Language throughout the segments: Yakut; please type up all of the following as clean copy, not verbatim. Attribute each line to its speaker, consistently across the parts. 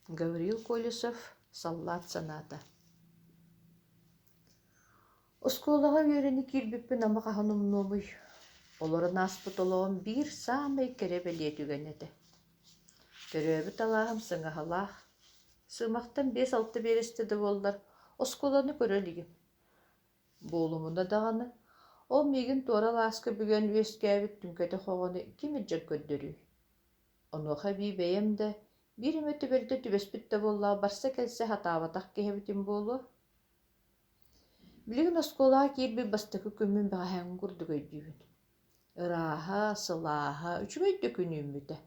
Speaker 1: Гаврил Колесов «Саллаат санаата» Оскуолаҕа үөрэнэ киирбиппин ама хаһан умнуомуй? Олорон ааспыт олоҕум биир саамай кэрэ бэлиэ түгэнэ этэ. Төрөөбүт алааһым сыҥаһалаах, сыымахтан 5-6 биэрэстэ да буоллар, оскуоланы көрө илигим. Буолумуна даҕаны, ол миигин туора алааска бүгэн үөскээбит түҥкэтэх оҕону ким илдьэн көрдөрүүй? Онуоха эбии бэйэм да, биир эмэ түбэлтэ түбэспит да буоллаҕа барса-кэлсэ сатаабатах киһи эбитим буолуо. Билигин оскуолаҕа киирбит бастакы күммүн бэҕэһээҥҥи курдук өйдүүбүн. Ырааһа, сылааһа, үчүгэй да күн үүммүтэ.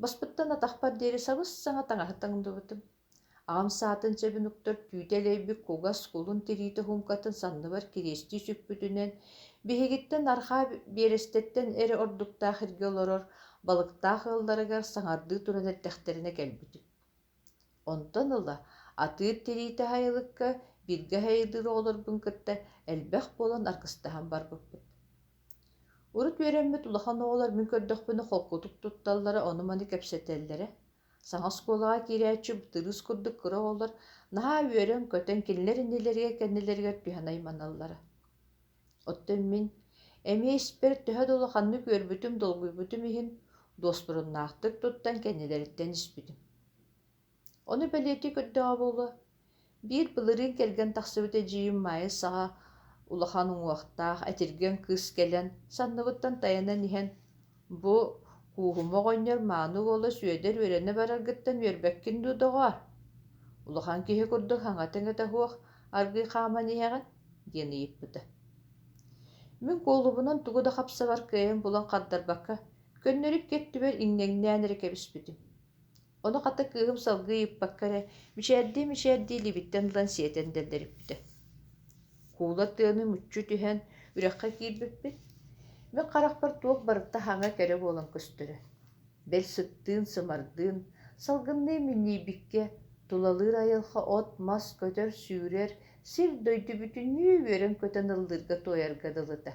Speaker 1: Баспыттан атахпар диэри сабыс-саҥа таҥаһы таҥныбытым. Аҕам саатын сэбин уктар түүтэ элэйбит кугас кулун тириитэ уһумкатын санныбар кириэстии сүкпүтүнэн, биһигиттэн арҕаа биэрэстэттэн эрэ ордуктаах иргэ олорор балыктаах ыалларыгар саҥардыы туран эрдэхтэринэ кэлбитим. Онтон ыла атыыр тириитэ сайылыкка бииргэ сайылыыр оҕолорбун кытта элбэх буолан аргыстаһан барбыппыт. Урут үөрэммит улахан оҕолор мин көрдөхпүнэ холкутук тутталлара, ону-маны кэпсэтэллэрэ. Саҥа оскуолаҕа киирээччи бытырыыс курдук кыра оҕолор наһаа үөрэн-көтөн кинилэр иннилэригэр-кэннилэригэр түһэн айманаллара. Оттон мин эмиэ испэр төһө да улаханнык үөрбүтүм, долгуйбутум иһин дуоспуруннаахтык туттан кэннилэриттэн испитим. Ону бэлиэтии көрдөҕө буолуо, биир былырыын кэргэн тахсыбыт эдьиийим Маайа саҕа улахан уҥуохтаах, этиргэн кыыс кэлэн, санныбыттан тайанан иһэн: «Бу Кууһума оҕонньор мааны уола Сүөдэр үөрэнэ бараргыттан үөрбэккин дуу, доҕоор? Улахан киһи курдук саҥата-иҥэтэ суох аргыый хааман иһэҕин?» диэн ыйыппыта. Мин куолубунан тугу да хапсабар кыайан булан хардарбакка, көннөрү икки өттүбэр иҥнэҥнээн эрэ кэбиспитим. Ону хата кыыһым салгыы ыйыппакка эрэ, мичээрдии-мичээрдии илиибиттэн ылан сиэтэн дэллэриппитэ. Куула тыаны мүччү түһэн, үрэххэ киирбиппит. Мин харахпар туох барыта хаҥа кэрэ буолан көстөрө. Бэл сыттыын-сымардыын, салгынныын минньийбиккэ, тулалыыр айылҕа от-мас, көтөр-сүүрэр, сир-дойду бүтүннүү үөрэн-көтөн ыллыырга-туойарга дылыта.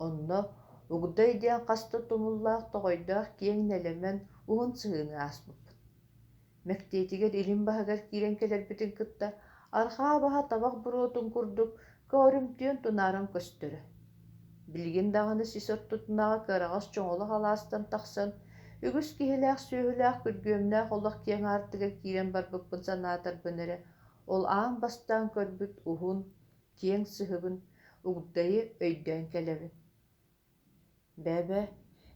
Speaker 1: Онно Угдай диэн хас да тумуллаах тоҕойдоох киэҥ нэлэмэн уһун сыһыыны ааспыппыт. Мэктиэтигэр илин баһыгар киирэн кэлэрбитин кытта арҕаа баһа табах буруотун курдук көҕөрүмтүйэн тунааран көстөрө. Билигин даҕаны сис ортотунааҕы кыараҕас чоҥолох алаастан тахсан, үгүс киһилээх-сүөһүлээх күргүөмнээх олох киэҥ аартыгар киирэн барбыппын санаатарбын эрэ, ол аан бастаан көрбүт уһун, киэҥ сыһыбын Угдайы өйдөөн кэлэбин. Бээ-бээ,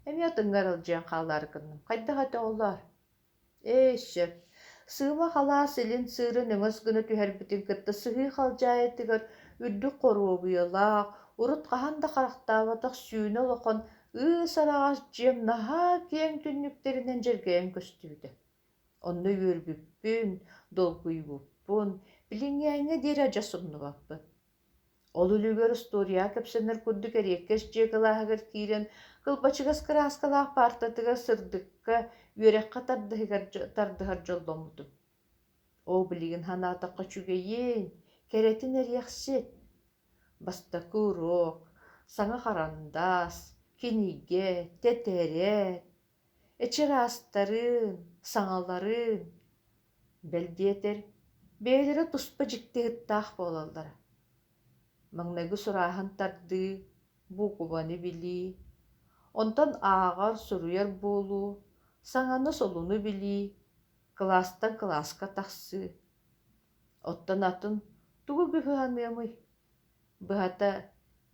Speaker 1: эмиэ атыҥҥа аралдьыйан хаалаары гынным, хайдах этэ оҕолоор? Ээ, сөп. Сыыма халаас илин сыырын өҥөс гына түһэрбитин кытта сыһыы халдьаайытыгар үрдүк хоруобуйалаах, урут хаһан да харахтаабатах сүүнэ улахан ыыс араҕас дьиэм наһаа киэҥ түннүктэринэн дьэргэйэн көстүбүтэ. Онно үөрбүппүн, долгуйбуппун, билиҥҥээҥҥэ диэри адьас умнубаппын. Ол үлүгэр устуоруйаҕа кэпсэнэр курдук эриэккэс дьиэ кылааһыгар киирэн, кылбачыгас кырааскалаах паартатыгар сырдыкка, үөрэххэ тардыһыгар тардыһар дьолломмутум. Оо, билигин санаатахха үчүгэйин, кэрэтин эриэхсит! Бастакы уруок, саҥа харандаас, кинигэ, тэтэрээт, Эчи ыраастарын, саҥаларын, бэл диэтэр, бэйэлэрэ туспа дьикти ыттаах буолаллара. Маҥнайгы сурааһын тардыы, буукубаны билии, онтон ааҕар, суруйар буолуу, саҥаны-солуну билии, кылаастан кылааска тахсыы. Оттон атын тугу кыһаныамый? Быһата,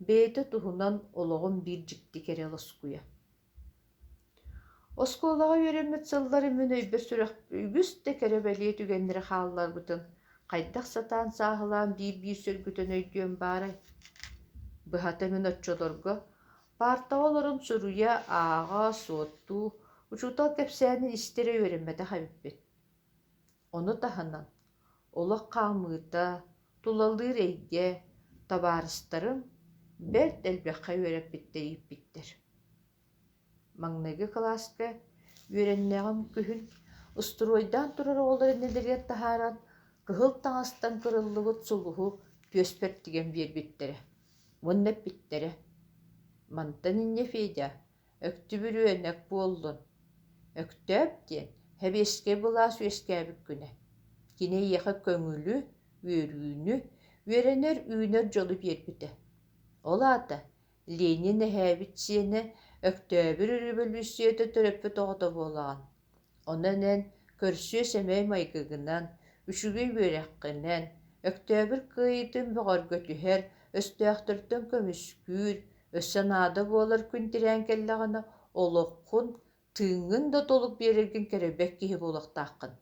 Speaker 1: бэйэтэ туһунан олоҕум биир дьикти кэрэ лоскуйа. Оскуолаҕа үөрэммит сылларым мин өйбөр-сүрэх үгүс да кэрэ-бэлиэ түгэннэри хаалларбытын хайдах сатаан сааһылаан биир-биир сөргүтэн өйдүөм баарай? Быһата мин оччолорго паартаҕа олорон суруйа, ааҕа, суоттуу, учуутал кэпсээнин истэрэ үөрэммэтэх эбиппин. Ону таһынан, олох хаамыыта, тулалыыр эйгэ, табаарыстарым бэрт элбэххэ үөрэппиттэр ииппиттэр. Маҥнайгы кылааска үөрэннэҕим күһүн устуруойдаан турар оҕолор иннилэригэр таһааран кыһыл таҥастан кырыллыбыт сулуһу түөспэр тигэн биэрбиттэрэ уонна эппиттэрэ: «Мантан инньэ, Федя, өктүбүрүөнэк буоллун, Өктөөп диэн. Сэбиэскэй былаас үөскээбит күнэ. Кини эйиэхэ көҥүлү, үөрүүнү, үөрэнэр, үүнэр дьолу биэрбитэ. Ол аата Ленин эһээбит сиэнэ Өктөөбүр өрөбөлүүссүйэтэ төрөппүт оҕото буолаҕын. Онон эн көрсүө-сэмэй майгыгынан, үчүгэй үөрэххинэн, Өктөөбүр кыайыытын бөҕөргөтүһэр, өстөөхтөртөн көмүскүүр, өссө наада буолар күн тирээн кэллэҕинэ олоххун, тыыҥҥын да толук биэрэргин кэрэйбэт киһи буолуохтааххын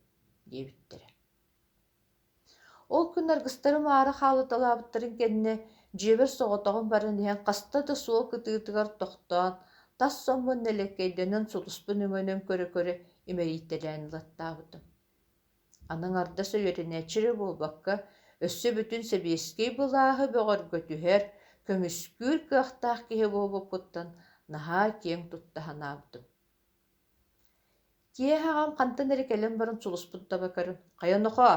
Speaker 1: диэбиттэрэ. Ол күн аргыстарым аара хаалыталаабыттарын кэннэ дьиэбэр соҕотоҕун баран иһэн хаста да суол кытыытыгар тохтоон, тас соммун нэлэккэйдэнэн сулуспун өҥөнөн көрө-көрө имэрийтэлээн ылаттаабытым. Аны аҥардас үөрэнээччи эрэ буолбакка, өссө бүтүн сэбиэскэй былааһы бөҕөргөтүһэр, көмүскүүр кыахтаах киһи буолбуппуттан наһаа киэҥ тутта санаабытым. Киэһэ аҕам хантан эрэ кэлэн баран сулуспун таба көрөн, «Хайа нохоо,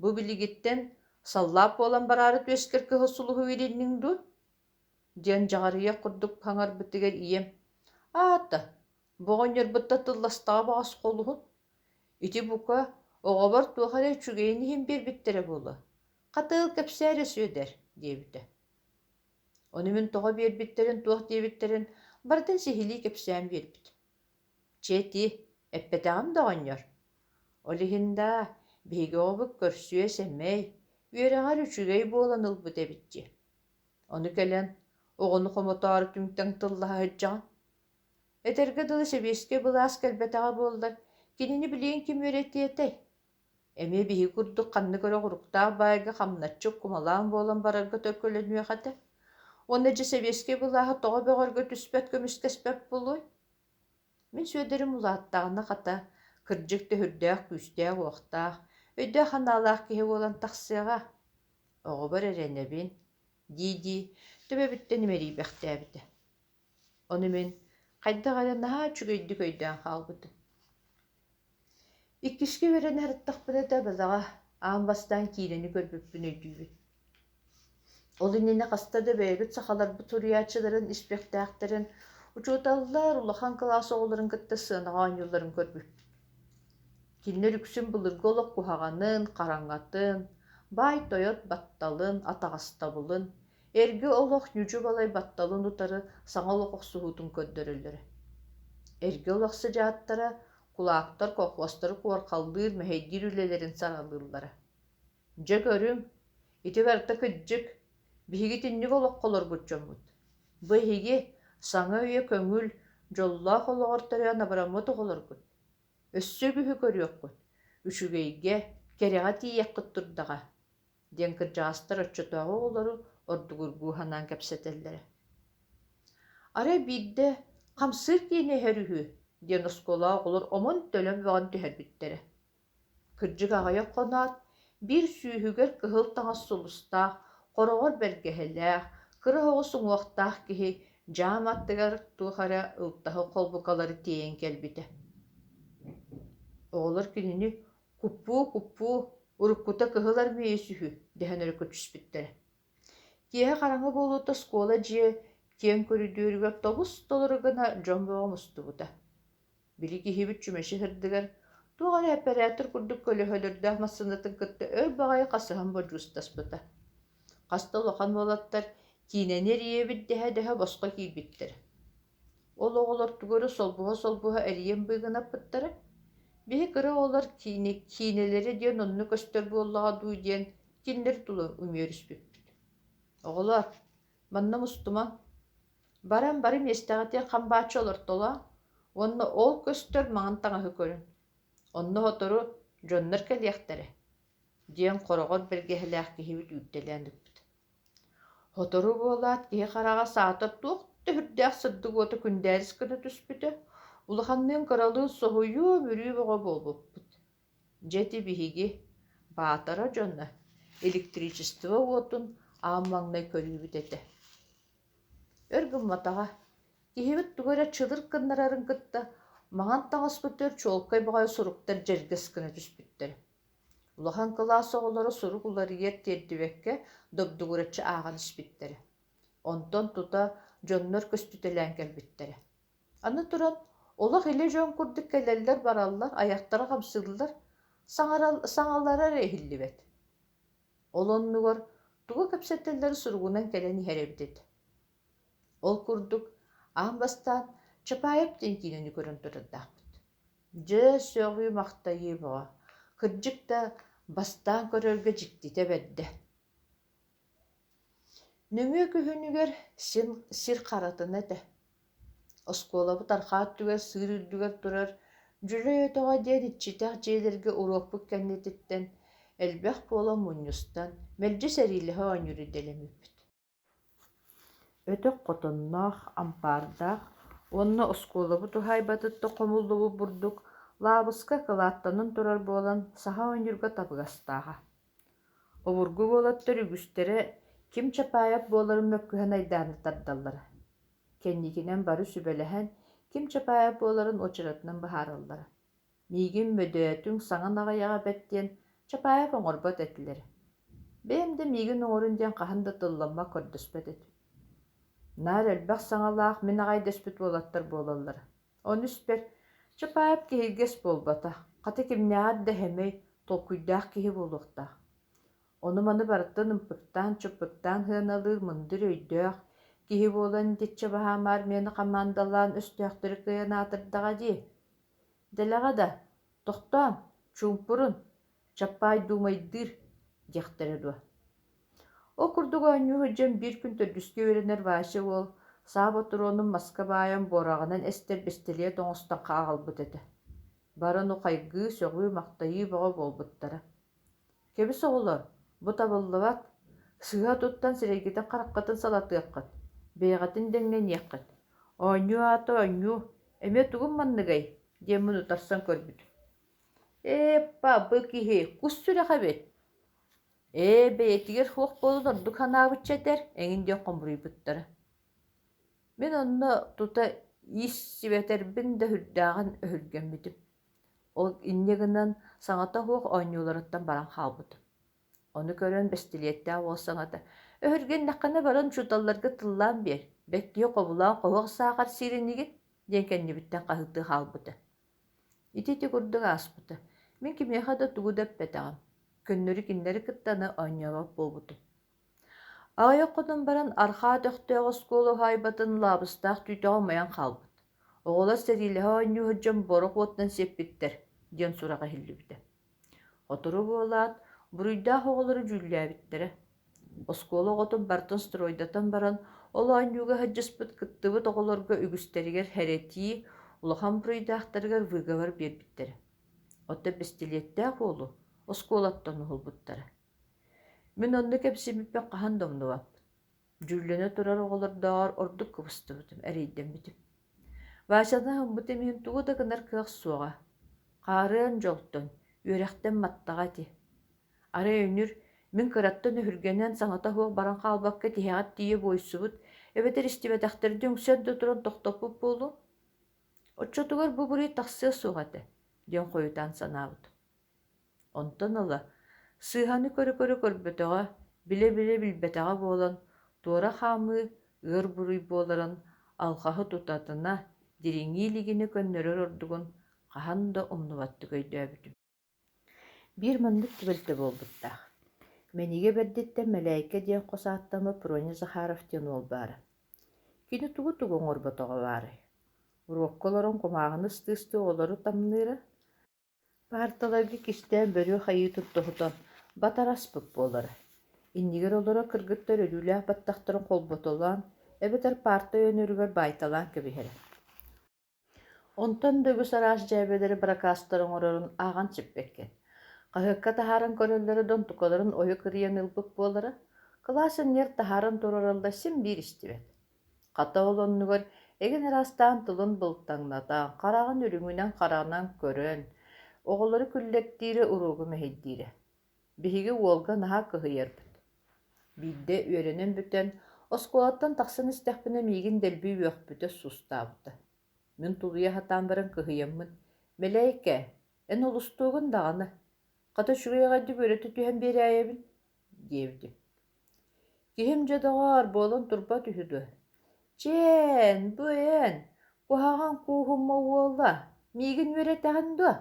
Speaker 1: бу билигиттэн саллаат буолан бараары түөскэр кыһыл сулуһу иилинниҥ дуу?» диэн дьаҕарыйах курдук хаҥарбытыгар ийэм, «Аата, бу оҕонньорбутта тылластаҕа баҕас холуһун. Ити бука, оҕобор туох эрэ үчүгэйин иһин биэрбиттэрэ буолуо. Хатыыл кэпсээ эрэ Сүөдэр» диэбитэ. Ону мин тоҕо биэрбиттэрин, туох диэбиттэрин барытын сиһилии кэпсээн биэрбит. Чэ ити, эппэтэҕим да оҕонньор. Ол иһин даа, биһиги оҕобут көрсүө-сэмэй, үөрэҕэр үчүгэй буолан ылбыт эбит дии. Ону кэлэн, оҕону хомотоору түҥтэҥ тыллаһа сылдьаҕын. Этэргэ дылы сэбиэскэй былаас кэлбэтэҕэ буоллар, кинини билигин ким үөрэтиэ этэй? Эмиэ биһиги курдук ханнык эрэ оҕуруктаах баайга хамначчы кумалаан буолан барарга төлкөлөнүөх этэ. Уонна дьэ сэбиэскэй былааһы тоҕо бөҕөргө түспэт көмүскэспэт буолуой? Мин Сүөдэрим улааттаҕына хата, кырдьык төһүрдээх күүстээх-уохтаах, өйдөөх-санаалаах киһи буолан тахсыаҕа. Оҕобор эрэнэбин, дии-дии төбөбүттэн имэрийбэхтээбитэ. Ону мин хайдах эрэ наһаа үчүгэйдик өйдөөн хаалбытым. Иккискэ үөрэнэ сырыттахпына да балаҕа аан бастаан киинэни көрбүппүн өйдүүбүн. Ол иннинэ хаста да бэйэбит сахаларбыт суруйааччыларын испэктээхтэрин учууталлар улахан кылаас оҕолорун кытта сыанаҕа оонньуулларын көрбүппүт. Кинилэр үксүн былыргы олох куһаҕанын, хараҥатын, баай-тойот батталын, атаҕастабылын, Эргэ олох ньүдьү-балай батталын утары саҥа олох охсуһуутун көрдөрөллөрө. Эргэ олох сыдьааттара кулаактар колхуостары куорхаллыыр, мэһэйдиир үлэлэрин саралыыллара. Дьэ көрүҥ, ити барыта кырдьык, биһиги итинник олоххо олорбут дьоммут. Бу эһиги саҥа үйэ көҥүл, дьоллоох олоҕор төрөөн абыраммыт оҕолоргут. Өссө үгүһү көрүөххүт, үчүгэйгэ, кэрэҕэ тиийиэххит турдаҕа диэн кырдьаҕастар оччотооҕу оҕолору ордугургуу санаан кэпсэтэллэрэ. Арай биирдэ хамсыыр киинэ иһэр үһү диэн оскуолаҕа оҕолор омун-төлөн бөҕөнү түһэрбиттэрэ. Кырдьык аҕыйах хоноот, биир сүүһүгэр кыһыл таҥас сулустаах, хороҕор бэргэһэлээх, кыра оҕус уҥуохтаах киһи дьаам аттыгар туох эрэ ылтаһын холбукалары тиэйэн кэлбитэ. Оҕолор кинини «Куппуу-куппуу, уруккута кыһыл армиец үһү» дэһэн өрө көтүспүттэрэ. Киэһэ хараҥа буолуута оскуола дьиэ киэҥ көрүдүөрүгэр тобус-толору гына дьон бөҕө мустубута. Били киһибит чүмэчи сырдыгар туох эрэ эпэрээтэр курдук көлөһөлөрдөөх массыынатын кытта өр баҕайы хасыһан бодьуустаспыта. Хас да улахан уолаттар киинэни эрийэбит дэһэ-дэһэ босхо киирбиттэрэ. Ол оҕолор тугу эрэ солбуһа-солбуһа эрийэн быыгынаппыттара. Биһи кыра оҕолор киинэ, киинэлэрэ диэн онно көстөр буоллаҕа дуу диэн кинилэр тула үмүөрүспүппүт. Оҕолоор, манна мустумаҥ. Баран бары миэстэҕитигэр хам бааччы олортолоо уонна ол көстөр маҥан таҥаһы көрүҥ. Онно сотору дьоннор кэлиэхтэрэ, диэн хороҕор бэргэһэлээх киһибит үүртэлээн ыппыт. Сотору буолаат киһи хараҕа саатар туох да сүрдээх сырдык уота күндээрис гына түспүтэ, улаханныын кыралыын соһуйуу-өмүрүү бөҕө буолбуппут. Дьэ ити биһиги, Баатара дьоно, электричество уотун аан маҥнай көрүүбүт этэ. Өр гымматаҕа, киһибит тугу эрэ чылыр гыннарарын кытта маҥан таҥаспытыгар чуолкай баҕайы суруктар дьэргэс гына түспүттэрэ. Улахан кылаас оҕолоро сурук уларыйар тиэрдибэккэ добдугураччы ааҕан испиттэрэ. Онтон тута дьоннор көстүтэлээн кэлбиттэрэ. Аны туран, Олох илэ дьон курдук кэлэллэр-бараллар, айахтара хамсыыллар, саҥалара эрэ иһиллибэт. Ол оннугар тугу кэпсэтэллэрэ суругунан кэлэн иһэр эбит этэ. Ол курдук аан бастаан Чапаев диэн киинэни көрөн турардаахпыт. Дьэ, сөҕүү-махтайыы бөҕө, кырдьык да, бастаан көрөргө дьиктитэ бэрдэ. Нөҥүө күһүнүгэр син сир харатына этэ. Оскуолабыт арҕаа өттүгэр сыыр үрдүгэр турар Дьүлэй өтөҕө диэн иччитэх дьиэлэргэ уруокпут кэннититтэн элбэх буолан мунньустан, мэлдьи сэриилэһэ оонньуур идэлэммиппит. Өтөх хотонноох, ампаардаах уонна оскуолабыт уһаайбатыттан хомуллубут бурдук лаабыска кылааттанан турар буолан саха оонньуурга табыгастааҕа. Обургу уолаттар үгүстэрэ ким Чапаев буоларын мөккүһэн айдааны тардаллара. Кэнникинэн бары сүбэлэһэн ким Чапаев буоларын уочаратынан быһаараллара. Миигин мөдөөтүҥ, саҥан аҕыйаҕа бэрт диэн Чапаев оҥорбот этилэрэ. Бэйэм да миигин оҥорун диэн хаһан да тылламмат көрдөспөт этим. Наар элбэх саҥалаах мин аҕай дэспит уолаттар буолаллара. Ону испэр Чапаев киһиргэс буолбатах, хата кимнээҕэр да сэмэй, толкуйдаах киһи буолуохтаах. Ону-маны барытын ымпыктаан-чымпыктаан сыаналыыр мындыр өйдөөх киһи буолан итиччэ баһаам армияны хамаандалаан өстөөхтөрү кыайан аатырдаҕа дии. Дэлэҕэ да, тохтоон, чуумпурун, Чаппаай дуумайдыыр диэхтэрэ дуо. Ол курдук оонньуу сылдьан биир күн төрдүскэ үөрэнэр Вася уол саа ботуруонун маска баайан буораҕынан эстэр бэстилиэт оҥостон хаалбыт этэ. Бары ону хайгыы, сөҕүү-махтайыы бөҕө буолбуттара. Кэбис оҕолор, бу табыллыбат, сыыһа туттан сирэйгитин-хараххытын салатыаххыт, бэйэҕитин дэҥнэниэххит. Оонньуу аата оонньуу, эмиэ тугум манныгай диэммин утарсан көрбүтүм. Ээ, па, бу киһи кус сүрэх эбит. Ээ, бэйэтигэр суох буолан ордук санаабычча этэр, эҥин диэн хомуруйбуттара. Мин онно тута ииссибэтэрбин да сүрдээҕин өһүргэммитим. Ол инньэ гынан саҥата суох оонньууларыттан баран хаалбытым. Ону көрөн бэстилиэттээх уол саҥата: «Өһүргэннэххинэ баран учууталларга тыллаан биэр, бэттиэ хобулаан хоһуох саахар сиир инигин» диэн кэннибиттэн хаһыытыы хаалбыта. Ити ити курдук ааспыта. Мин кимиэхэ да тугу да эппэтэҕим, көннөрү кинилэри кытта аны оонньообот буолбутум. Аҕыйах хонон баран Архаа өтөхтөөх оскуола уһаайбатын лаабыстаах түүтэҕэ умайан хаалбыт. Оҕолор сэриилэһэ оонньуу сылдьан борук уотунан сиэппиттэр диэн сурах иһиллибитэ. Сотору буолаат, буруйдаах оҕолору дьүүллээбиттэрэ. Оскуола оҕотун барытын стройдатан баран, ол оонньууга сылдьыспыт кыттыбыт оҕолорго үгүстэригэр хэрэтии, улахан буруйдаахтарыгар выговор биэрбиттэрэ. Оттон бэстилиэттээх уолу оскуолаттан уһулбуттара. Мин онно кэпсиибиппин хаһан да умнубаппын. Дьүүллэнэ турар оҕолордооҕор ордук кыбыстыбытым, эрэйдэммитим. Васяны аһыммытым иһин тугу да гынар кыах суоҕа. Хаарыан дьолтон, үөрэхтэн маттаҕа ити. Арай өнүр мин кыраттан өһүргэнэн саҥата суох баран хаалбакка тиһэҕэр тиийэ буойсубут эбэтэр истибэтэхтэрин үҥсэн да туран тохтоппут буолуом. Оччотугар бу буруй тахсыа суох этэ диэн хойутаан санаабытым. Онтон ыла сыыһаны көрө-көрө көрбөтөҕө, билэ-билэ билбэтэҕэ буолан, туора хаамыы ыар буруй буоларын алҕаһы тутатына дириҥии илигинэ көннөрөр ордугун хаһан да умнубаттык өйдөөбүтүм. Биир маннык түбэлтэ буолбуттаах. Мэнигэ бэрдиттэн Мэлээйкэ диэн хос ааттаммыт Проня Захаров диэн уол баара. Кини тугу-тугу оҥорботоҕо баарай? Уруокка олорон кумааҕыны ыстыы-ыстыы оҕолору тамныыра, Паарталарга кистээн бөрүө хайыытын тоһутан батараспыт буолара. Иннигэр олорор кыргыттар өлүүлээх баттахтарын холботолоон эбэтэр паарта өйөнөрүгэр баайталаан кэбиһэрэ. Онтон да үгүс араас дьээбэлэри быракаастар оҥорорун ааҕан сиппэккин. Хаһыакка таһааран көрөллөрө да онтукаларын ойо кырыйан ылбыт буолара, кылаас иннигэр таһааран туруораллар син биир истибэт. Хата ол оннугар эҥин араастаан тылын былтаҥната, хараҕын үрүҥүнэн-харанан көрөн, оҕолору күллэртиирэ, уруогу мэһэйдиирэ. Биһиги уолга наһаа кыһыйарбыт. Биирдэ үөрэнэн бүтэн, оскуолаттан тахсан истэхпинэ миигин дэлби үөхпүтэ, сустаабыта. Мин тулуйа сатаан баран кыһыйаммын: «Мэлээйкэ, эн олустуоҕун даҕаны, хата үчүгэй аҕайдык үөрэтэ түһэн биэрээйэбин» диэбитим. Киһим дьэ доҕоор, буолан турбат үһү дуо? Чээн, бу эн! Куһаҕан кууһума уола, миигин үөрэтэҕин дуо?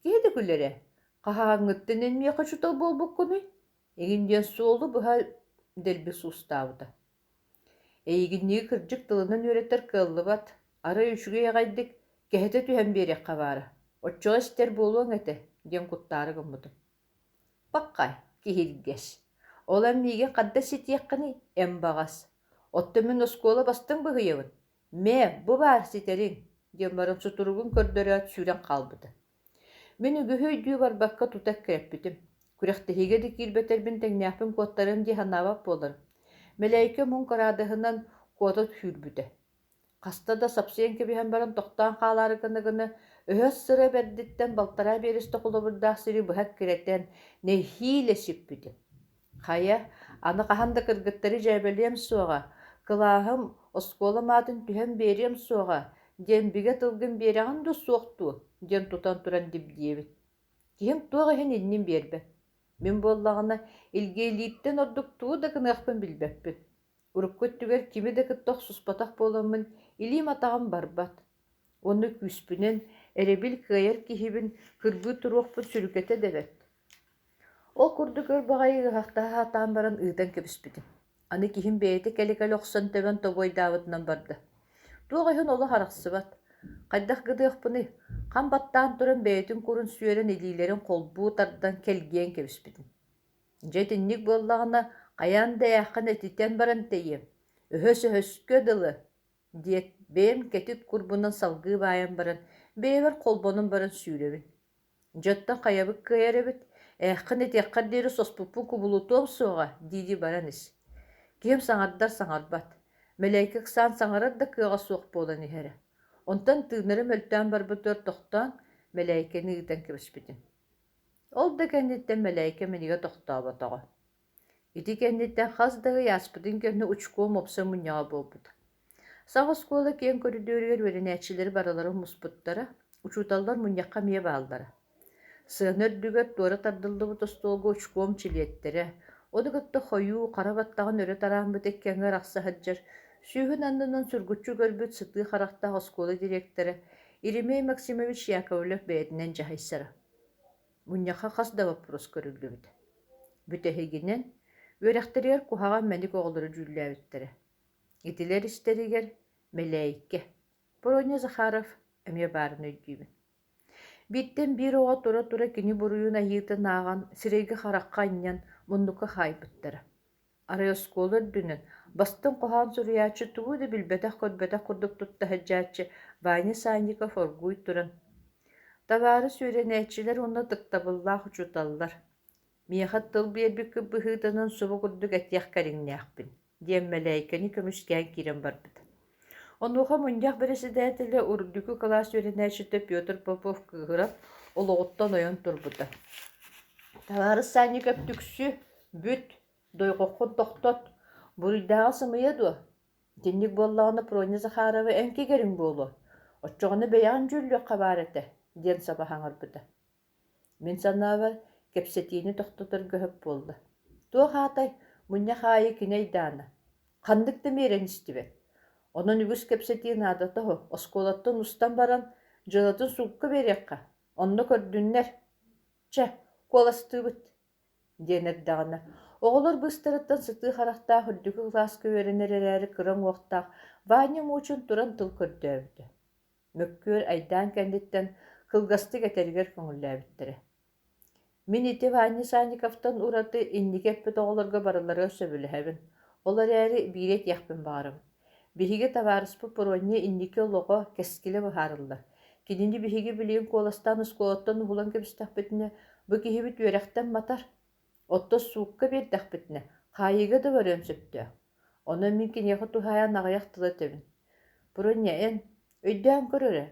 Speaker 1: Киһи да күлэрэ, хаһааҥҥыттан эн миэхэ учуутал буолбуккунуй? Эҥин диэн суолу быһа дэлби суустаабыта. Эйигиннии кырдьык тылынан үөрэтэр кыаллыбат, арай үчүгэй аҕайдык кэһэтэ түһэн биэриэххэ баара, оччоҕо истэр буолуоҥ этэ диэн куттаары гыммытым. Паххай, киһиргэс, ол эн миигин ханна ситиэххиний, эн баҕас? Оттон мин оскуола бастыҥ быһыйабын, мэ, бу баар ситэриҥ диэн баран сутуругун көрдөрөөт сүүрэн хаалбыта. Мин үгүһү өйдүү барбакка тута эккирэппитим. Күрэхтэһиигэ да киирбэтэрбин тэҥнээхпин куоттарыам дии санаабат буоларым. Мэлээйкэ муҥ кыраадыһынан куота сүүрбүтэ. Хаста да сапсыйан кэбиһэн баран тохтоон хаалаары гына-гына, өһөс сыра бэрдиттэн балтараа биэрэстэ холобурдаах сири быһа эккирэтэн, нэһиилэ сиппитим. Хайа, аны хаһан да кыргыттары дьээбэлиэм суоҕа, кылааһым, оскуолам аатын түһэн биэриэм суоҕа диэн бигэ тылгын биэрэҕин дуу, суох дуу диэн тутан туран дибдиэбит. Киһим туох иһин иннин биэрбэт. Мин буоллаҕына илгиэлииртэн ордук тугу да гыныахпын билбэппин. Урукку өттүгэр кими да кытта охсуспатах буоламмын илиим-атаҕым барбат. Уонна күүспүнэн эрэбил кыайар киһибин кырбыы туруохпун сүрүкэтэ да бэрт. Ол курдук өр баҕайы ыаһахтаһа сатаан баран ыытан кэбиспитим. Аны киһим бэйэтэ кэлэ-кэлэ охсон тэбэн тобуойдаабытынан барда. Туох иһин олох арахсыбат. Хайдах гыныахпыный, хам баттаан туран бэйэтин курун сүөрэн илиилэрин холбуу тардан кэлгийэн кэбиспитим. Дьэ итинник буоллаҕына хайаан да ээххин этитэн баран тэйиэм, өһөс-өһөскө дылы диэт бэйэм кэтит курбунан салгыы баайан баран бэйэбэр холбонон баран сүүрэбин. Дьэ оттон хайабыт кыайар эбит, ээххин этиэххэр диэри соспуппун кубулутуом суоҕа дии-дии баран ис. Киһим саҥардар саҥарбат, мэлээйки ыксаан саҥарар да кыаҕа суох буолан иһэрэ. Онтон тыынара мөлтөөн барбытыгар тохтоон, мэлээйкэни ыытан кэбиспитим. Ол да кэнниттэн мэлээйкэ минигэ тохтооботоҕо. Ити кэнниттэн хас да ый ааспытын кэннэ учкуом уопсай мунньаҕа буолбута. Саҥа оскуола киэҥ көрүдүөрүгэр үөрэнээччилэри барыларын муспуттара, учууталлар мунньахха эмиэ бааллара. Сыана үрдүгэр туора тардыллыбыт остуолга учкуом чилиэттэрэ, ону кытта хойуу, хара баттаҕын өрө тарааммыт икки аҥы арахса сылдьар, сүүһүн аннынан сургуччу көрбүт сытыы харахтаах оскуола дириэктэрэ Еремей Максимович Яковлев бэйэтинэн дьаһайсара. Мунньахха хас да боппуруос көрүллүбүтэ. Бүтэһигинэн, үөрэхтэригэр куһаҕан мэник оҕолору дьүүллээбиттэрэ. Итилэр истэригэр Мэлээйкэ, Проня Захаров эмиэ баарын өйдүүбүн. Бииртэн биир оҕо тура-тура кини буруйун айыытын ааҕан, сирэйгэ-харахха анньан, муннукка хаайбыттара. Арай оскуола үрдүнэн бастыҥ хоһоон суруйааччы тугу да билбэтэх-көрбөтөх курдук тутта сылдьааччы Ваня Санников оргууй туран: «Табаарыс үөрэнээччилэр уонна ытыктабыллаах учууталлар, миэхэ тыл биэрбиккит быһыытынан субу курдук этиэх кэриҥнээхпин» диэн мэлээйкэни көмүскээн киирэн барбыта. Онуоха мунньах бэрэссэдээтэлэ үрдүкү кылаас үөрэнээччитэ Петр Попов кыыһыран олоҕуттан ойон турбута: «Табаарыс Санников түксү, бүт, Дойҕоххун тохтот, буруйдааҕа сымыйа дуо? Итинник буоллаҕына Проня Захарова эн кигэриҥ буолуо, оччоҕуна бэйэҕин дьүүллүөххэ баар этэ» диэн саба саҥарбыта. Мин санаабар, кэпсэтиини тохтоторго сөп буолла. Туох аатай, мунньах аайы кини айдаана. Ханнык да миэрэни истибэт. Онон үгүс кэпсэтии наадата суох, оскуолаттан устан баран, дьыалатын суукка биэриэххэ, онно көрдүннэр. Чэ, куоластыыбыт диэн эрдэҕинэ, оҕолор быыстарыттан сытыы харахтаах үрдүкү кылааска үөрэнэр эрээри кыра уҥуохтаах Ваня Мучин туран тыл көрдөөбүтэ. Мөккүөр айдаан кэнниттэн кылгастык этэригэр көҥүллээбиттэрэ. Мин ити Ваня Санниковтан ураты инники эппит оҕолорго барыларыгар сөбүлэһэбин. Ол эрээри биири этиэхпин баҕарабын. Биһиги табаарыспыт Проня инники олоҕо, кэскилэ быһаарыллар. Кинини биһиги билигин куоластаан оскуолаттан уһулан кэбистэхпитинэ, бу киһибит үөрэхтэн матар. Оттон суукка биэрдэхпитинэ, хаайыыга да барыан сөптөөх. Онон мин киниэхэ туһаайан аҕыйах тылы этэбин. Проня, эн, өйдөөн көр эрэ,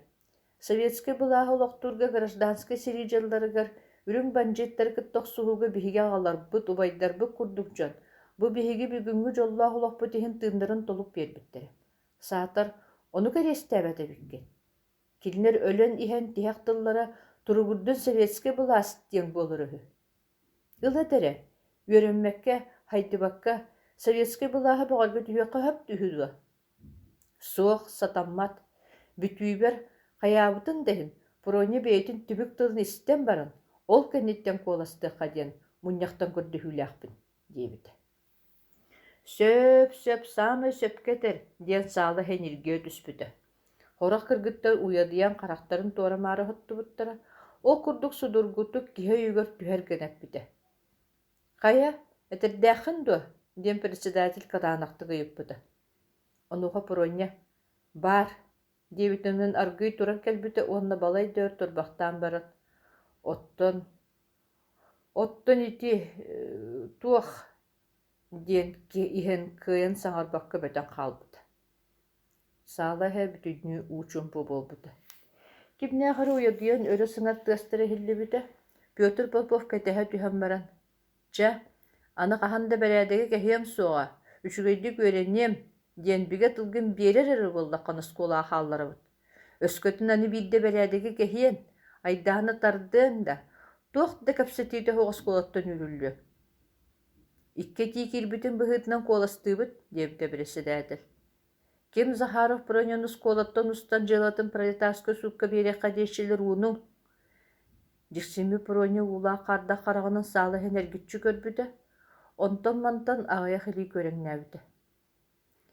Speaker 1: Советскай былааһы олохтуурга гражданскай сэрии дьылларыгар үрүҥ бандьыыттары кытта охсуһууга биһиги аҕаларбыт, убайдарбыт курдук дьон бу биһиги бүгүҥҥү дьоллоох олохпут иһин тыыннарын толук биэрбиттэрэ. Саатар, ону кэриэстээбэт эбиккин. Кинилэр өлөн иһэн тиһэх тыллара «Туругурдун советскай былаас» диэн буолар үһү. Ыл эт эрэ, үөрэммэккэ, хайдыбакка советскай былааһы бөҕөргөтүһүөххэ сөп үһү дуо? Суох, сатаммат. Бүтүүбэр хайаабытын да иһин, Проня бэйэтин түбүк тылын истэн баран, ол кэнниттэн куоластыахха диэн мунньахтан көрдөһүүлээхпин диэбитэ. Сөп, сөп, саамай сөпкө этэр, диэн саала иһэ ньиргийэ түспүтэ. Сорох кыргыттар уйадыйан харахтарын туора-маары оһоттубуттара, ол курдук судургутук киһи өйүгэр түһэр гына эппитэ. Хайа, этэрдээххин дуо? диэн председатель кытаанахтык ыйыппыта. Онуоха Проня: «Баар» диэбитинэн аргыый туран кэлбитэ уонна балай да өр турбахтаан баран: «Оттон, оттон ити туох» диэн иһэн кыайан саҥарбакка бөтөн хаалбыта. Саала иһэ бүтүннүү уу чуумпу буолбута. Кимнээх эрэ уйадыйан өрө сыҥар тыастара иһиллибитэ. Петр Попов кэтэһэ түһэн баран: «Чэ, аны хаһан да бэрээдэги кэһиэм суоҕа, үчүгэйдик үөрэниэм» диэн бигэ тылгын биэрэр эрэ буоллаххына оскуолаҕа хаалларабыт. Өскөтүн аны биирдэ бэрээдэги кэһиэн, айдааны тардыаҥ да, туох да кэпсэтиитэ суох оскуолаттан үүрүллүөҥ. Икки этии киирбитин быһыытынан куоластыыбыт, диэбитэ бэрэссэдээтэл. Ким Захаров Проняны оскуолаттан устан дьыалатын пролетарскай суукка биэриэххэ диэччилэр уунуҥ. Дьиксиммит Проня уулаах хаардаах хараҕынан саала иһин эргиччи көрбүтэ, онтон-мантан аҕыйах илии күөрэҥнээбитэ.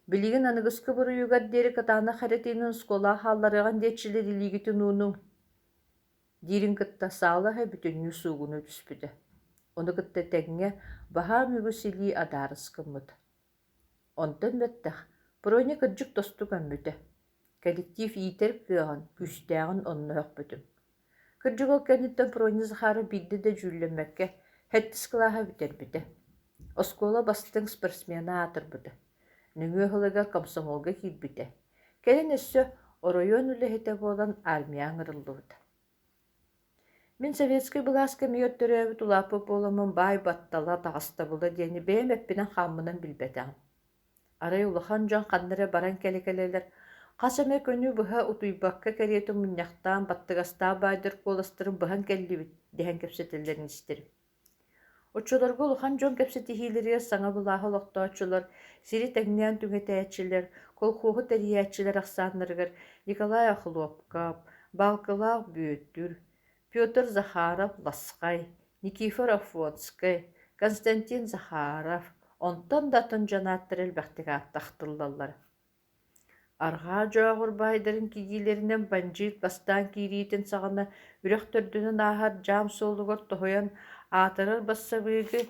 Speaker 1: Билигин аныгыскы буруйугар диэри кытаанах эрэтиинэн оскуолаҕа хаалларыаҕын диэччилэр илиигитин уунуҥ диирин кытта саала иһэ бүтүннүү суугунуу түспүтэ. Ону кытта тэҥҥэ баһаам үгүс илии адаарыс гыммыта. Онтон бэттэх Проня кырдьык тосту көммүтэ. Коллектив иитэр кыаҕын, күүстээҕин онно өһөхпүтүм. Кырдьык ол кэнниттэн Проня Захаров биирдэ да дьүүллэммэккэ сэттис кылааһы бүтэрбитэ. Оскуола бастыҥ спортсмена аатырбыта. Нөҥүө сылыгар комсомолга киирбитэ. Кэлин өссө оройуон үлэһитэ буолан армияҕа ыҥырыллыбыта. Мин советскай былаас кэмигэр төрөөбүт улааппыт буоламмын баай баттала, таҕыстабыла диэни бэйэм эппинэн-хааммынан билбэтэҕим. Арай улахан дьон ханна эрэ баран кэлэ-кэлэлэр хас эмэ күнү быһа утуйбакка кэриэтэ мунньахтаан баттыгастаах баайдар куоластарын быһан кэллибит дэһэн кэпсэтэллэрин истэрим. Оччолорго улахан дьон кэпсэтиһиилэригэр саҥа былааһы олохтооччулар, сири тэҥнээн түҥэтээччилэр, колхуоһу тэрийээччилэр ахсааннарыгар Николай Охлопков, Баалкылаах Бүөтүр, Петр Захаров-Ласхай, Никифор Афонскай, Константин Захаров, онтон да атын дьон ааттара элбэхтик ааттахтыллаллара. Арҕаа Дьооҕур баайдарын кигиилэринэн бандьыыт бастаан киириитин саҕана үрэх төрдүнэн ааһар дьаам суолугар тоһуйан аатырар бассабыыгы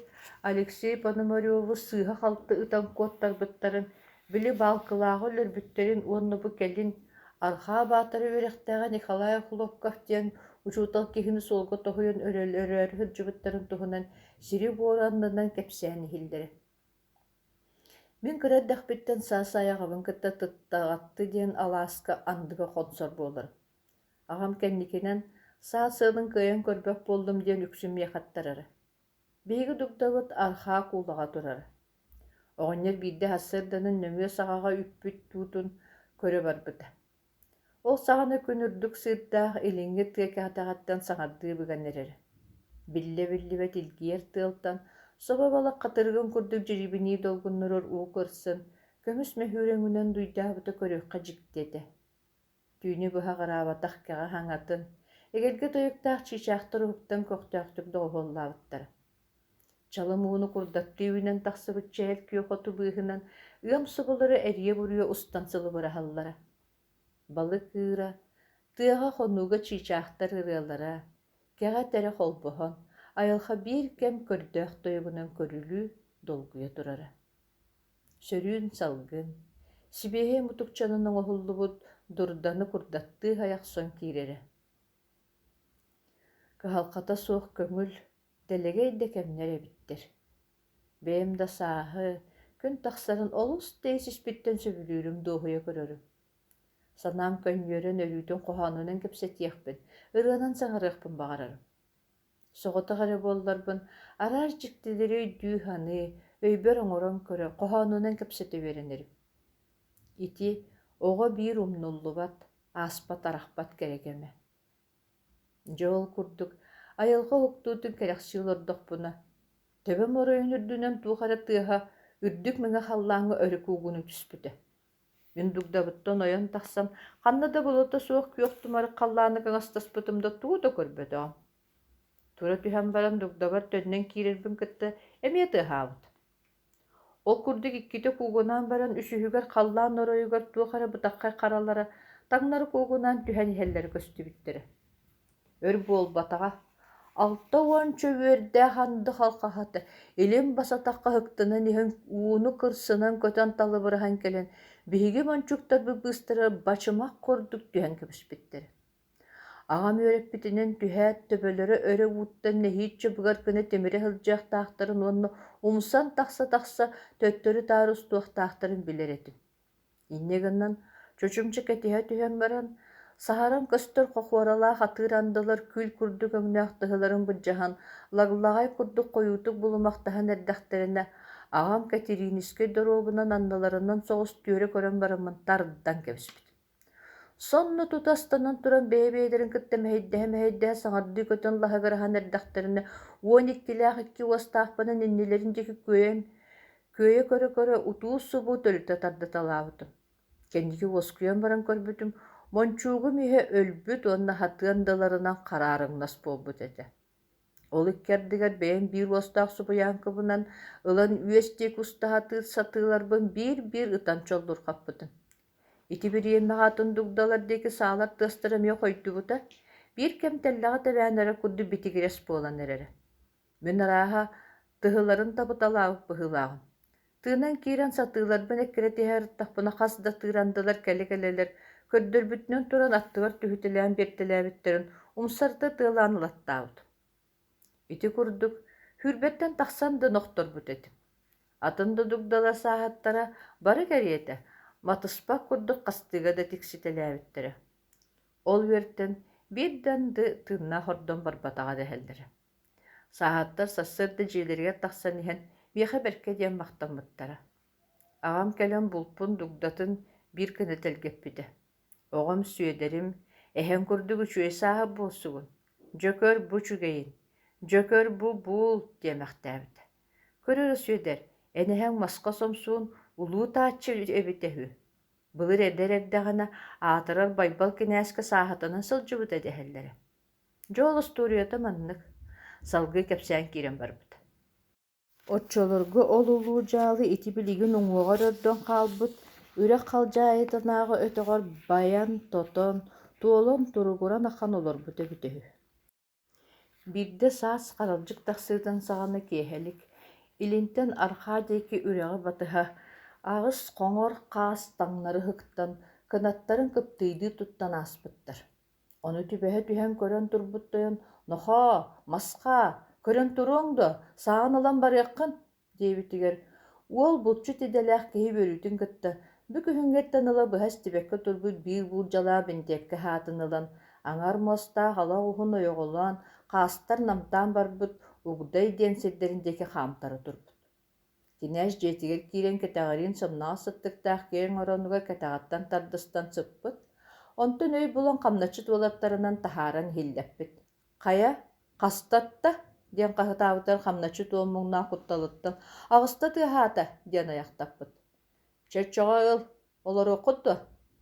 Speaker 1: Алексей Пономареву сыыһа-халты ытан куоттарбыттарын, били Баалкылааҕы өлөрбүттэрин уонна бу кэлин Арҕаа Баатара үөрэхтээҕэ Николай Охлопков диэн учуутал киһини суолга тоһуйан өлөрөөрү сылдьыбыттарын туһунан сири-буору аннынан кэпсээн иһиллэрэ. Мин кыра эрдэхпиттэн саас аайы аҕабын кытта Тыттаҕатты диэн алааска андыга хонсор буоларым. Аҕам кэнникинэн саа сыалын кыайан көрбөт буоллум диэн үксүн миэхэ аттарара. Биһиги дугдабыт архаа куулаҕа турара. Оҕонньор биирдэ сарсыарданан нөҥүө саҕаҕа үппүт туутун көрө барбыта. Ол саҕана күн үрдүк сыырдаах илиҥҥи тыа кэтэҕиттэн саҥардыы быган эрэрэ. Биллэ-биллибэт илгийэр тыалтан собо балык хатырыгын курдук дьирибинии долгуннурар уу кырсын, көмүс мөһүүрэҥинэн дуйдаабыта көрүөххэ дьикти этэ. Түүнү быһа аҕыраабатах кэҕэ хаҥатын, эгэлгэ тойуктаах чыычаахтар уһуктан көхтөөхтүк доҕуһуоллаабыттара. Чалым ууну курдаттыы үүнэн тахсыбыт чээл күөх оту быыһынан ыам соболоро эрийэ-буруйа устан сылыбыраһаллара. Балык ыыра, тыаҕа хонууга чыычаахтар ырыалара, кэҕэ этэрэ холбоһон, айылҕа биир кэм көрдөөх тойугунан көрүлүү долгуйа турара. Сөрүүн салгын, сибиэһэй мутукчанан оҥоһуллубут дурданы курдаттыы айахсан киирэрэ. Кыһалҕата суох көҥүл, дэлэгэй да кэмнэр эбиттэр. Бэйэм да сааһы, күн тахсарын олус тэйис испиттэн сөбүлүүрүм дуоһуйа көрөрүм. Санаам көнньүөрэн өрүүтүн хоһоонунан кэпсэтиэхпин, ырыанан саҥарыахпын баҕарарым. Соҕотох эрэ буолларбын, араас дьиктилэри өйдүү-саныы, өйбөр оҥорон көрө, хоһоонунан кэпсэтэ үөрэнэрим. Ити оҕо биир умнуллубат, ааспат-арахпат кэрэ кэмэ. Дьэ ол курдук айылҕа уһуктуутун кэрэхсии олордохпуна, төбөм оройун үрдүнэн туох эрэ тыаһа үрдүк мэҥэ халлааҥҥа өрө куугунуу түспүтэ. Мин дугдабыттан ойон тахсан, ханна да былыта суох күөх тумарык халлааны кыҥастаспытым да тугу да көрбөтөҕүм. Тура түһэн баран дугдабар төннөн киирэрбин кытта эмиэ тыаһаабыт. Ол курдук иккитэ куугунаан баран үсүһүгэр халлаан оройугар туох эрэ бытаххай харалара таҥнары куугунаан түһэн иһэллэрэ көстүбүттэрэ. Өр буолбатаҕа, 60 үөрдээх анды халҕаһата илин бас атахха ыһыктынан иһэн ууну кырсынан көтөн талыбыраһан кэлэн биһиги мончуктарбыт быыстара бачымах курдук түһэн кэбиспиттэрэ. Аҕам үөрэппитинэн түһээт, төбөлөрө өрө ууттан нэһииччэ быгар гына тимирэ сылдьыахтаахтарын уонна умсан тахса-тахса төттөрү-таары устуохтаахтарын билэр этим. Инньэ гынан, чочумча кэтиһэ түһэн баран, саһаран көстөр хохуоралаах атыыр андылар күл курдук өҥнөөх тыһыларын былдьаһан, лаглаҕай курдук хойуутук булумахтаһан эрдэхтэринэ, аҕам Кэтириинискэй доруобунан анныларынан соҕус түөрэ көрөн бараммын тардан кэбиспит. Сонно тута астанан туран бэйэ-бэйэлэрин кытта мэһэйдэһэ-мэһэйдэһэ саҥардыы көтөн лаһыгыраһан эрдэхтэринэ, 12-лээх икки уостаахпынан иннилэрин диэки күөйэн күөйэ көрө-көрө утуу-субуу төлүтэ тардыталаабытым. Кэнники уоскуйан баран көрбүтүм, мончуугум иһэ өлбүт уонна хатыан андыларынан хараарыҥнас буолбут этэ. Ол икки ардыгар бэйэм биир уостаах субуйааҥкыбынан ылан үөс диэки устаһатыыр сатыыларбын биир-биир ытан чоллурҕаппытым. Ити бириэмэҕэ атын дугдалар диэки саалар тыастара эмиэ хойдубута, биир кэм тэллэҕи тэбээн эрэр курдук битигирэс буолан эрэрэ. Мин арааһа тыһыларын табыталаабыт быһыылааҕым. Тыынан киирэн сатыыларбын эккирэтиһэ ырыттахпына хас да тыыр андылар кэлэ-кэлэлэр көрдөрбүтүнэн туран аттыбар түһүтэлээн биэртэлээбиттэрин умсарыта тыалаан ылаттаабытым. Ити курдук сүүрбэттэн тахсан да нохторбут этим. Атын да дугдалар сааһыттара бары кэриэтэ матыспат курдук хастыыга да тикситэлээбиттэрэ. Ол үөртэн биир да анды тыыннаах ордон барбатаҕа дэһэллэрэ. Сааһыттар сарсыарда дьиэлэригэр тахсан иһэн миэхэ бэркэ диэн махтаммыттара. Аҕам кэлэн булпун дугдатын биир гына тэлгэппитэ. Оҕом Сүөдэрим, эһэҥ курдук үчүгэй сааһыт буолсугун, дьөкөр бу үчүгэйин, дьөкөр бу буул диэмэхтээбитэ. Көр эрэ Сүөдэр, эн эһэҥ маска сомсуун улуу тааччы эбитэ үһү. Былыр эдэр эрдэҕинэ аатырар Байбал кинээскэ сааһытанан сылдьыбыта дэһэллэрэ. Дьэ ол остуоруйата маннык, салгыы кэпсээн киирэн барбыта. Оччолорго ол улуу дьаалы ити билигин уҥуоҕар өрдөн хаалбыт үрэх халдьаайытынааҕы өтөҕөр байан-тотон, туолан туругуран ахан олорбут эбитэ үһү. Биирдэ саас харалдьык тахсыытын саҕана киэһэлик, илинтэн арҕаа диэки үрэҕи батыһа, аҕыс хоҥор хаас таҥнары ыһыктан, кынаттарын кыптыыйдыы туттан ааспыттар. Ону түбэһэ түһэн көрөн турбут тойон: «Нохоо, масхаа, көрөн туруоҥ дуо, сааҕын ылан барыаххын» диэбитигэр, уол булчут идэлээх киһи үөрүүтүн кытта бү күһүҥҥэттэн ыла быһа истибэккэ турбут биир буулдьалаах бинтиэпкэ хаатын ылан, аҥар муостаах ала оҕуһун ойоҕолоон, хаастар намтаан барбыт Угдай диэн сирдэрин диэки хаамтара турбут. Кинээс дьиэтигэр киирэн кэтэҕириин сымнаҕас сыттыктаах киэҥ оронугар кэтэҕиттэн тардыстан сыппыт, онтон өй булан хамначчыт уолаттарынан таһааран иһиллэппит: «Хайа, хастатта?» диэн хаһытаабытыгар хамначчыт уол муҥнаах кутталыттан «Аҕыста тыаһаата» диэн айахтаппыт. «Чэ, оччоҕо ыл, олоруоххут дуо?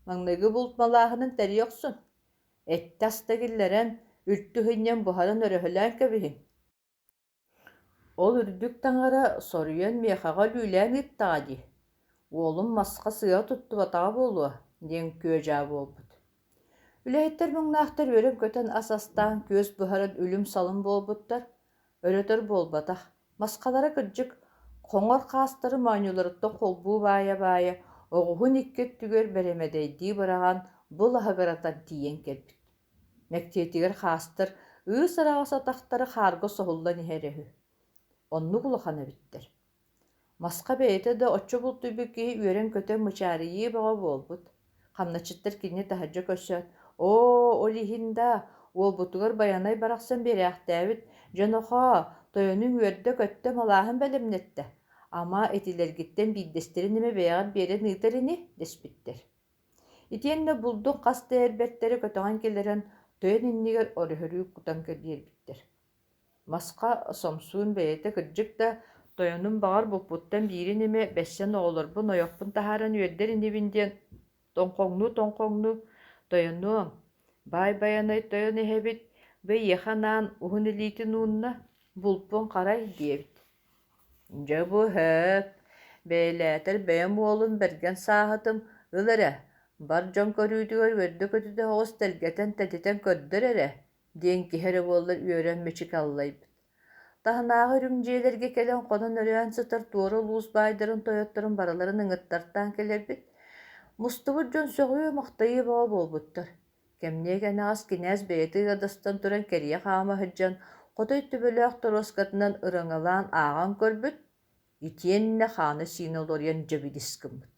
Speaker 1: Маҥнайгы булт малааһынын тэрийэ охсун. Эттэ-аста киллэрэн, үлтү сынньан буһаран өрөһөлөөн кэбиһиҥ. Ол үрдүк таҥара соруйан миэхэҕэ өлүүлээн ыыттаҕа дии, уолум маска сыыһа туттубатаҕа буолуо диэн күө-дьаа буолбут. Үлэһиттэр муҥнаахтар үөрэн-көтөн ас астаан күөс буһаран үлүм-салым буолбуттар, өрөтөр буолбатах, масхалара кырдьык хоҥор хаастары моонньуларыттан холбуу баайа-баайа оҕуһун икки өттүгэр бэрэмэдэйдии быраҕан бу лаһыгыратан тиийэн кэлбит. Мэктиэтигэр хаастар ыыс араҕас атахтара хаарга соһуллан иһэрэ үһү. Оннук улахан эбиттэр. Масха бэйэтэ да оччо бултуйбут киһи үөрэн-көтөн мычаарыйыы бөҕө буолбут. Хамначчыттар кинини таһырдьа көрсөөт, «Оо, ол иһин да, уолбутугар Байанай барахсан биэрээхтээбит, дьэ нохоо, тойонуҥ үөрдэ-көттө малааһын бэлэмнэттэ. Ама, итилэргиттэн биирдэстэрин эмэ бэйэҕит биэрэн ыытар ини» дэспиттэр. Итиэннэ булдун хас да эрбэттэри көтөҕөн киллэрэн тойон иннигэр өрүһүрүү кутан биэрбиттэр. Масха сомсуун бэйэтэ кырдьык да тойонум баҕар булпуттан биирин эмэ бэссэн оҕолорбун ойохпун таһааран үөрдэр инибин диэн Тоҥхоҥнуу-тоҥхоҥнуу «Тойонуом, баай Байанай тойон эһэбит бу эйиэхэ анаан уһун илиитин уунна, булпун харай» диэбит. Дьэ бу һөөп, бэйэлээтэр бэйэм уолум бэргэн сааһытым ыл эрэ, бар дьон көрүүтүгэр үөрдэ-көтүтэ соҕус тэлгэтэн тэтитэн көрдөр эрэ диэн киһи эрэ буоллар үөрэн мичик аллайбыт. Таһынааҕы үрүҥ дьиэлэргэ кэлэн хонон-өрөөн сытар туора улуус баайдарын тойотторун барыларын ыҥыттартаан кэлэрбит. Мустубут дьон сөҕүө-махтайыы бөҕө буолбуттар. Кэмниэ кэнэҕэс кинээс бэйэтэ ыадастан туран кэрийэ хаама сылдьан, хотой төбөлөөх торуоскатынан ырыҥалаан ааҕан көрбүт, итиэннэ хаана-сиинэ уларыйан дьэбидис гыммыт.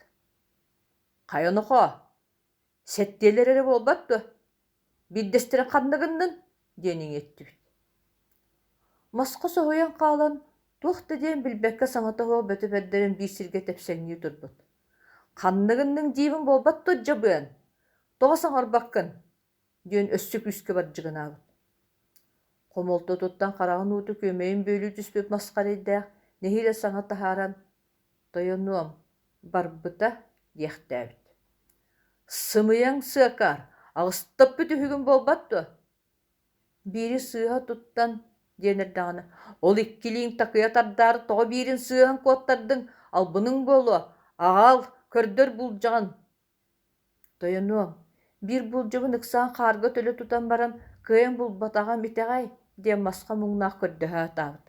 Speaker 1: «Хайа нохоо, сэттиэлэр эрэ буолбат дуо? Биирдэстэрин ханна гыннын?» диэн иҥиэттибит. Мосхо соһуйан хаалан, туох да диэн билбэккэ саҥата суох бөтө бэрдэрин биир сиргэ тэпсэҥнии турбут. «Ханна гынныҥ диибин буолбат дуо, дьабыан? Тоҕо саҥарбаккын?» диэн өссө күүскэ бардьыгынаабыт. Хомолтотуттан хараҕын уута күөмэйин бүөлүү түспүт масхарыйдаах нэһиилэ саҥа таһааран «Тойонуом, барбыта» диэхтээбит. «Сымыйаҥ сыакаар, аҕыстаппыт үһүгүн буолбат дуо?» Биири сыыһа туттан диэн эрдэҕинэ, ол иккилииҥ такыйа тардаары тоҕо биирин сыыһан куоттардыҥ, албыныҥ буолуо, аҕал, көрдөр булдьаҕын «Тойонуом, биир булдьабын ыксаан хаарга төлө тутан баран кыайан булбатаҕым итэҕэй» диэн масха муҥнаах көрдөһө сатаабыт.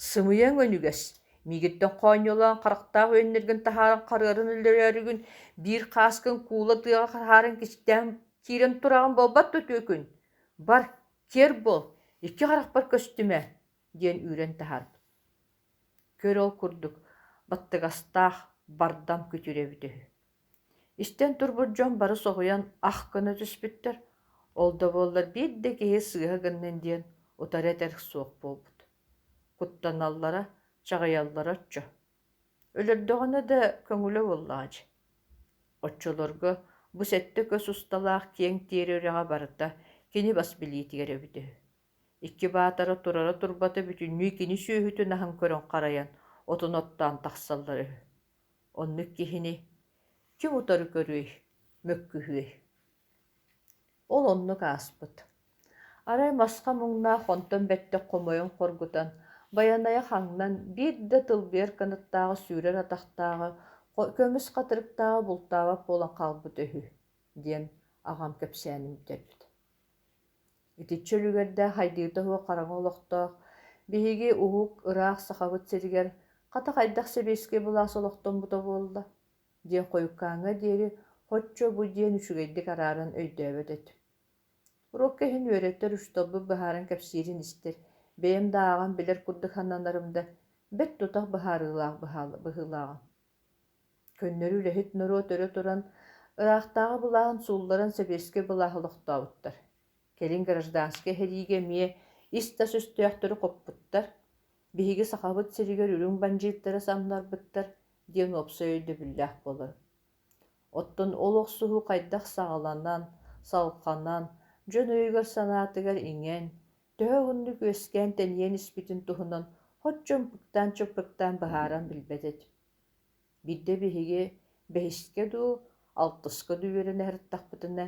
Speaker 1: «Сымыйаҥ өнүгэс, миигиттэн хоонньолоон харахтаах үөннэргин таһааран харыарын өлөрөөрүгүн биир хааскын куула тыаҕа таһааран кистээн киирэн тураҕын буолбат дуо түөкүн? Бар, киэр буол, икки харахпар көстүмэ» диэн үүрэн таһаарбыт. Көр ол курдук баттыгастаах бардам күтүр эбит үһү. Истэн турбут дьон бары соһуйан ах гына түспүттэр, ол да буоллар биир да киһи сыыһа гыннын диэн утары этэр суох буолбут. Куттаналлара, чаҕыйаллара оччо. Өлөрдөҕүнэ да көҥүлэ буоллаҕа дии. Оччолорго бу сэттэ көс усталаах киэҥ тиэрэ үрэҕэ барыта кини бас билиитигэр эбитэ үһү. Икки баатара турара турбата бүтүннүү кини сүөһүтүн аһын көрөн харайан, отун оттоон тахсаллар үһү. Оннук киһини ким утары көрүөй, мөккүһүөй? Ол оннук ааспыт. Арай масха муҥнаах онтон бэттэх хомойон хоргутан, Байанайа хаҥнан, биир да тылбыйар кынаттааҕы сүүрэр атахтааҕы, көмүс хатырыктааҕы бултаабат буолан хаалбыт үһү диэн аҕам кэпсээнин бүтэрбит. Итиччэ үлүгэрдээх хайдыыта суох хараҥа олохтоох биһиги уһук, ыраах Сахабыт сиригэр хата хайдах сэбиэскэй былаас олохтоммута буолла диэн хойуккааҥҥа диэри һоччо бу диэн үчүгэйдик арааран өйдөөбөт этим. Уруокка иһин үөрэтэр учууталбыт быһааран кэпсиирин истэр, бэйэм да ааҕан билэр курдук сананарым да, бэрт тутах быһаарыылаах быһыылааҕым. Көннөрү үлэһит норуот өрө туран, ыраахтааҕы былааһын суулларан сэбиэскэй былааһы олохтообуттар. Кэлин гражданскай сэриигэ эмиэ ис-тас өстөөхтөрү хоппуттар, биһиги Сахабыт сиригэр үрүҥ бандьыыттары самнарбыттар диэн уопсай өйдөбүллээх буолар. Оттон ол охсуһуу хайдах саҕаланан, салҕанан, дьон өйүгэр-санаатыгар иҥэн, төһө уһуннук үөскээн тэнийэн испитин туһунан соччо ымпыктаан-чымпыктаан быһааран билбэт этим. Биирдэ биһиги бэһискэ дуу, алтыска дуу үөрэнэ сырыттахпытына,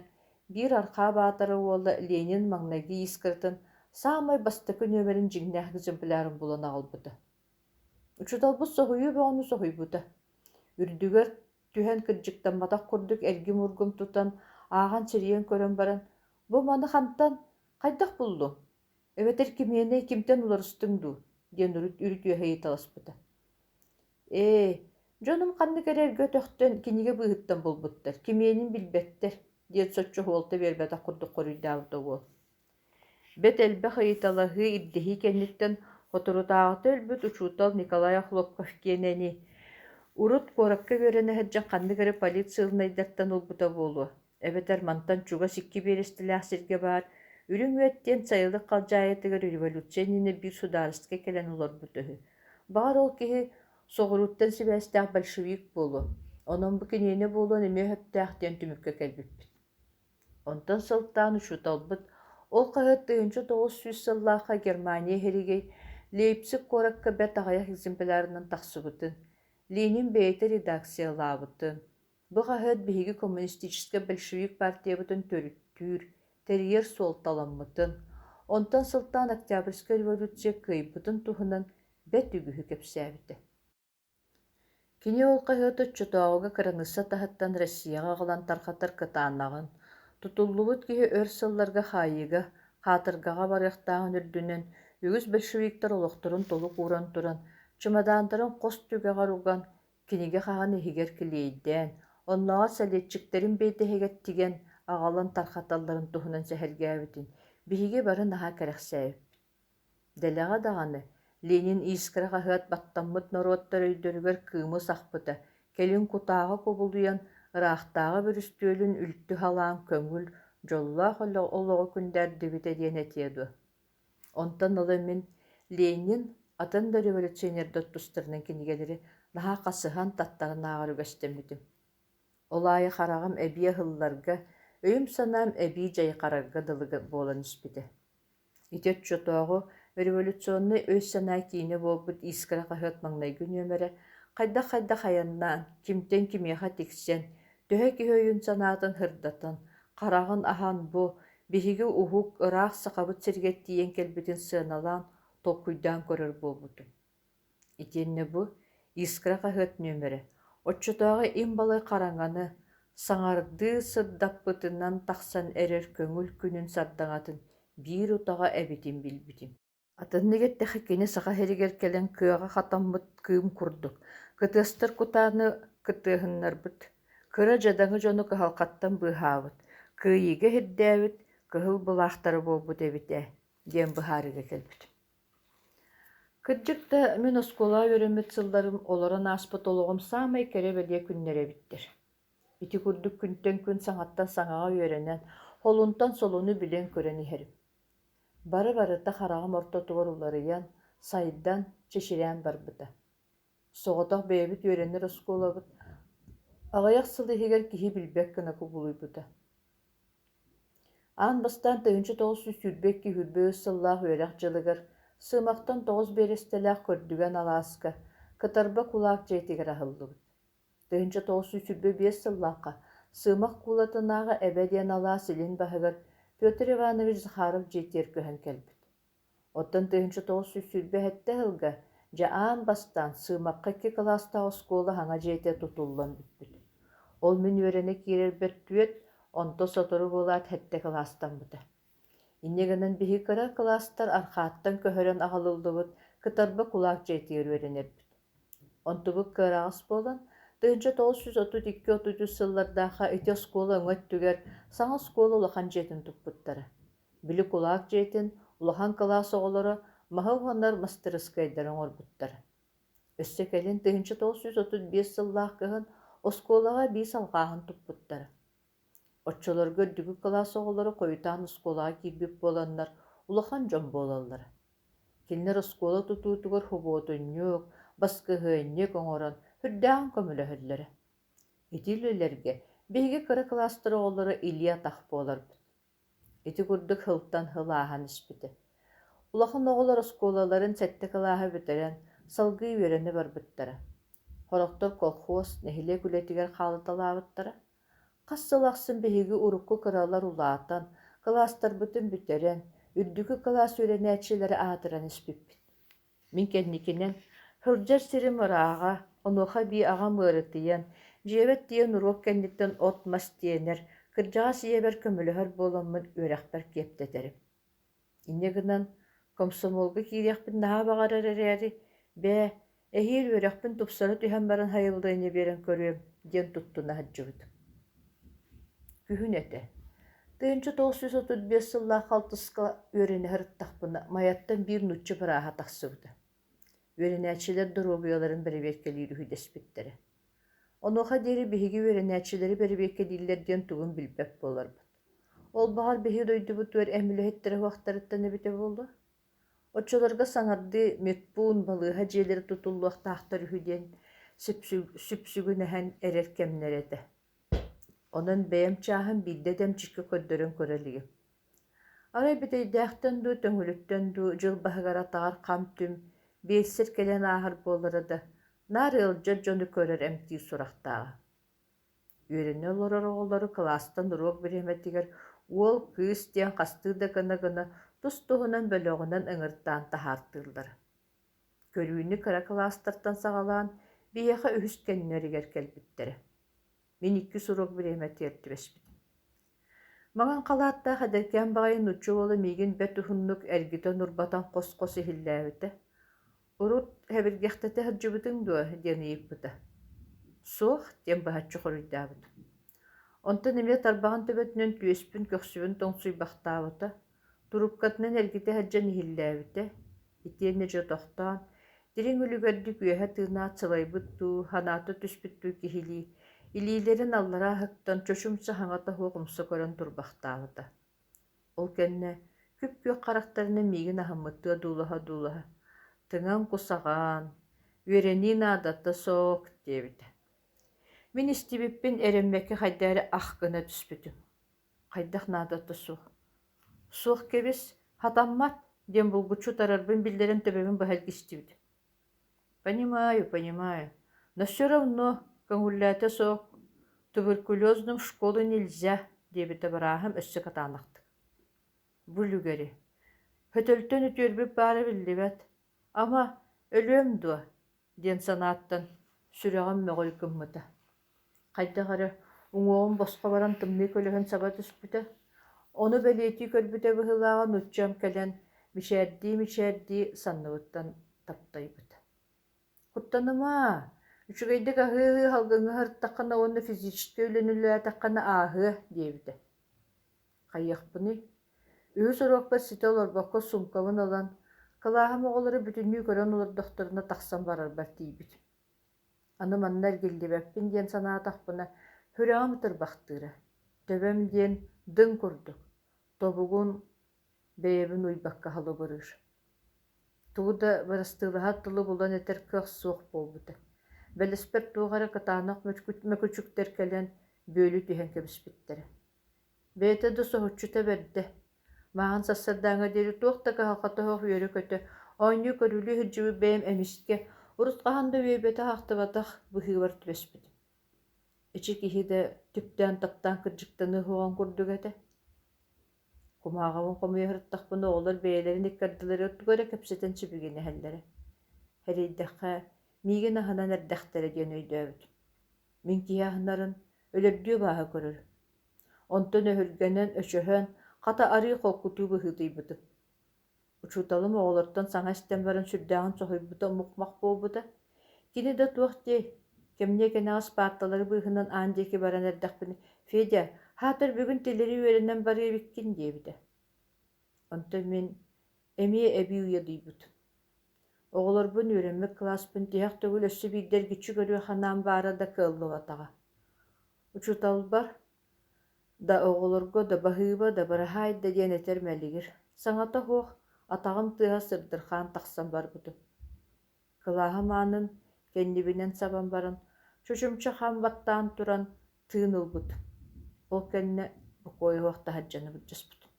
Speaker 1: биир Архаа Баатара уола Ленин маҥнайгы искратын саамай бастакы нүөмэрин дьиҥнээх экземплярын булан аҕалбыта. Учууталбыт соһуйуу бөҕөнү соһуйбута. Үрдүгэр түһэн кырдьыктамматах курдук эргим-ургум тутан, ааҕан сирийэн көрөн баран, «Бу маны хантан, хайдах буллуҥ? Эбэтэр кимиэнэй кимтэн уларыстыҥ дуу?» диэн урут үрүт үөһэ ыйыталаспыта. Ээ, дьонум ханнык эрэ эргэ өтөхтөн, кинигэ быыһыттан булбуттар, кимиэнин билбэттэр, диэн соччо суолта биэрбэтэх курдук хоруйдаабыта уол. Бэрт элбэх ыйыталаһыы, ирдэһии кэнниттэн соторутааҕыта өлбүт учуутал Николай Охлопков киэнэни урут куоракка үөрэнэ сылдьан ханнык эрэ полициялынайдартан ылбыта буолуо, эбэтэр мантан чугас икки биэрэстэлээх сиргэ баар Үрүҥ Үөт диэн сайылык халдьаайытыгар революция иннинэ биир судаарыскай кэлэн олорбут үһү. Баҕар ол киһи соҕурууттан сибээстээх большевик буолуо, онон бу киниэнэ буолуон эмиэ сөптөөх диэн түмүккэ кэлбиппит. Онтон сылтаан учууталбыт ол хаһыат 1900 сыллаахха Германия иһиригэй Лейпциг куоракка бэрт аҕыйах экземплярынан тахсыбытын, Ленин бэйэтэ редакциялаабытын. Бу хаһыат биһиги коммунистическай большевик партиябытын төрүттүүр, тэрийэр суолталаммытын, онтон сылтаан Октябрьскай революция кыайбытын туһунан бэрт үгүһү кэпсээбитэ. Кини ол хаһыаты оччотооҕуга кыраныысса таһыттан Россияҕа аҕалан тарҕатар кытаанаҕын, тутуллубут киһи өр сылларга хаайыыга, хаатыргаҕа барыахтааҕын үрдүнэн үгүс большевиктар олохторун толук ууран туран, чымадаандарын хос түгэҕэр уган, кинигэ хаһан иһигэр килиэйдээн, оннооҕор сэлиэччиктэрин биэтэһигэр тигэн аҕалан тарҕаталларын туһунан сэһэргээбитин биһиги бары наһаа кэрэхсээбиппит. Дэлэҕэ даҕаны, Ленин «Искра» хаһыат баттаммыт норуоттар өйдөрүгэр кыымы сахпыта, кэлин кутааҕа кубулуйан, ыраахтааҕы бүрүстүөлүн үлтү халаан көҥүл, дьоллоох олоҕу күндээрдибитэ диэн этиэ дуо? Онтон ыла мин Ленин, атын да революционердар тустарынан кинигэлэри наһаа хасыһан, таттаран ааҕар үгэстэммитим. Ол аайы хараҕым эбии аһылларга, өйүм-санаам эбии дьайҕарарга дылы буолан испитэ. Ити оччотооҕу революционнай өй-санаа киинэ буолбут «Искра» хаһыат маҥнайгы нүөмэрэ хайдах-хайдах айаннаан, кимтэн кимиэхэ тиксэн, төһө киһи өйүн-санаатын сырдатан, хараҕын аһан бу биһиги уһук, ыраах Сахабыт сиригэр тиийэн кэлбитин сыаналаан, толкуйдаан көрөр буолбутум. Итиэннэ бу «Искра» хаһыат нүөмэрэ оччотооҕу им-балай хараҥаны саҥардыы сырдаппытынан тахсан эрэр көҥүл күнүн сардаҥатын биир утаҕа эбитин билбитим. Атыннык эттэххэ кини Саха сиригэр кэлэн кыаҕа хатаммыт кыым курдук, кытыастар кутааны кытыаһыннарбыт, кыра дьадаҥы дьону кыһалҕаттан быыһаабыт, кыайыыга иһирдээбит кыһыл былаахтара буолбут эбит ээ диэн быһаарыыга кэлбитим. Кырдьык да, мин оскуолаҕа үөрэммит сылларым олорон ааспыт олоҕум саамай кэрэ-бэлиэ күннэрэ эбиттэр. Ити курдук күнтэн күн саҥаттан саҥаҕа үөрэнэн, холунтан солуну билэн-көрөн иһэрим. Бары-барыта хараҕым ортотугар уларыйан, сайдан, чэчирээн барбыта. Соҕотох бэйэбит үөрэнэр оскуолабыт аҕыйах сыл иһигэр киһи билбэт гына кубулуйбута. Аан бастаан 1922-23 сыллаах үөрэх дьылыгар Сыымахтан 9 биэрэстэлээх Көрдүгэн алааска Кытарба кулаак дьиэтигэр аһыллыбыт. 1925 сыллаахха Сыымах куулатынааҕы Эбэ диэн алаас илин баһыгар Петр Иванович Захаров дьиэтигэр көһөн кэлбит. Оттон 1927 сылга дьэ аан бастаан Сыымахха икки кылаастаах оскуола саҥа дьиэтэ тутуллан бүппүт. Ол мин үөрэнэ киирэрбэр түөрт, онто сотору буолаат сэттэ кылаастаммыта. Инньэ гынан биһиги кыра кылаастар архааттан көһөрөн аҕалыллыбыт Кытарба кулаак дьиэтигэр үөрэнэрбит. Онтубут кыараҕас буолан, 1932-33 сыллардаахха ити оскуола өҥө өттүгэр саҥа оскуола улахан дьиэтин туппуттара. Били кулаак дьиэтин улахан кылаас оҕолоро маһы уһанар мастарыскыайдары оҥорбуттара. Өссө кэлин 1935 сыллаах кыһын оскуолаҕа эбии салҕааһын туппуттара. Оччолорго үрдүкү кылаас оҕолоро хойутаан оскуолаҕа киирбит буоланнар улахан дьон буолаллара. Кинилэр оскуола тутуутугар хубуотунньук, баскыһыанньык оҥорон сүрдээҕин көмөлөһөллөрө. Ити үлэлэргэ биһиги кыра кылаастар оҕолоро илии-атах буоларбыт. Ити курдук сылтан сыл ааһан испитэ. Улахан оҕолор оскуолаларын сэттэ кылааһы бүтэрэн, салгыы үөрэнэ барбыттара. Сорохтор колхуос, нэһилиэк үлэтигэр хаалыталаабыттара. Хас сыл ахсын биһиги урукку кыралар улаатан, кылаастарбытын бүтэрэн, үрдүкү кылаас үөрэнээччилэрэ аатыран испиппит. Мин кэнникинэн сылдьар сирим ырааҕа, онуоха эбии аҕам ыарытыйан, дьиэбэр тиийэн уруок кэнниттэн от-мас тиэнэр, кырдьаҕас ийэбэр көмөлөһөр буоламмын үөрэхпэр киэптэтэрим. Инньэ гынан, комсомолга киириэхпин наһаа баҕарар эрээри, бээ, эһиил үөрэхпин тупсара түһэн баран сайыллыаны биэрэн көрүөм диэн туттуна сылдьыбытым. Күһүн этэ. 1935 сыллаах халтыска үөрэнэ сырыттахпына, Майаттан биир нуучча бырааһа тахсыбыта. Үөрэнээччилэр доруобуйаларын бэрэбиэркэлиир үһү дэспиттэрэ. Онуоха диэри биһиги үөрэнээччилэри бэрэбиэркэлииллэр диэн тугун билбэт буоларбыт. Ол баҕар биһиги дойдубутугар эн үлэһиттэрэ уһуохтарыттан эбитэ буолуо. Оччолорго саҥардыы медпуун, балыыһа дьиэлэрэ тутуллуохтаахтар үһү диэн сүпсүгүнэһэн эрэр кэмнэрэ этэ. Онон бэйэм чааһым биирдэ да эмчиккэ көрдөрөн көрө илигим. Арай Бүтэйдээхтэн дуу, Төҥүлүттэн дуу дьыл баһыгар атаҕар хам-түм, биэлсэр кэлэн ааһар буолара да, наар ыалдьар дьону көрөр эмтиир сурахтааҕа. Үөрэнэ олорор оҕолору кылаастан уруок бириэмэтигэр уол, кыыс диэн хастыы да гына-гына тус-туһунан бөлөҕүнэн ыҥыртаан таһаартыыллара. Көрүүнү кыра кылаастартан саҕалаан биһиэхэ үһүс кэннилэригэр кэлбиттэрэ. Мин иккис уруок бириэмэтигэр түбэспитим. Маҥан халааттаах эдэркээн баҕайы нуучча уола миигин бэрт уһуннук эргитэн-урбатан хос-хос иһиллээбитэ. «Урут сэбиргэхтэтэ сылдьыбытыҥ дуо?» диэн ыйыппыта. «Суох» диэн быһаччы хоруйдаабытым. Онтон эмиэ тарбаҕын төбөтүнэн түөспүн, көхсүбүн тоҥсуйбахтаабыта, туруккатынан эргитэ сылдьан иһиллээбитэ. Итиэннэ дьэ тохтоон, дириҥ үлүгэрдик үөһэ тыынаат сылайбыт дуу, санаата түспүт дуу киһилии, илиилэрин аллараа ыһыктан чочумча саҥата суох умса көрөн турбахтаабыта. Ол кэннэ күп-күөх харахтарынан миигин аһыммыттыы одуулаһа-одуулаһа: «Тыҥаҥ кусаҕаан, үөрэнии наадата суох» диэбитэ. Мин истибиппин эрэммэккэ хайдах эрэ ах гына түспүтүм. Хайдах наадата суох? Суох кэбис, хатаммат диэн булгуччу утарарбын биллэрэн төбөбүн быһа илгистибит. Понимаю, понимаю, но все равно көҥүллээтэ суох, туберкулезным в школу нельзя диэбитэ бырааһым өссө кытаанахтык. Бу үлүгэри. Хөтөлтөн үтүөрбүт баара биллибэт. Ама, өлүөм дуо? диэн санааттан сүрэҕим мөҕүл гыммыта. Хайдах эрэ уҥуоҕум босхо баран тымныы көлөһүн саба түспүтэ. Ону бэлиэтии көрбүтэ быһыылааҕа нууччам кэлэн мичээрдии-мичээрдии санныбыттан таптайбыта. «Куттаныма, үчүгэйдик аһыы-аһыы салгыҥҥа сырыттаххына уонна физическэй үлэни үлэлээтэххинэ ааһыа» диэбитэ. Хайыахпыный, үһүс уруокпар ситэ олорбокко суумкабын ылан, кылааһым оҕолоро бүтүннүү көрөн олордохторуна тахсан барарбар тиийбитим. Аны манна эргиллибэппин диэн санаатахпына, сүрэҕим ытырбахтыыра, төбөм диэн дыҥ курдук, тобугун бэйэбин уйбакка халыбырыыр. Тугу да бырастыылаһар тылы булан этэр кыах суох буолбута. Бэлэспэр туох эрэ кытаанах мөкүчүктэр кэлэн бүөлүү түһэн кэбиспиттэрэ. Бэйэтэ да соһуччута бэрдэ. Мааҕын сарсыардааҥҥа диэри туох да кыһалҕата суох үөрэ-көтө, оонньуу-көрүлүү сылдьыбыт бэйэм эмискэ, урут хаһан да үөйбэтэх-ахтыбатах быһыыбар түбэспитим. Эчи киһи да түптээн-таптаан кырдьыктаныа суоҕун курдук этэ. Кумааҕыбын хомуйа сырыттахпына оҕолор бэйэлэрин икки ардыларыгар тугу эрэ кэпсэтэн сибигинэһэллэрэ. Сэрэйдэххэ, миигин аһынан эрдэхтэрэ диэн өйдөөбүтүм. Мин киһи аһынарын өлөрдүү абааһы көрөрүм. Онтон өһүргэнэн, өчөһөн, хата арыы холкутуу быһыытыйбытым. Учууталым оҕолортон саҥа истэн баран сүрдээҕин соһуйбута, мух-мах буолбута. Кини да туох диэй, кэмниэ кэнэҕэс паарталары быыһынан аан диэки баран эрдэхпинэ, «Федя, хаатыр бүгүн тилэри үөрэнэн барыа эбиккин» диэбитэ. Онтон мин эмиэ эбии уйадыйбытым. Оҕолорбун үөрэммит кылааспын тиһэх төгүл өссө биирдэ эргиччи көрүөх санаам баара да кыаллыбатаҕа. Учууталбар да оҕолорго да баһыыба да быраһаай да диэн этэр мэлигир, саҥата суох атаҕым тыаһа сырдырхаан тахсан барбытым. Кылааһым аанын кэннибинэн сабан баран, чочумча хам баттаан туран тыын ылбытым. Ол кэннэ бокуойа суох таһырдьаны былдьаспытым.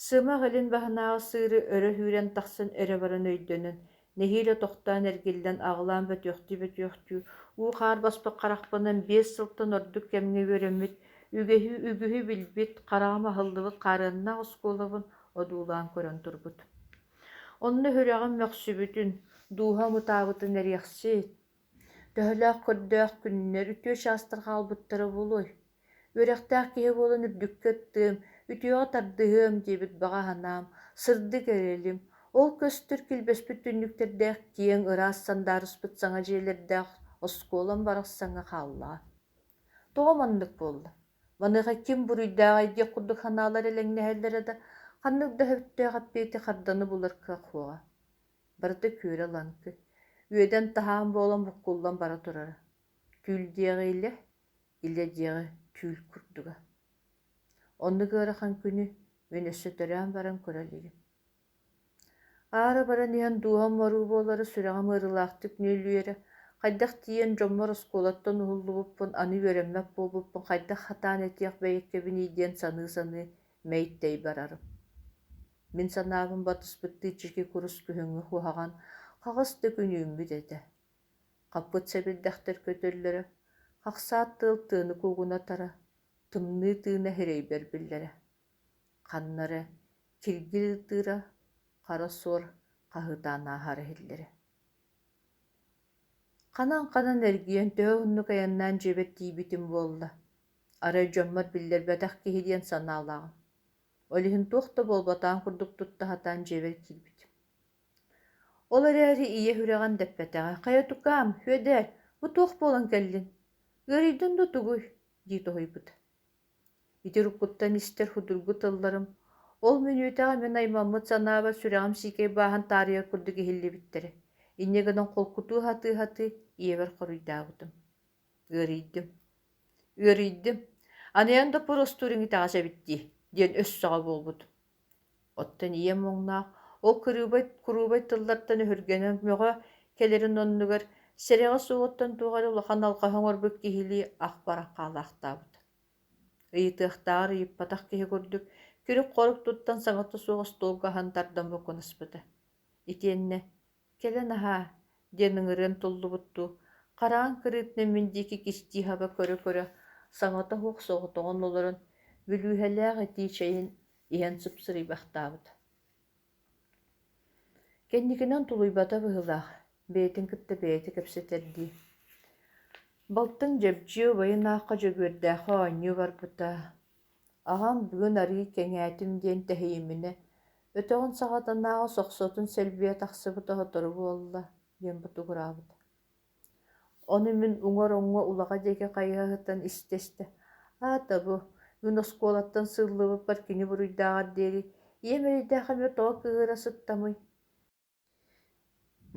Speaker 1: Сымах илин баһынааҕы сыыры өрө сүүрэн тахсан өрө баран өйдөнөн, нэһиилэ тохтоон эргиллэн аҕылаан бөтүөхтүү-бөтүөхтүү, уу-хаар баспыт харахпынан 5 сылтан ордук кэмҥэ үөрэммит, үгэһи үгүһү билбит, хараҕым аһыллыбыт хаарыаннаах оскуолабын одуулаан көрөн турбут. Онно сүрэҕим мөхсүбүтүн, дууһам ытаабытын эриэхсит, Төһөлөөх көрдөөх күннэр, үтүө чаастар хаалбыттара буолуой? Үөрэхтээх киһи буолан үрдүккэ ыттыам, үтүөҕэ тардыһыам диэбит баҕа санаам, сырдык эрэлим, ол көстөр килбэспит түннүктэрдээх киэҥ, ыраас сандаарыспыт саҥа дьиэлэрдээх оскуолам барахсаҥҥа хааллаҕа. Тоҕо маннык буолла? Маныаха ким буруйдааҕый диэх курдук санаалар элэҥнэһэллэрэ да, ханнык да сөптөөх эппиэти харданы булар кыах суоҕа. Барыта күөрэ-лаҥкы, үөдэн-таһаан буолан буккуллан бара турара. Түүл диэҕи илэ, илэ диэҕи түүл курдуга. Оннук ыарахан күнү мин өссө төрөөн баран көрө илигим. Аара баран иһэн дууһам моруу буолара сүрэҕим ыарыылаахтык нүөлүйэрэ, хайдах тиийэн дьоммор оскуолаттан уһуллубуппун, аны үөрэммэт буолбуппун хайдах хатаан этиэх бэйэккэбиний диэн саныы-саныы мэй-тэй барарым. Мин санаабын батыспыттыы чики курус күһүҥҥү куһаҕан хаҕыс да күн үүммүт этэ. Хаппыт сэбирдэхтэр көтөллөрө. Хахсаат тыал тыаны куугунатара, тымныы тыына сирэйбэр биллэрэ. Ханна эрэ киргил ытыыра, хара суор хаһыытаан ааһара иһиллэрэ. Ханан-ханан эргийэн төһө уһуннук айаннаан дьиэбэр тиийбитим буолла, арай дьоммор биллэрбэтэх киһи диэн санаалааҕым. Ол иһин туох да буолбатаҕын курдук тутта сатаан дьиэбэр киирбитим. Ол эрээри ийэ сүрэҕин дэппэтэҕэ: «Хайа тукаам, Сүөдээр, бу туох буолан кэллиҥ? Ыарыйдыҥ да тугуй?» дии тоһуйбута. Ити уруккуттан истэр судургу тылларым ол мүнүүтэҕэ мин аймаммыт санаабар сүрэҕим сиикэй бааһын таарыйар курдук иһиллибиттэрэ. Инньэ гынан холкутуу сатыы-сатыы ийэбэр хоруйдаабытым: «Ыарыйдым, ыарыйдым, анайан да поростууруҥ итэҕэс эбит дии» диэн өс саҕа буолбутум. Оттон ийэм муҥнаах ол кырыыбай куруубай тыллартан өһүргэнэн мөҕө кэлэрин оннугар сэрэҕэ суоҕуттан туох эрэ улахан алҕаһы оҥорбут киһилии ах баран хаалаахтаабыта. Ыйытыахтааҕар ыйыппатах киһи курдук күрүк-хорук туттан саҥата суох остуолга аһан тардан букунаспыта. Итиэннэ «Кэлэн аһаа» диэн ыҥырыан туллубуттуу, хараан кырыытынан мин диэки кистии хаба көрө-көрө, саҥата суох соҕотоҕун олорон, бүлүүһэлээх итии чэйин иһэн сыпсырыйбахтаабыта. Кэнникинэн тулуйбата быһыылаах, бэйэтин кытта бэйэтэ кэпсэтэрдии: «Балтыҥ Дьэбдьиэ убайын аахха Дьөгүөрдээххэ оонньуу барбыта, аҕам бүгүн арыый кэҥээтим диэн тэһийиминэ, өтөҕүн саҕатынааҕы сохсотун сэлбийэ тахсыбыта сотору буолла» диэн ботугураабыта. Ону мин уҥар оҥҥо улаҕа диэки хайыһа сытан истэ-истэ, аата бу, мин оскуолаттан сыыллыбыппар кини буруйдааҕар диэри ийэм эрэйдээх эмиэ тоҕо кыыһыра сыттамый?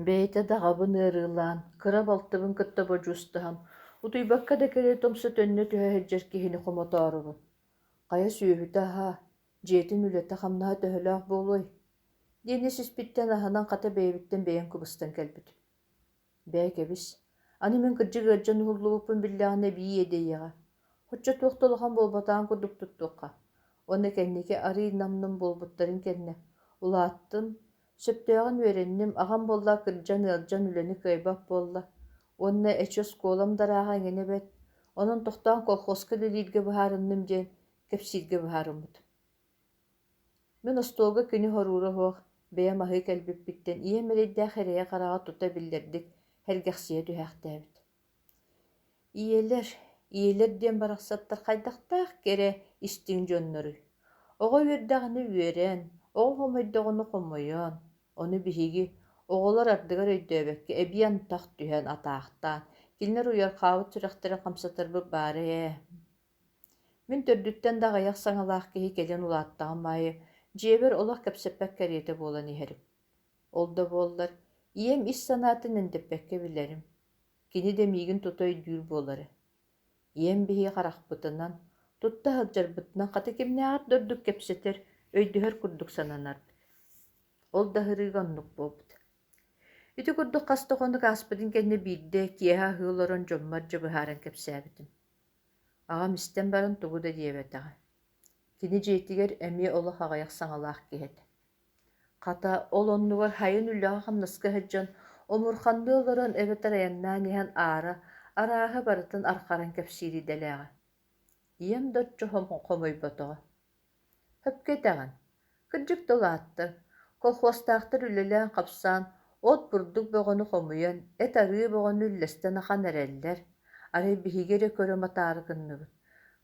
Speaker 1: Бэйэтэ да аҕабын ыарыылаан, кыра балтыбын кытта бодьуустаһан, утуйбакка да кэлэ тумса төннө түһэ сылдьар киһини хомотоорубун. Хайа сүөһүтэ аһаа, дьиэтин үлэтэ-хамнаһа төһөлөөх буолуой? диэн ис-испиттэн аһынан хата бэйэбиттэн бэйэм кыбыстан кэлбитим. Бээ кэбис, аны мин кырдьык ыалдьан уһуллубуппун биллэҕинэ эбии иэдэйиэҕэ. Оччо туох да улахан буолбатаҕын курдук туттуохха. Уонна кэнники арыый нам-нум буолбуттарын кэннэ, улааттым, сөптөөҕүн үөрэнним, аҕам буолла кырдьан ыалдьан үлэни кыайбат буолла. Уонна эчи оскуолам да ырааҕа эҥинэ бэрт, онон тохтоон колхозка үлэлииргэ быһаарынным диэн кэпсииргэ быһаарыммытым. Мин остуолга кини хоруула суох, бэйэм аһыы кэлбиппиттэн ийэм эрэйдээх эрэйэ-хараҕа тута биллэрдик сэргэхсийэ түһээхтээбит. Ийэлэр, ийэлэр диэн барахсаттар хайдахтаах кэрэ, истиҥ дьонноруй. Оҕо үөрдэҕинэ үөрэн, оҕо хомойдоҕуна хомойон, ону биһиги, оҕолор ардыгар өйдөөбөккө эбии антах түһэн атаахтаан, кинилэр уйархаабыт сүрэхтэрин хамсатарбыт баара ээ. Мин төрдүттэн да аҕыйах саҥалаах киһи кэлин улааттаҕым аайы дьиэбэр олох кэпсэппэт кэриэтэ буолан иһэрим. Ол да буоллар, ийэм ис санаатын эндэппэккэ билэрим. Кини да миигин тута өйдүүр буолара. Ийэм биһиги харахпытынан, тутта сылдьарбытынан хата кимнээҕэр да ордук кэпсэтэр, өйдөһөр курдук сананарбыт. Ол да аһырыыга оннук буолбут. Ити курдук хас да хонук ааспытын кэннэ биирдэ киэһэ аһыы олорон дьоммор дьэ быһааран кэпсээбитим. Аҕам истэн баран тугу да диэбэтэҕэ. Кини дьиэтигэр эмиэ олох аҕыйах саҥалаах киһи этэ. Хата, ол оннугар сайын үлэҕэ-хамнаска сылдьан, омурханныы олорон эбэтэр айаннаан иһэн аара, арааһы барытын архаран кэпсиир идэлээҕэ. Ийэм да оччо хомойботоҕо. Сөпкө этэҕин, кырдьык да улааттыҥ, колхуостаахтар үлэлээн-хапсаан, от-бурдук бөҕөнү хомуйан, эт-арыы бөҕөнү үллэстэн ахан эрэллэр, арай биһиги эрэ көрө матаары гынныбыт.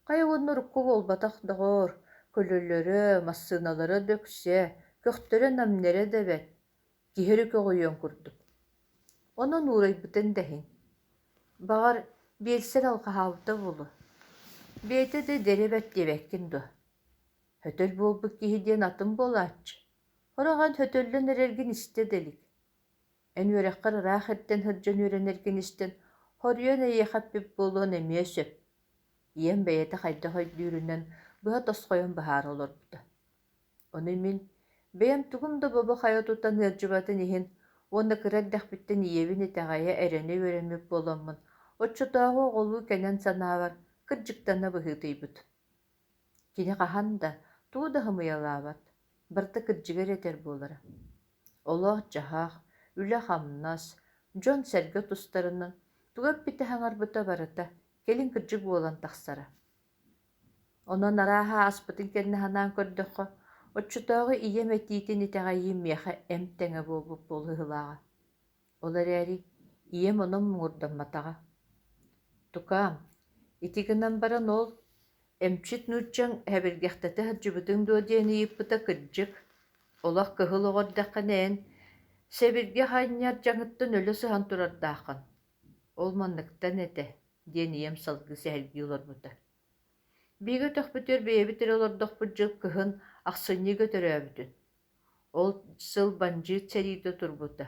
Speaker 1: Хайа уонна урукку буолбатах, доҕоор, көлөлөрө, массыыналара да үксэ, көхтөрө-нэмнэрэ да бэрт, киһи эрэ көҕүйүөн курдук. Онон уурайбытын да иһин. Баҕар, биэлсэр алҕаһаабыта буолуо. Бэйэтэ да эдэрэ бэрт диэбэккин дуо? Хөтөл буолбут киһи диэн атын буолааччы. Сорох эн хөтөллөн эрэргин истэ да илик. Эн үөрэххэр ыраах эрдэн сылдьан үөрэнэргин истэн, хоруйан эйиэхэ эппит буолуон эмиэ сөп. Ийэм бэйэтэ хайдах өйдүүрүнэн быһа тосхойон быһаара олорбута. Ону мин, бэйэм тугум да бобо-хайа тутан ыалдьыбатын иһин уонна кыра эрдэхпиттэн ийэбин итэҕэйэ, эрэнэ үөрэммит буоламмын, оччотооҕу оҕолуу кэнэн санаабар кырдьыктана быһыытыйбыт. Кини хаһан да, тугу да ымыйалаабат, барыта кырдьыгы эрэ этэр буолара. Олох-дьаһах, үлэ-хамнас, дьон-сэргэ тустарынан тугу эппитэ-саҥарбыта барыта Кэлин кырдьык буолан тахсара. Онон арааһа ааспытын кэннэ санаан көрдөххө, оччотооҕу ийэм этиитин итэҕэйиим миэхэ эмп тэҥэ буолбут буолуһулааҕа. Ол эрээри ийэм онон муҥурдамматаҕа. Тукаам, ити гынан баран ол эмчит нууччаҥ сэбиргэхтэтэ сылдьыбытыҥ дуо диэн ыйыппыта кырдьык. Олох кыһыл оҕо эрдэххинэ эн сэбиргэх анньар дьаҥыттан өлө сыһан турардааххын. Ол манныктан этэ, диэн ийэм салгыы сэһэргии олорбута. Биһиги өтөхпүтүгэр бэйэбит эрэ олордохпут дьыл кыһын ахсынньыга төрөөбүтүн. Ол сыл бандьыыт сэриитэ турбута.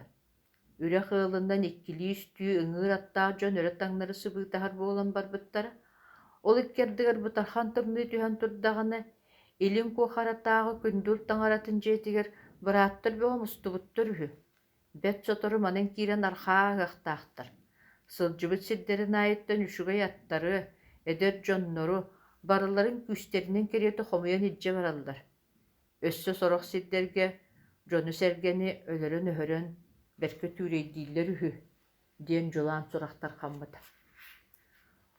Speaker 1: Үрэх ыалынан иккилии-үстүү ыҥыыр аттаах дьон өрө таҥнары сыбыытаһар буолан барбыттара. Ол икки ардыгар бытархан тымныы түһэн турдаҕына, Илин Куохаратааҕы Күндүл таҥаратын дьиэтигэр бырааттар бөҕө мустубуттар үһү. Бэрт сотору манан киирэн архаа ааһыахтаахтар. Сылдьыбыт сирдэрин аайыттан үчүгэй аттары, эдэр дьоннору барыларын күүстэринэн кэриэтэ хомуйан илдьэ бараллар. Өссө сорох сирдэргэ дьону-сэргэни өлөрөн-өһөрөн бэркэ түүрэйдииллэр үһү диэн дьулаан сурах тарҕаммыта.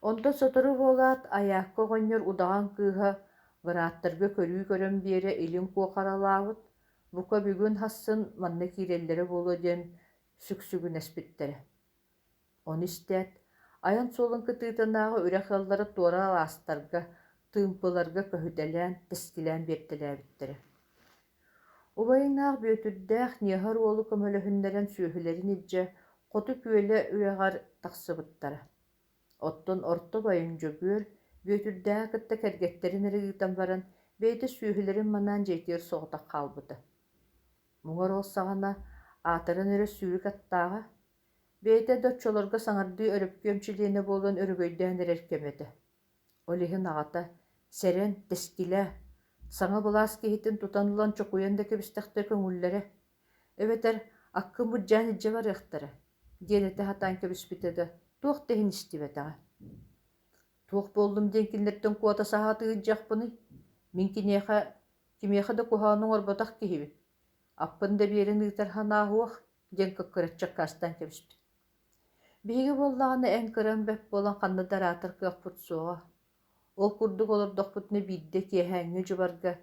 Speaker 1: Онтон сотору буолаат, Айаакка оҕонньор удаҕан кыыһа бырааттарга көрүү көрөн биэрэ илин куохаралаабыт, бука бүгүн хассын манна киирэллэрэ буолуо диэн сүксүгүнэспиттэрэ. Ону истээт, айан суолун кытыытынааҕы үрэх ыаллара туора алаастарга, тыымпыларга көһүтэлээн, тэскилээн биэртэлээбиттэрэ. Убайынаах Бүөтүрдээх Ньыһар уолу көмөлөһүннэрэн сүөһүлэрин илдьэ Хоту Күөлэ үрэҕэр тахсыбыттара. Оттон орто убайын Дьөгүөр Бүөтүрдээҕи кытта кэргэттэрин эрэ ыытан баран, бэйэтэ сүөһүлэрин манаан дьиэтигэр соҕотох хаалбыта. Муҥар ол саҕана аатыран эрэ сүүрүк аттааҕа, бэйэтэ да оччолорго саҥардыы өрөпкүөм чилиэнэ буолан өрөгөйдөөн эрэр кэмэ этэ. Ол иһин аҕата «Сэрэн, тэскилээ, саҥа былаас киһитин тутан ылан чокуйан да кэбистэхтэрэ көҥүллэрэ, эбэтэр аккын былдьаан илдьэ барыахтара» диэн этэ сатаан кэбиспитэ да, туох да иһин истибэтэҕэ. Туох буоллум диэн кинилэртэн куота саһаатыы сылдьыахпыный? Мин киниэхэ кимиэхэ да куһаҕаны оҥорботох киһибин. Аппын да биэрэн ыытар санаа суох диэн кыккыраччы аккаастаан кэбиспит. Биһиги буоллаҕына эн кыраҥ бэрт буолан ханна да араатар кыахпыт суоҕа. Ол курдук олордохпутуна биирдэ киэһээҥҥи дьыбарга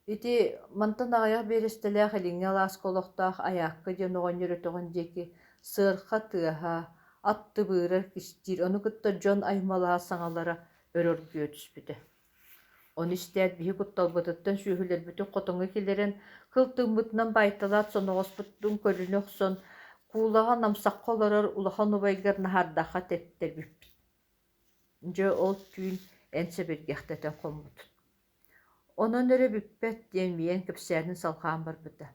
Speaker 1: ити мантан аҕыйах биэрэстэлээх илиҥҥи алааска олохтоох Айаакка диэн оҕонньор өтөҕүн диэки сыарха тыаһа, ат тыбыыра кистиир, ону кытта дьон аймалаһа саҥалара өрө оргуйа түспүтэ. Ону истээт биһи кутталбытыттан сүөһүлэрбитин хотоҥҥо киллэрэн, кыл тыыммытынан баайталаат соноҕоспутун көлүнэ охсон, куулаҕа намсахха олорор улахан убайгар Наһаардаахха тэптэрбиппит. Дьэ ол түүн эн сэбиргэхтэтэн хоммутун. Онон эрэ бүппэт диэн миэн кэпсээнин салҕаан барбыта.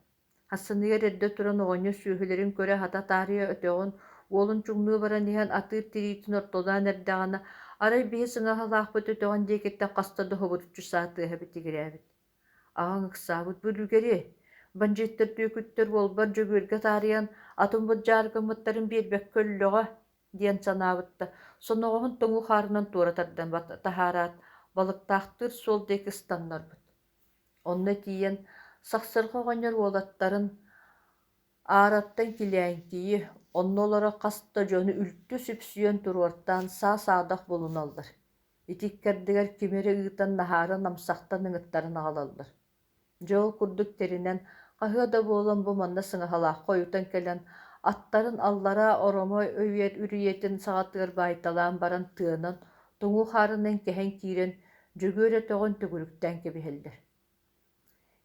Speaker 1: Хассыныгар эрдэ туран оҕонньор сүөһүлэрин көрө хата таарыйа өтөҕүн уолун чуҥнуу баран иһэн атыыр тириитин ортолоон эрдэҕинэ, арай биһи сыҥаһалаахпыт өтөҕүн диэкиттэн хаста да хобуруччу саа тыаһа битигирээбит. Аҕаҥ ыксаабыт бүлүүгэри, бандьыыттар түөкүттэр уолбар Дьөгүөргэ таарыйан атын былдьаары гыммыттарын биэрбэккэ өллөҕө диэн санаабыт да, соноҕоһун тоҥуу хаарынан туора тардан таһаараат, балыктаахтыыр суол диэки ыстаннарбыт. Онно тиийэн Сахсырҕа оҕонньор уолаттарын аараттан килээҥкийи, онно олоро хас да дьону үлтү сүпсүйэн туруортаан саа-саадах булуналлар. Ити иккэрдигэр кими эрэ ыытан Наһаара намсахтан ыҥыттаран аҕалаллар. Дьэ ол курдук тэринэн, хаһыа да буолан бу манна сыҥаһалаахха ойутан кэлэн, аттарын аллараа Оромо үрүйэтин саҕатыгар баайталаан баран тыанан, тоҥуу хаарынан кэһэн киирэн, Дьөгүөр өтөҕүн төгүрүктээн кэбиһэллэр.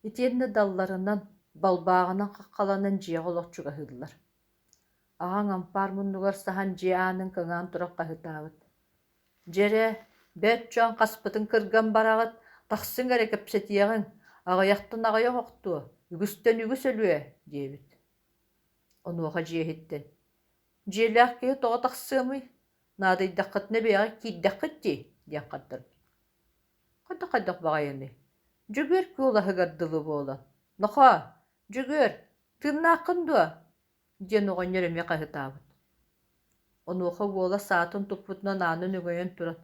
Speaker 1: Итиэннэ далларынан, балбааҕынан хаххаланан дьиэҕэ олох чугаһыыллар. Аҕаҥ ампаар муннугар саһан дьиэ аанын кыҥаан туран хаһыытаабыт: «Дьэрэ, бэрт дьон хаспытын кырган бараҕыт, тахсыҥ эрэ кэпсэтиэҕиҥ, аҕыйахтан аҕыйах охтуо, үгүстэн үгүс өлүө» диэбит. Онуоха дьиэ иһиттэн: «Дьиэлээх киһи тоҕо тахсыамый, наадыйдаххытына бэйэҕит киирдэххит дии» диэн хардарбыт. Хайдах-хайдах баҕайыный, Дьөгүөр куолаһыгар дылы буолан: «Нохоо, Дьөгүөр, тыыннааххын дуо?» диэн оҕонньор эмиэ хаһыытаабыт. Онуоха уола саатын туппутунан аанын өҥөйөн туран: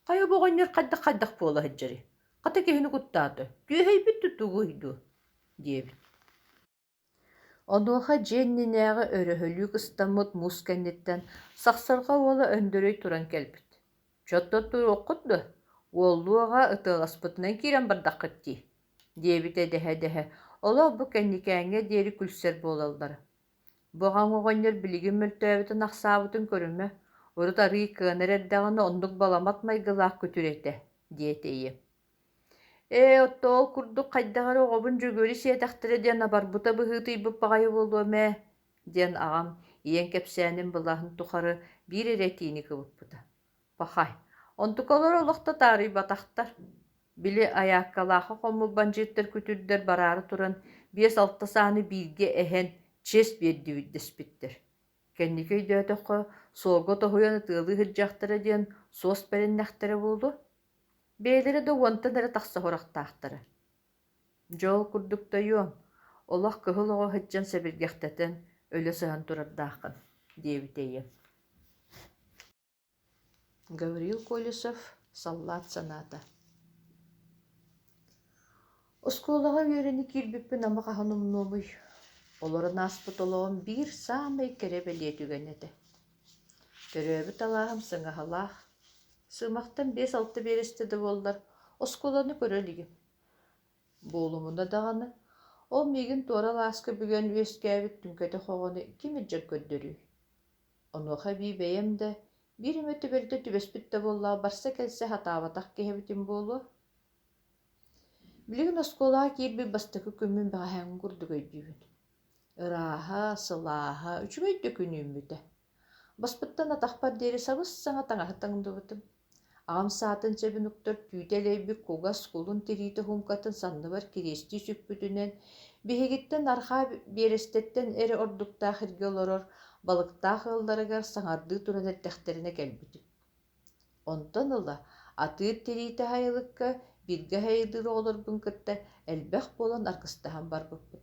Speaker 1: «Хайа бу оҕонньор хайдах-хайдах буола сылдьарый? Хата киһини куттаата, түөһэйбит да тугуй дуу?» диэбит. Онуоха дьиэ иннинээҕи өрөһөлүү кыстаммыт муус кэнниттэн Сахсырҕа уола Өндөрөй туран кэлбит. Чотто туруоххут дуо, уоллуу аҕа ытыаласпытынан киирэн бардаххыт дии, диэбитэ дэһэ-дэһэ, олох бу кэнникээҥҥэ диэри күлсэр буолаллара. Бу аҕаҥ оҕонньор билигин мөлтөөбүтүн-ахсаабытын көрүмэ, урут арыый кыанар эрдэҕинэ оннук баламат майгылаах күтүр этэ, диэтэ ийэм. Ээ, оттон ол курдук хайдах эрэ оҕобун Дьөгүөрү сиэтэхтэрэ диэн абарбыта быһыытыйбыт баҕайы буолуом ээ, диэн аҕам ийэм кэпсээнин былаһын тухары биир эрэ этиини кыбыппыта. Пахай, онтукалара олох да таарыйбатахтар. Били айааккалаахха хоммут бандьыыттар күтүрдэр бараары туран 5-6 сааны бииргэ эһэн чиэс биэрдибит дэспиттэр. Кэнники өйдөөтөххө, суолга тоһуйан ытыалыы сылдьахтара диэн суос бэриннэхтэрэ буолуо. Бэйэлэрэ да уонтан эрэ тахса сурахтаахтара. Дьэ ол курдук тойуом, олох кыһыл оҕо сылдьан сэбиргэхтэтэн өлө сыһан турардааххын, диэбитэ ийэм. Гаврил Колесов «Саллаат санаата» Оскуолаҕа үөрэнэ киирбиппин ама хаһан умнуомуй? Олорон ааспыт олоҕум биир саамай кэрэ бэлиэ түгэнэ этэ. Төрөөбүт алааһым сыҥаһалаах, сыымахтан 5-6 биэрэстэ да буоллар, оскуоланы көрө илигим. Буолумуна даҕаны, ол миигин туора алааска бүгэн үөскээбит түҥкэтэх оҕону ким илдьэн көрдөрүүй? Онуоха эбии бэйэм да, биир эмэ түбэлтэ түбэспит да буоллаҕа барса-кэлсэ сатаабатах киһи эбитим буолуо. Билигин оскуолаҕа киирбит бастакы күммүн бэҕэһээҥҥи курдук өйдүүбүн. Ырааһа, сылааһа, үчүгэй да күн үүммүтэ. Баспыттан атахпар диэри сабыс-саҥа таҥаһы таҥныбытым. Аҕам саатын сэбин уктар түүтэ элэйбит кугас кулун тириитэ уһумкатын санныбар кириэстии сүкпүтүнэн, биһигиттэн арҕаа биэрэстэттэн эрэ ордуктаах сиргэ олорор балыктаах ыалларыгар саҥардыы туран эрдэхтэринэ кэлбитим. Онтон ыла атыыр тириитэ сайылыкка бииргэ сайылыыр оҕолорбун кытта элбэх буолан аргыстаһан барбыппыт.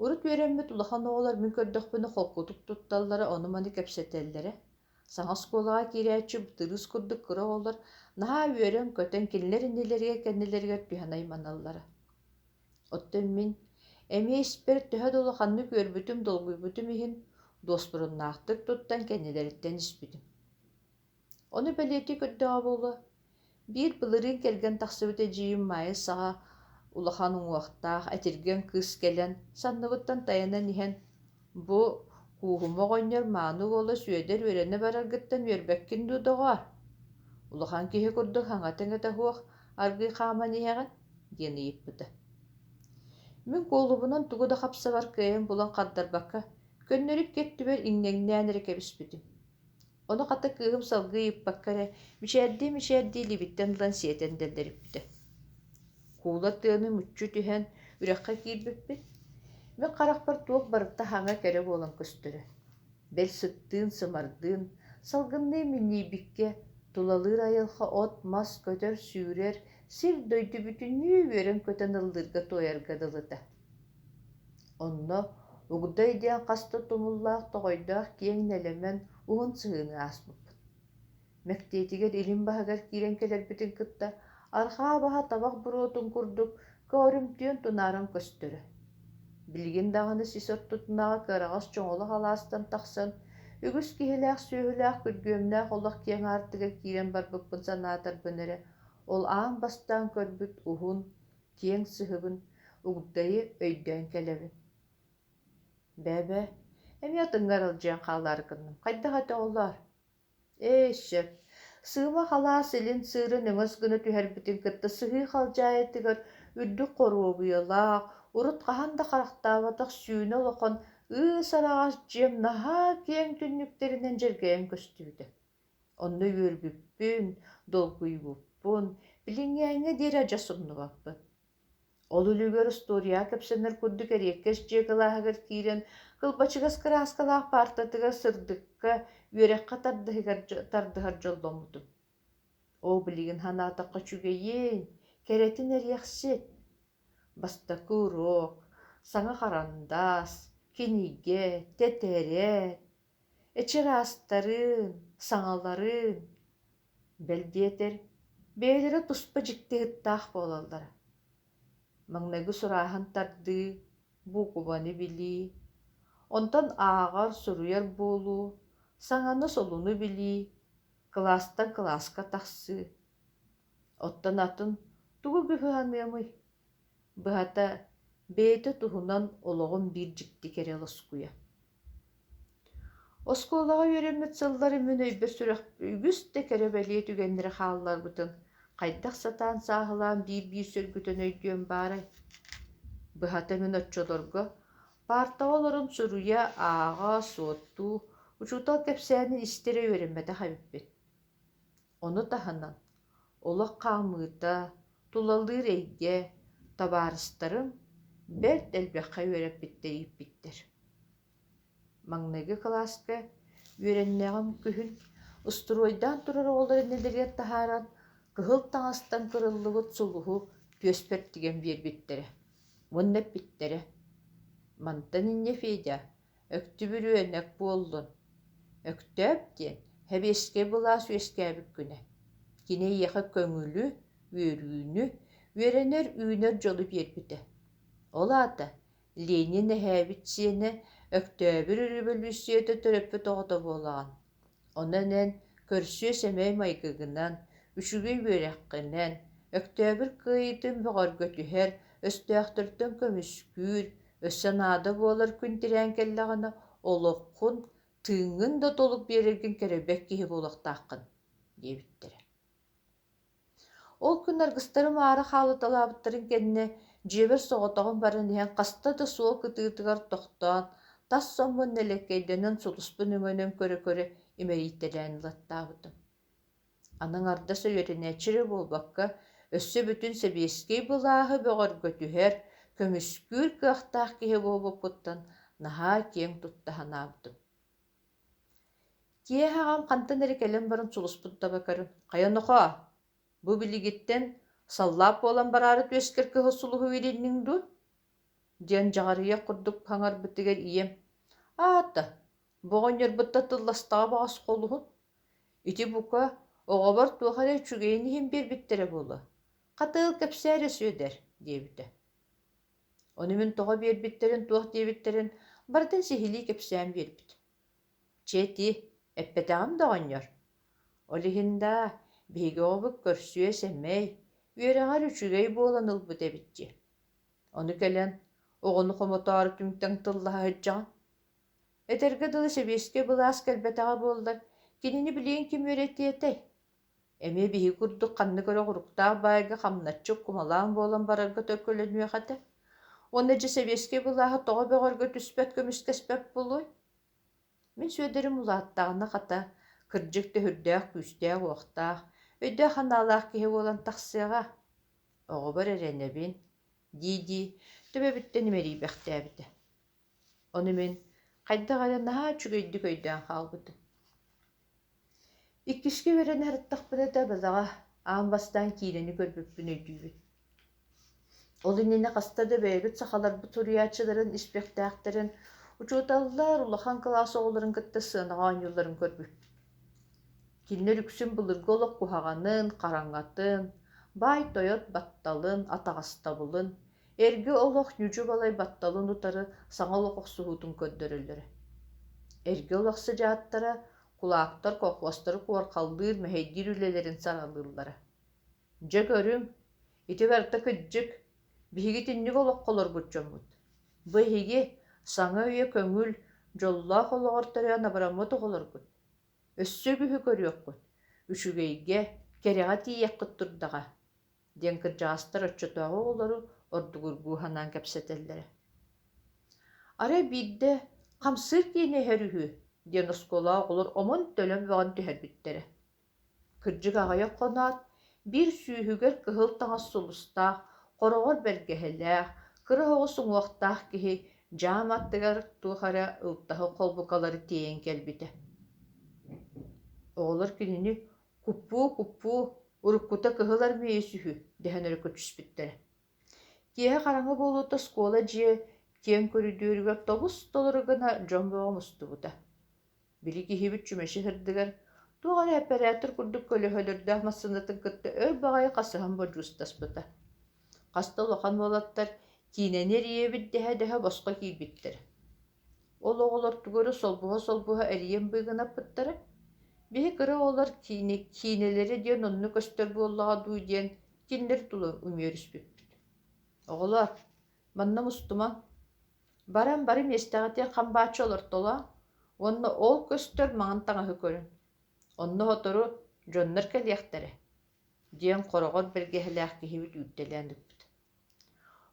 Speaker 1: Урут үөрэммит улахан оҕолор мин көрдөхпүнэ холкутук тутталлара, ону-маны кэпсэтэллэрэ. Саҥа оскуолаҕа киирээччи бытырыыс курдук кыра оҕолор наһаа үөрэн-көтөн кинилэр иннилэригэр-кэннилэригэр түһэн айманаллара. Оттон мин эмиэ испэр төһө да улаханнык үөрбүтүм, долгуйбутум иһин дуоспуруннаахтык туттан кэннилэриттэн испитим. Ону бэлиэтии көрдөҕө буолуо, биир былырыын кэргэн тахсыбыт эдьиийим Маайа саҕа улахан уҥуохтаах этиргэн кыыс кэлэн санныбыттан тайанан иһэн «Бу Кууһума оҕонньор мааны уола Сүөдэр үөрэнэ бараргыттан үөрбэккин дуу, доҕоор? Улахан киһи курдук саҥата-иҥэтэ суох аргыый хааман иһэҕин» диэн ыйыппыта. Мин куолубунан тугу да хапсабар кыайан булан хардарбакка, көннөрү икки өттүбэр иҥнэҥнээн эрэ кэбиспитим. Ону хата кыыһым салгыы ыйыппакка эрэ, мичээрдии-мичээрдии илиибиттэн ылан сиэтэн дэллэриппитэ. Куула тыаны мүччү түһэн, үрэххэ киирбиппит. Мин харахпар туох барыта хаҥа кэрэ буолан көстөрө. Бэл сыттыын-сымардыын, салгынныын минньийбиккэ, тулалыыр айылҕа от-мас, көтөр-сүүрэр, сир-дойду бүтүннүү үөрэн-көтөн ыллыырга-туойарга дылыта. Онно Угдай диэн хас да тумуллаах тоҕойдоох киэҥ нэлэмэн уһун сыһыыны ааспыппыт. Мэктиэтигэр илин баһыгар киирэн кэлэрбитин кытта арҕаа баһа табах буруотун курдук көҕөрүмтүйэн тунааран көстөрө. Билигин даҕаны сис ортотунааҕы кыараҕас чоҥолох алаастан тахсан, үгүс киһилээх-сүөһүлээх күргүөмнээх олох киэҥ аартыгар киирэн барбыппын санаатарбын эрэ, ол аан бастаан көрбүт уһун, киэҥ сыһыбын Угдайы өйдөөн кэлэбин. Бээ-бээ, эмиэ атыҥҥа аралдьыйан хаалаары гынным, хайдах этэ оҕолоор? Ээ, сөп. Сыыма халаас илин сыырын өҥөс гына түһэрбитин кытта сыһыы халдьаайытыгар үрдүк хоруобуйалаах, урут хаһан да харахтаабатах сүүнэ улахан ыыс араҕас дьиэм наһаа киэҥ түннүктэринэн дьэргэйэн көстүбүтэ. Онно үөрбүппүн, долгуйбуппун, билиҥҥээҥҥэ диэри адьас умнубаппын. Ол үлүгэр устуоруйаҕа кэпсэнэр курдук эриэккэс дьиэ кылааһыгар киирэн, кылбачыгас кырааскалаах паартатыгар сырдыкка, үөрэххэ тардыһыгар тардыһар дьолломмутум. Оо, билигин санаатахха үчүгэйин, кэрэтин эриэхсит! Бастакы уруок, саҥа харандаас, кинигэ, тэтэрээт, эчи ыраастарын, саҥаларын, бэл диэтэр, бэйэлэрэ туспа дьикти ыттаах буолаллара. Маҥнайгы сурааһын тардыы, буукубаны билии, онтон ааҕар, суруйар буолуу, саҥаны-солуну билии. Кылаастан кылааска тахсыы. Оттон атын тугу кыһаныамый? Быһата, бэйэтэ туһунан олоҕум биир дьикти кэрэ лоскуйа. Оскуолаҕа үөрэммит сылларым мин өйбөр сүрэх үгүс да кэрэ бэлиэ түгэннэри хаалларбытын хайдах сатаан сааһылаан биир-биир сөргүтэн өйдүөм баарай? Быһата мин оччолорго паартаҕа олорон суруйа, ааҕа, суоттуу, учуутал кэпсээнин истэрэ үөрэммэтэх эбиппин. Ону таһынан, олох хаамыыта, тулалыыр эйгэ, табаарыстарым бэрт элбэххэ үөрэппиттэр ииппиттэр. Маҥнайгы кылааска үөрэннэҕим күһүн устуруойдаан турар оҕолор иннилэригэр таһааран кыһыл таҥастан кырыллыбыт сулуһу түөспэр тигэн биэрбиттэрэ уонна эппиттэрэ: «Мантан инньэ Федя, өктүбүрүөнэк буоллун, Өктөөп диэн сэбиэскэй былаас үөскээбит күнэ. Кини эйиэхэ көҥүлү, үөрүүнү, үөрэнэр, үүнэр дьолу биэрбитэ. Ол аата Ленин эһээбит сиэнэ Өктөөбүр өрөбөлүүссүйэтэ төрөппүт оҕото буолаҕын. Онон эн көрсүө-сэмэй майгыгынан, үчүгэй үөрэххинэн, Өктөөбүр кыайыытын бөҕөргөтүһэр, өстөөхтөртөн көмүскүүр, өссө наада буолар күн тирээн кэллэҕинэ олоххун, тыыҥҥын да толук биэрэргин кэрэйбэт киһи буолуохтааххын диэбиттэрэ. Ол күн аргыстарым аара хаалыталаабыттарын кэннэ дьиэбэр соҕотоҕун баран иһэн хаста да суол кытыытыгар тохтоон, тас соммун нэлэккэйдэнэн сулуспун өҥөнөн көрө-көрө имэрийтэлээн ылаттаабытым. Аны аҥардас үөрэнээччи эрэ буолбакка, өссө бүтүн сэбиэскэй былааһы бөҕөргөтүһэр, көмүскүүр кыахтаах киһи буолбуппуттан наһаа киэҥ тутта санаабытым. Киэһэ аҕам хантан эрэ кэлэн баран сулуспут таба көрөн, «Хайа нохоо, бу билигиттэн саллаат буолан бараары түөскэр кыһыл сулуһу иилинниҥ дуу?» диэн дьаҕарыйах курдук хаҥарбытыгар ийэм, «Аата, бу оҕонньорбутта тылластаҕа баҕас холуһун, Ити бука, оҕобор туох эрэ үчүгэйин иһин биэрбиттэрэ буолуо, хатыыл кэпсээ эрэ Сүөдэр диэбитэ. Ону мин тоҕо биэрбиттэрин, туох диэбиттэрин барытын сиһилии кэпсээн биэрбит. Чэ ити, эппэтэҕим да оҕонньор. Ол иһин даа, биһиги оҕобут көрсүө-сэмэй, үөрэҕэр үчүгэй буолан ылбыт эбит дии. Ону кэлэн, оҕону хомотоору түҥтэҥ тыллаһа сылдьаҕын. Этэргэ дылы сэбиэскэй былаас кэлбэтэҕэ буоллар, кинини билигин ким үөрэтиэ этэй? Эмиэ биһиги курдук ханнык эрэ оҕуруктаах баайга хамначчы кумалаан буолан барарга төлкөлөнүөх этэ. Уонна дьэ сэбиэскэй былааһы тоҕо бөҕөргө түспэт көмүскэспэт буолуой? Мин Сүөдэрим улааттаҕына хата, кырдьык төһүрдээх күүстээх-уохтаах, өйдөөх-санаалаах киһи буолан тахсыаҕа. Оҕобор эрэнэбин, дии-дии төбөбүттэн имэрийбэхтээбитэ. Ону мин хайдах эрэ наһаа үчүгэйдик өйдөөн хаалбытым. Иккискэ үөрэнэ сырыттахпына да балаҕа аан бастаан киинэни көрбүппүн өйдүүбүн. Ол иннинэ хаста да бэйэбит сахаларбыт суруйааччыларын испэктээхтэрин учууталлар улахан кылаас оҕолорун кытта сыанаҕа оонньуулларын көрбүппүт. Кинилэр үксүн былыргы олох куһаҕанын, хараҥатын, баай-тойот батталын, атаҕастабылын, Эргэ олох ньүдьү-балай батталын утары саҥа олох охсуһуутун көрдөрөллөрө. Эргэ олох сыдьааттара кулаактар колхуостары куорхаллыыр, мэһэйдиир үлэлэрин саралыыллара. Дьэ көрүҥ, ити барыта кырдьык, биһиги итинник олоххо олорбут дьоммут. Бу эһиги саҥа үйэ көҥүл, дьоллоох олоҕор төрөөн абыраммыт оҕолоргут. Өссө үгүһү көрүөххүт, үчүгэйгэ, кэрэҕэ тиийиэххит турдаҕа диэн кырдьаҕастар оччотооҕу оҕолору ордугургуу санаан кэпсэтэллэрэ. Арай биирдэ хамсыыр киинэ иһэр үһү диэн оскуолаҕа оҕолор омун-төлөн бөҕөнү түһэрбиттэрэ. Кырдьык аҕыйах хоноот, биир сүүһүгэр кыһыл таҥас сулустаах, хороҕор бэргэһэлээх, кыра оҕус уҥуохтаах киһи дьаам аттыгар туох эрэ ылтаһын холбукалары тиэйэн кэлбитэ. Оҕолор кинини «Куппуу-куппуу, уруккута кыһыл армиец үһү» дэһэн өрө көтүспүттэрэ. Киэһэ хараҥа буолуута оскуола дьиэ киэҥ көрүдүөрүгэр тобус-толору гына дьон бөҕө мустубута. Били киһибит чүмэчи сырдыгар туох эрэ эпэрээтэр курдук көлөһөлөрдөөх массыынатын кытта өр баҕайы хасыһан бодьуустаспыта. Хас да улахан уолаттар киинэни эрийэбит дэһэ-дэһэ босхо киирбиттэрэ. Ол оҕолор тугу эрэ солбуһа-солбуһа эрийэн быыгынаппыттара. Биһи кыра оҕолор киинэ, киинэлэрэ диэн онно көстөр буоллаҕа дуу диэн кинилэр тула үмүөрүспүппүт. Оҕолоор, манна мустумаҥ, баран бары миэстэҕитигэр хам бааччы олортолоо уонна ол көстөр маҥан таҥаһы көрүҥ. Онно сотору дьоннор кэлиэхтэрэ, диэн хороҕор бэргэһэлээх киһибит үүрдэлээн ыппыт.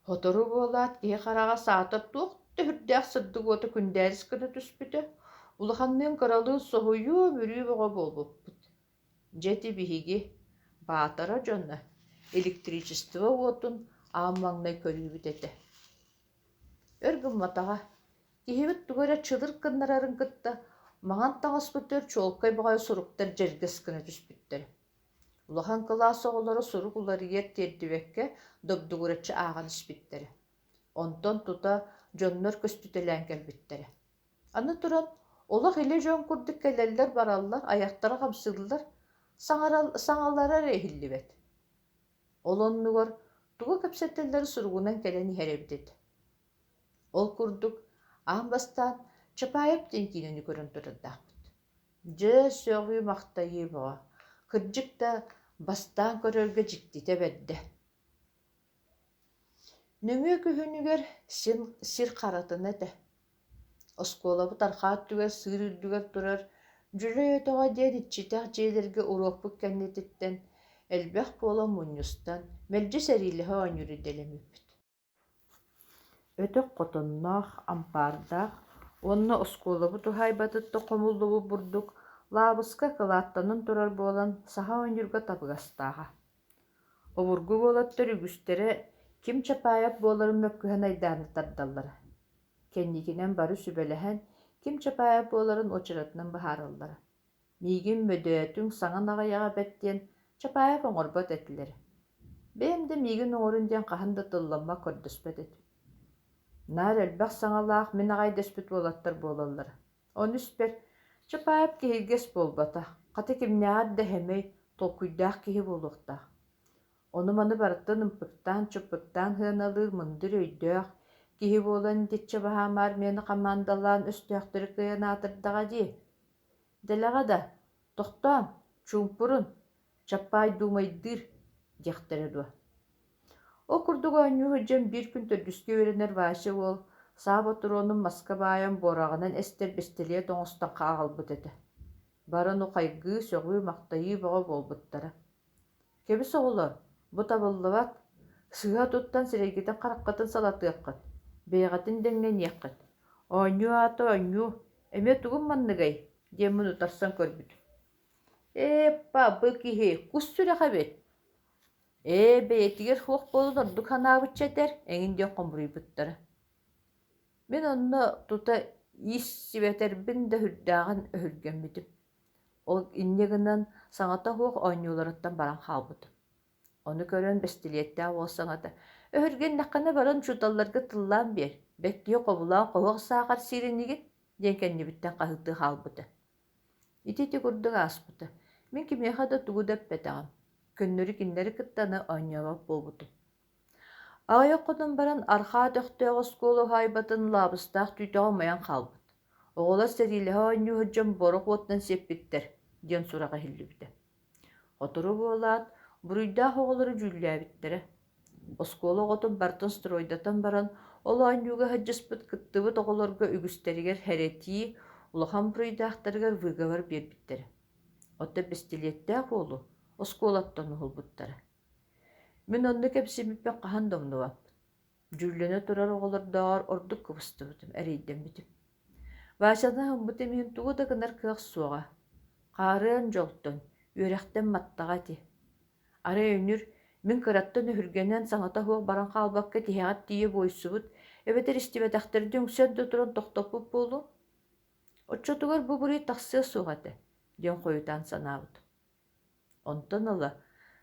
Speaker 1: Сотору буолаат киһи хараҕа саатар туох да сүрдээх сырдык уота күндээрис гына түспүтэ, улаханныын кыралыын соһуйуу-өмүрүү бөҕө буолбуппут. Дьэ ити биһиги, Баатара дьоно, электричество уотун аан маҥнай көрүүбүт этэ. Өр гымматаҕа, киһибит тугу эрэ чылыр гыннарарын кытта маҥан таҥаспытыгар чуолкай баҕайы суруктар дьэргэс гына түспүттэрэ. Улахан кылаас оҕолоро сурук уларыйар тиэрдибэккэ добдугураччы ааҕан испиттэрэ. Онтон тута дьоннор көстүтэлээн кэлбиттэрэ. Аны туран, олох илэ дьон курдук кэлэллэр-бараллар, айахтара хамсыыллар, саҥалара эрэ иһиллибэт. Ол оннугар тугу кэпсэтэллэрэ суругунан кэлэн иһэр эбит этэ. Ол курдук, аан бастаан Чапаев диэн киинэни көрөн турардаахпыт. Дьэ, сөҕүү-махтайыы бөҕө, кырдьык да, бастаан көрөргө дьиктитэ бэрдэ. Нөҥүө күһүнүгэр син сир харатына этэ. Оскуолабыт арҕаа өттүгэр сыыр үрдүгэр турар Дьүлэй өтөҕө диэн иччитэх дьиэлэргэ уруокпут кэннититтэн элбэх буолан мунньустан, мэлдьи сэриилэһэ оонньуур идэлэммиппит. Өтөх хотонноох, ампаардаах уонна оскуолабыт уһаайбатыттан хомуллубут бурдук лаабыска кылааттанан турар буолан саха оонньуурга табыгастааҕа. Обургу уолаттар үгүстэрэ ким Чапаев буоларын мөккүһэн айдааны тардаллара. Кэнникинэн бары сүбэлэһэн ким Чапаев буоларын уочаратынан быһаараллара. Миигин мөдөөтүҥ, саҥан аҕыйаҕа бэрт диэн Чапаев оҥорбот этилэрэ. Бэйэм да миигин оҥорун диэн хаһан да тылламмат көрдөспөт этим. Наар элбэх саҥалаах мин аҕай дэспит уолаттар буолаллара. Ону испэр Чапаев киһиргэс буолбатах, хата кимнээҕэр да сэмэй, толкуйдаах киһи буолуохтаах. Ону-маны барытын ымпыктаан-чымпыктаан сыаналыыр мындыр өйдөөх киһи буолан итиччэ баһаам армияны хамаандалаан өстөөхтөрү кыайан аатырдаҕа дии. Дэлэҕэ да, тохтоон, чуумпурун, Чаппаай дуумайдыыр диэхтэрэ дуо. Ол курдук оонньуу сылдьан биир күн төрдүскэ үөрэнэр Вася уол саа ботуруонун маска баайан буораҕынан эстэр бэстилиэт оҥостон хаалбыт этэ. Бары ону хайгыы, сөҕүү-махтайыы бөҕө буолбуттара. Кэбис оҕолор, бу табыллыбат, сыыһа туттан сирэйгитин-хараххытын салатыаххыт, бэйэҕитин дэҥнэниэххит. Оонньуу аата оонньуу, эмиэ тугум манныгай диэммин утарсан көрбүтүм. Ээ, па, бу киһи кус сүрэх эбит. Ээ, бэйэтигэр суох буолан ордук санаабычча этэр, эҥин диэн хомуруйбуттара. Мин онно тута ииссибэтэрбин да сүрдээҕин өһүргэммитим. Ол инньэ гынан саҥата суох оонньууларыттан баран хаалбытым. Ону көрөн бэстилиэттээх уол саҥата: «Өһүргэннэххинэ баран учууталларга тыллаан биэр, бэттиэ хобулаан хоһуох саахар сиир инигин» диэн кэннибиттэн хаһыытыы хаалбыта. Ити-ити курдук ааспыта. Мин кимиэхэ да тугу да эппэтэҕим, көннөрү кинилэри кытта аны оонньообот буолбутум. Аҕыйах хонон баран Архаа өтөхтөөх оскуола уһаайбатын лаабыстаах түүтэҕэ умайан хаалбыт. Оҕолор сэриилэһэ оонньуу сылдьан борук уотунан сиэппиттэр диэн сурах иһиллибитэ. Сотору буолаат, буруйдаах оҕолору дьүүллээбиттэрэ. Оскуола оҕотун барытын стройдатан баран, ол оонньууга сылдьыспыт кыттыбыт оҕолорго үгүстэригэр хэрэтии, улахан буруйдаахтарыгар выговор биэрбиттэрэ. Оттон бэстилиэттээх уолу оскуолаттан уһулбуттара. Мин онно кэпсиибиппин хаһан да умнубаппын. Дьүүллэнэ турар оҕолордооҕор ордук кыбыстыбытым, эрэйдэммитим. Васяны аһыммытым иһин тугу да гынар кыах суоҕа. Хаарыан дьолтон, үөрэхтэн маттаҕа ити. Арай өнүр мин кыраттан өһүргэнэн саҥата суох баран хаалбакка тиһэҕэр тиийэ буойсубут эбэтэр истибэтэхтэрин үҥсэн да туран тохтоппут буолуо. Оччотугар бу буруй тахсыа суох этэ диэн хойутаан санаабытым. Онтон ыла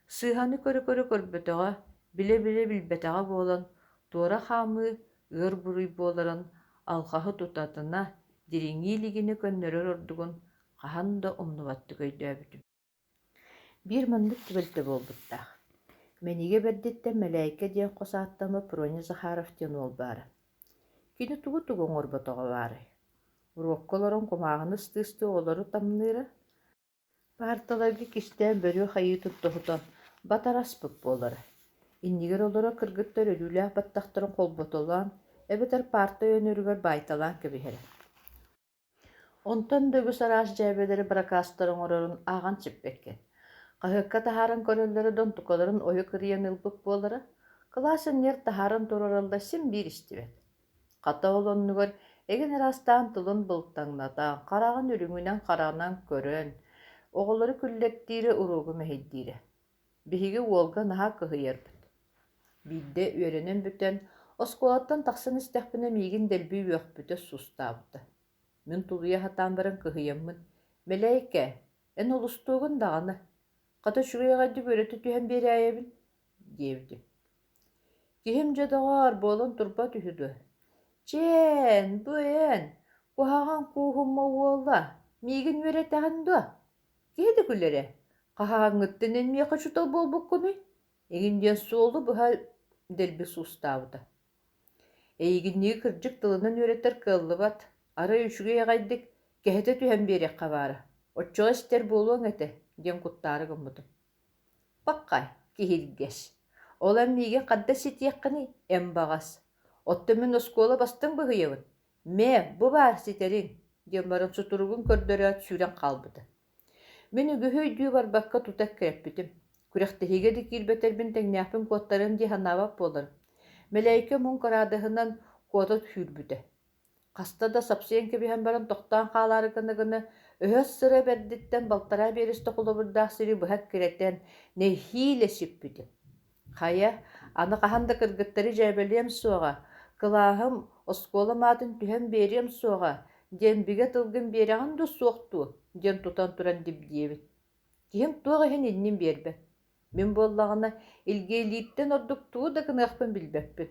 Speaker 1: сыыһаны көрө-көрө көрбөтөҕө, билэ-билэ билбэтэҕэ буолан, туора хаамыы ыар буруй буоларын алҕаһы тутатына дириҥии илигинэ көннөрөр ордугун хаһан да умнубаттык өйдөөбүтүм. Биир маннык түбэлтэ буолбуттаах. Мэнигэ бэрдиттэн Мэлээйкэ диэн хос ааттаммыт Проня Захаров диэн уол баара. Кини тугу-тугу оҥорботоҕо баарай? Уруокка олорон кумааҕыны ыстыы-ыстыы оҕолору тамныыра. Паарталарга кистээн бөрүө хайыытын тоһутан батараспыт буолара. Иннигэр олорор кыргыттар өлүүлээх баттахтарын холботолоон эбэтэр паарта өйөнөрүгэр баайталаан кэбиһэрэ. Онтон да үгүс араас дьээбэлэри быракаастар оҥорорун ааҕан сиппэккин. Хаһыакка таһааран көрөллөрө да онтукаларын ойо кырыйан ылбыт буолара, кылаас иннигэр таһааран туруораллар син биир истибэт. Хата ол оннугар эҥин араастаан тылын былтаҥната, хараҕын үрүҥүнэн-харанан көрөн, оҕолору күллэртиирэ, уруогу мэһэйдиирэ. Биһиги уолга наһаа кыһыйарбыт. Биирдэ үөрэнэн бүтэн, оскуолаттан тахсан истэхпинэ миигин дэлби үөхпүтэ, сустаабыта. Мин тулуйа сатаан баран кыһыйаммын: «Мэлээйкэ, эн олустуоҕун даҕаны, хата үчүгэй аҕайдык үөрэтэ түһэн биэрээйэбин» диэбитим. Киһим дьэ доҕоор, буолан турбат үһү дуо? «Чээн, бу эн, куһаҕан кууһума уола, миигин үөрэтэҕин дуо? Киһи да күлэрэ, хаһааҥҥыттан эн миэхэ учуутал буолбуккунуй?» Эҥин диэн суолу быһа дэлби суустаабыта. Эйигиннии кырдьык тылынан үөрэтэр кыаллыбат, арай үчүгэй аҕайдык кэһэтэ түһэн биэриэххэ баара, оччоҕо истэр буолуоҥ этэ диэн куттаары гыммытым. Паххай, киһиргэс, ол эн миигин ханта ситиэххиний, эн баҕас? Оттон мин оскуола бастыҥ быһыйабын, мэ, бу баар ситэриҥ диэн баран сутуругун көрдөрөөт сүүрэн хаалбыта. Мин үгүһү өйдүү барбакка тута эккирэппитим. Күрэхтэһиигэ да киирбэтэрбин тэҥнээхпин куоттарыам дии санаабат буоларым. Мэлээйкэ муҥ кыраадыһынан куота сүүрбүтэ. Хаста да сапсыйан кэбиһэн баран тохтоон хаалаары гына-гына, өһөс сыра бэрдиттэн балтараа биэрэстэ холобурдаах сири быһа эккирэтэн, нэһиилэ сиппитим. Хайа, аны хаһан да кыргыттары дьээбэлиэм суоҕа, кылааһым, оскуолам аатын түһэн биэриэм суоҕа диэн бигэ тылгын биэрэҕин дуу, суох дуу диэн тутан туран дибдиэбит. Киһим туох иһин иннин биэрбэт. Мин буоллаҕына, илгиэлииртэн ордук тугу да гыныахпын билбэппин.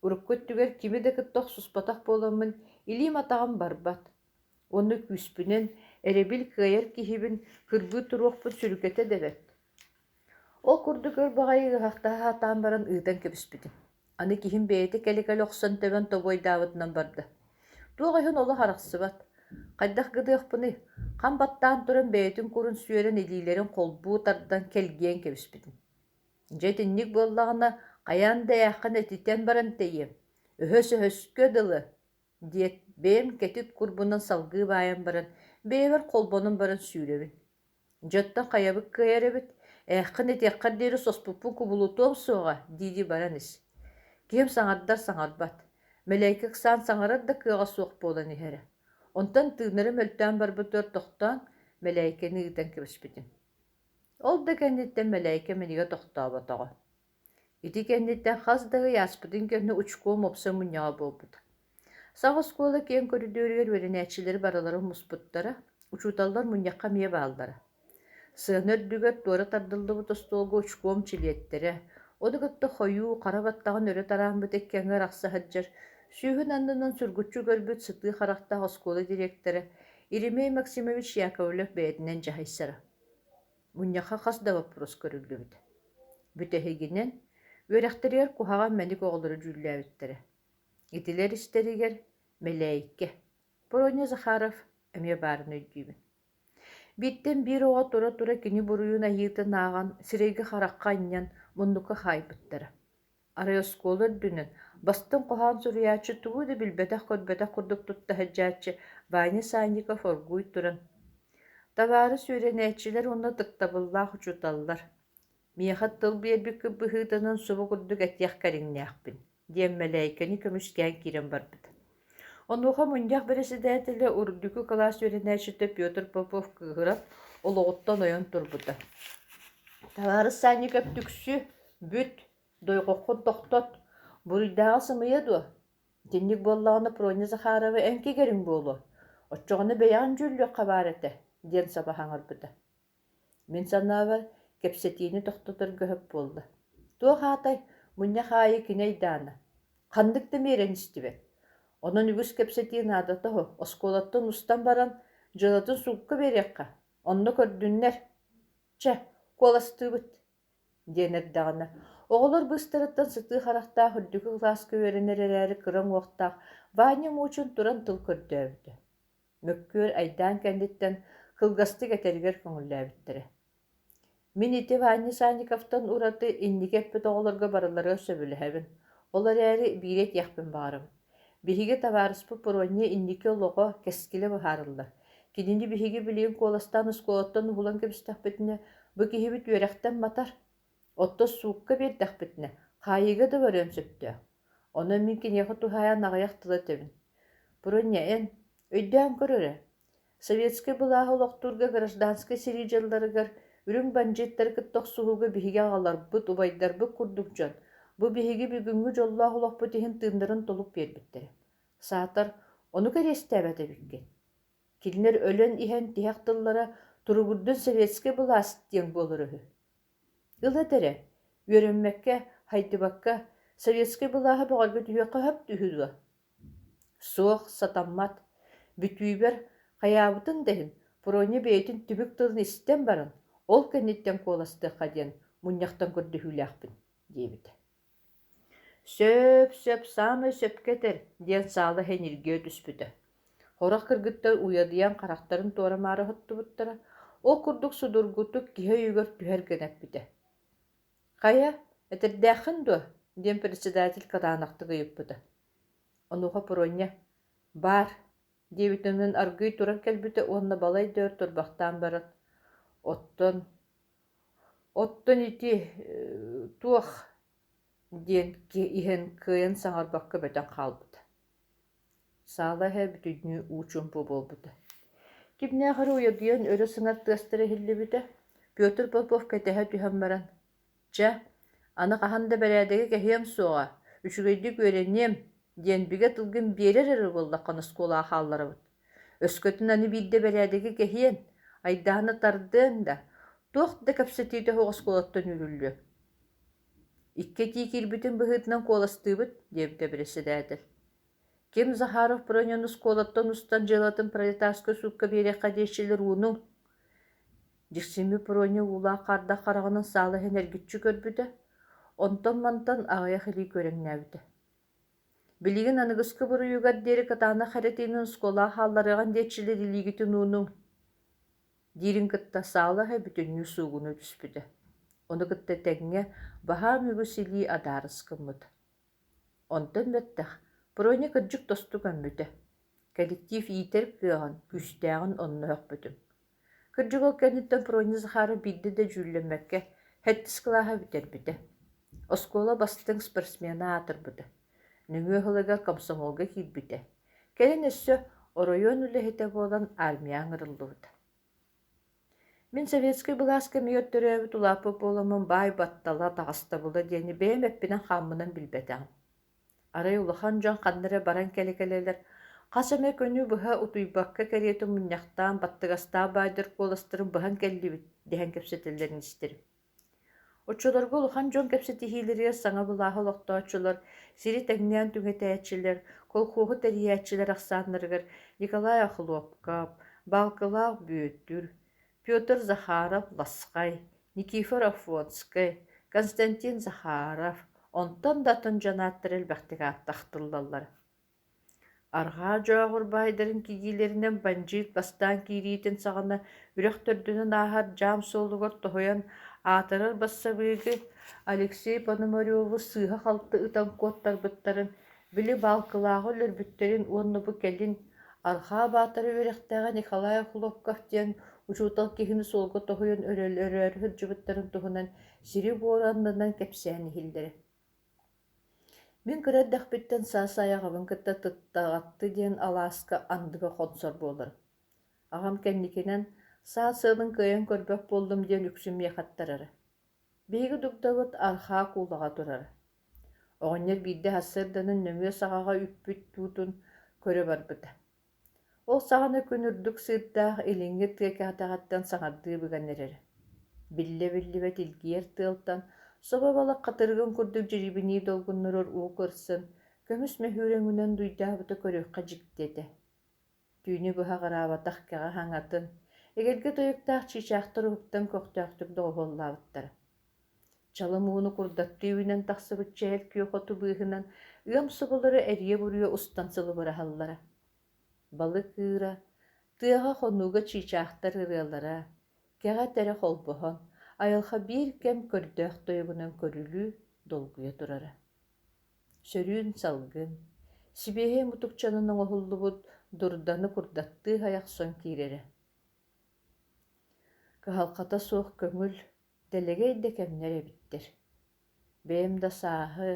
Speaker 1: Урукку өттүгэр кими да кытта охсуспатах буоламмын, илиим-атаҕым барбат. Уонна күүспүнэн эрэбил кыайар киһибин кырбыы туруохпун сүрүкэтэ да бэрт. Ол курдук өр баҕайы ыаһахтаһа сатаан баран ыытан кэбиспитим. Аны киһим бэйэтэ кэлэ-кэлэ охсон тэбэн тобуойдаабытынан барда. Туох иһин олох арахсыбат. Хайдах гыныахпыный, хам баттаан туран бэйэтин курун сүөрэн илиилэрин холбуу тардан кэлгийэн кэбиспитим. Дьэ итинник буоллаҕына, хайаан да ээххин этитэн баран тэйиэм, өһөс-өһөскө дылы диэт, бэйэм кэтит курбунан салгыы баайан баран, бэйэбэр холбонон баран сүүрэбин. Дьэ оттон хайабыт кыайар эбит, ээххин этиэххэр диэри соспуппун кубулутуом суоҕа дии-дии баран ис. Киһим саҥардар саҥарбат, мэлээйки ыксаан саҥарар да кыаҕа суох буолан иһэрэ. Онтон тыынара мөлтөөн барбытыгар тохтоон, мэлээйкэни ыытан кэбиспитим. Ол да кэнниттэн мэлээйкэ мэнигэ тохтооботоҕо. Ити кэнниттэн хас да ый ааспытын кэннэ учкуом уопсай мунньаҕа буолбута. Саҥа оскуола киэҥ көрүдүөрүгэр үөрэнээччилэри барыларын муспуттара, учууталлар мунньахха эмиэ бааллара. Сыана үрдүгэр туора тардыллыбыт остуолга учкуом чилиэттэрэ, ону кытта хойуу, хара баттаҕын өрө тарааммыт икки аҥы арахса сылдьар, сүүһүн аннынан сургуччу көрбүт сытыы харахтаах оскуола дириэктэрэ Еремей Максимович Яковлев бэйэтинэн дьаһайсара. Мунньахха хас да боппуруос көрүллүбүтэ. Бүтэһигинэн, үөрэхтэригэр куһаҕан мэник оҕолору дьүүллээбиттэрэ. Итилэр истэригэр Мэлээйкэ, Проня Захаров эмиэ баарын өйдүүбүн. Бииртэн биир оҕо тура-тура кини буруйун айыытын ааҕан, сирэйгэ-харахха анньан, муннукка хаайбыттара. Арай оскуола үрдүнэн бастыҥ хоһоон суруйааччы тугу да билбэтэх-көрбөтөх курдук тутта сылдьааччы Ваня Санников оргууй туран: «Табаарыс үөрэнээччилэр уонна ытыктабыллаах учууталлар, миэхэ тыл биэрбиккит быһыытынан субу курдук этиэх кэриҥнээхпин» диэн мэлээйкэни көмүскээн киирэн барбыта. Онуоха мунньах бэрэссэдээтэлэ үрдүкү кылаас үөрэнээччитэ Петр Попов кыыһыран олоҕуттан ойон турбута: «Табаарыс Санников түксү, бүт, Дойҕоххун тохтот, буруйдааҕа сымыйа дуо? Итинник буоллаҕына Проня Захарова эн кигэриҥ буолуо, оччоҕуна бэйэҕин дьүүллүөххэ баар этэ» диэн саба саҥарбыта. Мин санаабар, кэпсэтиини тохтоторго сөп буолла. Туох аатай, мунньах аайы кини айдаана. Ханнык да миэрэни истибэт. Онон үгүс кэпсэтии наадата суох, оскуолаттан устан баран, дьыалатын суукка биэриэххэ, онно көрдүннэр. Чэ, куоластыыбыт диэн эрдэҕинэ, оҕолор быыстарыттан сытыы харахтаах үрдүкү кылааска үөрэнэр эрээри кыра уҥуохтаах Ваня Мучин туран тыл көрдөөбүтэ. Мөккүөр айдаан кэнниттэн кылгастык этэригэр көҥүллээбиттэрэ. Мин ити Ваня Санниковтан ураты инники эппит оҕолорго барыларыгар сөбүлэһэбин, ол эрээри биири этиэхпин баҕарабын. Биһиги табаарыспыт Проня инники олоҕо, кэскилэ быһаарыллар. Кинини биһиги билигин куоластаан оскуолаттан уһулан кэбистэхпитинэ, бу киһибит үөрэхтэн матар. Оттон суукка биэрдэхпитинэ, хаайыыга да барыан сөптөөх. Онон мин киниэхэ туһаайан аҕыйах тылы этэбин. Проня, эн, өйдөөн көр эрэ, Советскай былааһы олохтуурга гражданскай сэрии дьылларыгар үрүҥ бандьыыттары кытта охсуһууга биһиги аҕаларбыт, убайдарбыт курдук дьон бу биһиги бүгүҥҥү дьоллоох олохпут иһин тыыннарын толук биэрбиттэрэ. Саатар, ону кэриэстээбэт эбиккин. Кинилэр өлөн иһэн тиһэх тыллара «Туругурдун советскай былаас» диэн буолар үһү. Ыл эт эрэ, үөрэммэккэ, хайдыбакка, советскай былааһы бөҕөргөтүһүөххэ сөп үһү дуо? Суох, сатаммат. Бүтүүбэр, хайаабытын да иһин, Проня бэйэтин түбүк тылын истэн баран, ол кэнниттэн куоластыахха диэн мунньахтан көрдөһүүлээхпин, диэбитэ. Сөп, сөп, саамай сөпкө этэр, диэн саала иһэ ньиргийэ түспүтэ. Сорох кыргыттар уйадыйан харахтарын туора-маары оһоттубуттара, ол курдук судургутук киһи өйүгэр түһэр гына эппитэ. Хайа, этэрдээххин дуо? диэн председатель кытаанахтык ыйыппыта. Онуоха Проня: «Баар» диэбитинэн аргыый туран кэлбитэ уонна балай да өр турбахтаан баран: «Оттон, оттон ити туох» диэн иһэн кыайан саҥарбакка бөтөн хаалбыта. Саала иһэ бүтүннүү уу чуумпу буолбута. Кимнээх эрэ уйадыйан өрө сыҥар тыастара иһиллибитэ. Петр Попов кэтэһэ түһэн баран: «Чэ, аны хаһан да бэрээдэги кэһиэм суоҕа, үчүгэйдик үөрэниэм» диэн бигэ тылгын биэрэр эрэ буоллаххына оскуолаҕа хаалларабыт. Өскөтүн аны биирдэ бэрээдэги кэһиэн, айдааны тардыаҥ да, туох да кэпсэтиитэ суох оскуолаттан үүрүллүөҥ. Икки этии киирбитин быһыытынан куоластыыбыт, диэбитэ бэрэссэдээтэл. Ким Захаров Проняны оскуолаттан устан дьыалатын пролетарскай суукка биэриэххэ диэччилэр уунуҥ. Дьиксиммит Проня уулаах хаардаах хараҕынан саала иһин эргиччи көрбүтэ, онтон-мантан аҕыйах илии күөрэҥнээбитэ. Билигин аныгыскы буруйугар диэри кытаанах хэрэтиинэн оскуолаҕа хаалларыаҕын диэччилэр илиигитин уунуҥ диирин кытта саала иһэ бүтүннүү суугунуу түспүтэ. Ону кытта тэҥҥэ баһаам үгүс илии адаарыс гыммыта. Онтон бэттэх Проня кырдьык тосту көммүтэ. Коллектив иитэр кыаҕын, күүстээҕин онно өһөхпүтүм. Кырдьык ол кэнниттэн Проня Захаров биирдэ да дьүүллэммэккэ сэттис кылааһы бүтэрбитэ. Оскуола бастыҥ спортсмена аатырбыта. Нөҥүө сылыгар комсомолга киирбитэ. Кэлин өссө оройуон үлэһитэ буолан армияҕа ыҥырыллыбыта. Мин советскай былаас кэмигэр төрөөбүт улааппыт буоламмын баай баттала, таҕыстабыла диэни бэйэм эппинэн-хааммынан билбэтэҕим. Арай улахан дьон ханна эрэ баран кэлэ-кэлэлэр хас эмэ күнү быһа утуйбакка кэриэтэ мунньахтаан баттыгастаах баайдар куоластарын быһан кэллибит дэһэн кэпсэтэллэрин истэрим. Оччолорго улахан дьон кэпсэтиһиилэригэр саҥа былааһы олохтооччулар, сири тэҥнээн түҥэтээччилэр, колхуоһу тэрийээччилэр ахсааннарыгар Николай Охлопков, Баалкылаах Бүөтүр, Петр Захаров-Ласхай, Никифор Афонскай, Константин Захаров, онтон да атын дьон ааттара элбэхтик ааттахтыллаллара. Арҕаа Дьооҕур баайдарын кигиилэринэн бандьыыт бастаан киириитин саҕана үрэх төрдүнэн ааһар дьаам суолугар тоһуйан аатырар бассабыыгы Алексей Пономареву сыыһа-халты ытан куоттарбыттарын, били Баалкылааҕы өлөрбүттэрин уонна бу кэлин Арҕаа Баатара үөрэхтээҕэ Николай Охлопков диэн учуутал киһини суолга тоһуйан өлөрөөрү сылдьыбыттарын туһунан сири-буору аннынан кэпсээн иһиллэрэ. Мин кыра эрдэхпиттэн саас аайы аҕабын кытта Тыттаҕатты диэн алааска андыга хонсор буоларым. Аҕам кэнникинэн саа сыалын кыайан көрбөт буоллум диэн үксүн миэхэ аттарара. Биһиги дугдабыт арҕаа куулаҕа турара. Оҕонньор биирдэ сарсыарданан нөҥүө саҕаҕа үппүт туутун көрө барбыта. Ол саҕана күн үрдүк сыырдаах илиҥҥи тыа кэтэҕиттэн саҥардыы быган эрэрэ. Биллэ-биллибэт илгийэр тыалтан собо балык хатырыгын курдук дьирибинии долгуннурар уу кырсын, көмүс мөһүүрэҥинэн дуйдаабыта көрүөххэ дьикти этэ. Түүнү быһа аҕыраабатах кэҕэ хаҥатын, эгэлгэ тойуктаах чыычаахтар уһуктан көхтөөхтүк доҕуһуоллаабыттара. Чалым ууну курдаттыы үүнэн тахсыбыт чээл күөх оту быыһынан ыам соболоро эрийэ-буруйа устан сылыбыраһаллара. Балык ыыра, Тыаҕа хонууга чыычаахтар ырыалара, кэҕэ этэрэ холбоһон, айылҕа биир кэм көрдөөх тойугунан көрүлүү долгуйа турара. Сөрүүн салгын, сибиэһэй мутукчанан оҥоһуллубут дурданы курдаттыы хайахсан киирэрэ. Кыһалҕата суох көҥүл, дэлэгэй да кэмнэр эбиттэр. Бэйэм да сааһы,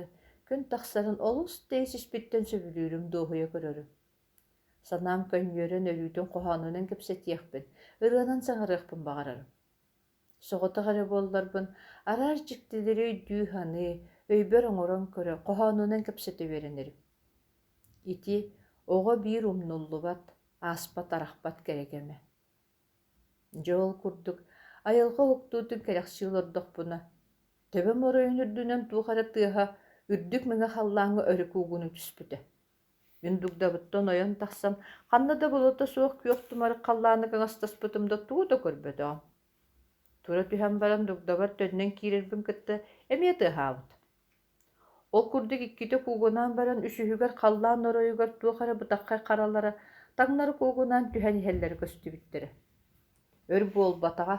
Speaker 1: күн тахсарын олус тэйис испиттэн сөбүлүүрүм дуоһуйа көрөрүм. Санаам көнньүөрэн өрүүтүн хоһоонунан кэпсэтиэхпин, ырыанан саҥарыахпын баҕарарым. Соҕотох эрэ буолларбын, араас дьиктилэри өйдүү-саныы, өйбөр оҥорон көрө, хоһоонунан кэпсэтэ үөрэнэрим. Ити оҕо биир умнуллубат, ааспат-арахпат кэрэ кэмэ. Дьэ ол курдук айылҕа уһуктуутун кэрэхсии олордохпуна, төбөм оройун үрдүнэн туох эрэ тыаһа үрдүк мэҥэ халлааҥҥа өрө куугунуу түспүтэ. Мин дугдабыттан ойон тахсан, ханна да былыта суох күөх тумарык халлааны кыҥастаспытым да тугу да көрбөтөҕүм. Тура түһэн баран дугдабар төннөн киирэрбин кытта эмиэ тыаһаабыт. Ол курдук иккитэ куугунаан баран үсүһүгэр халлаан оройугар туох эрэ бытаххай харалара таҥнары куугунаан түһэн иһэллэрэ көстүбүттэрэ. Өр буолбатаҕа,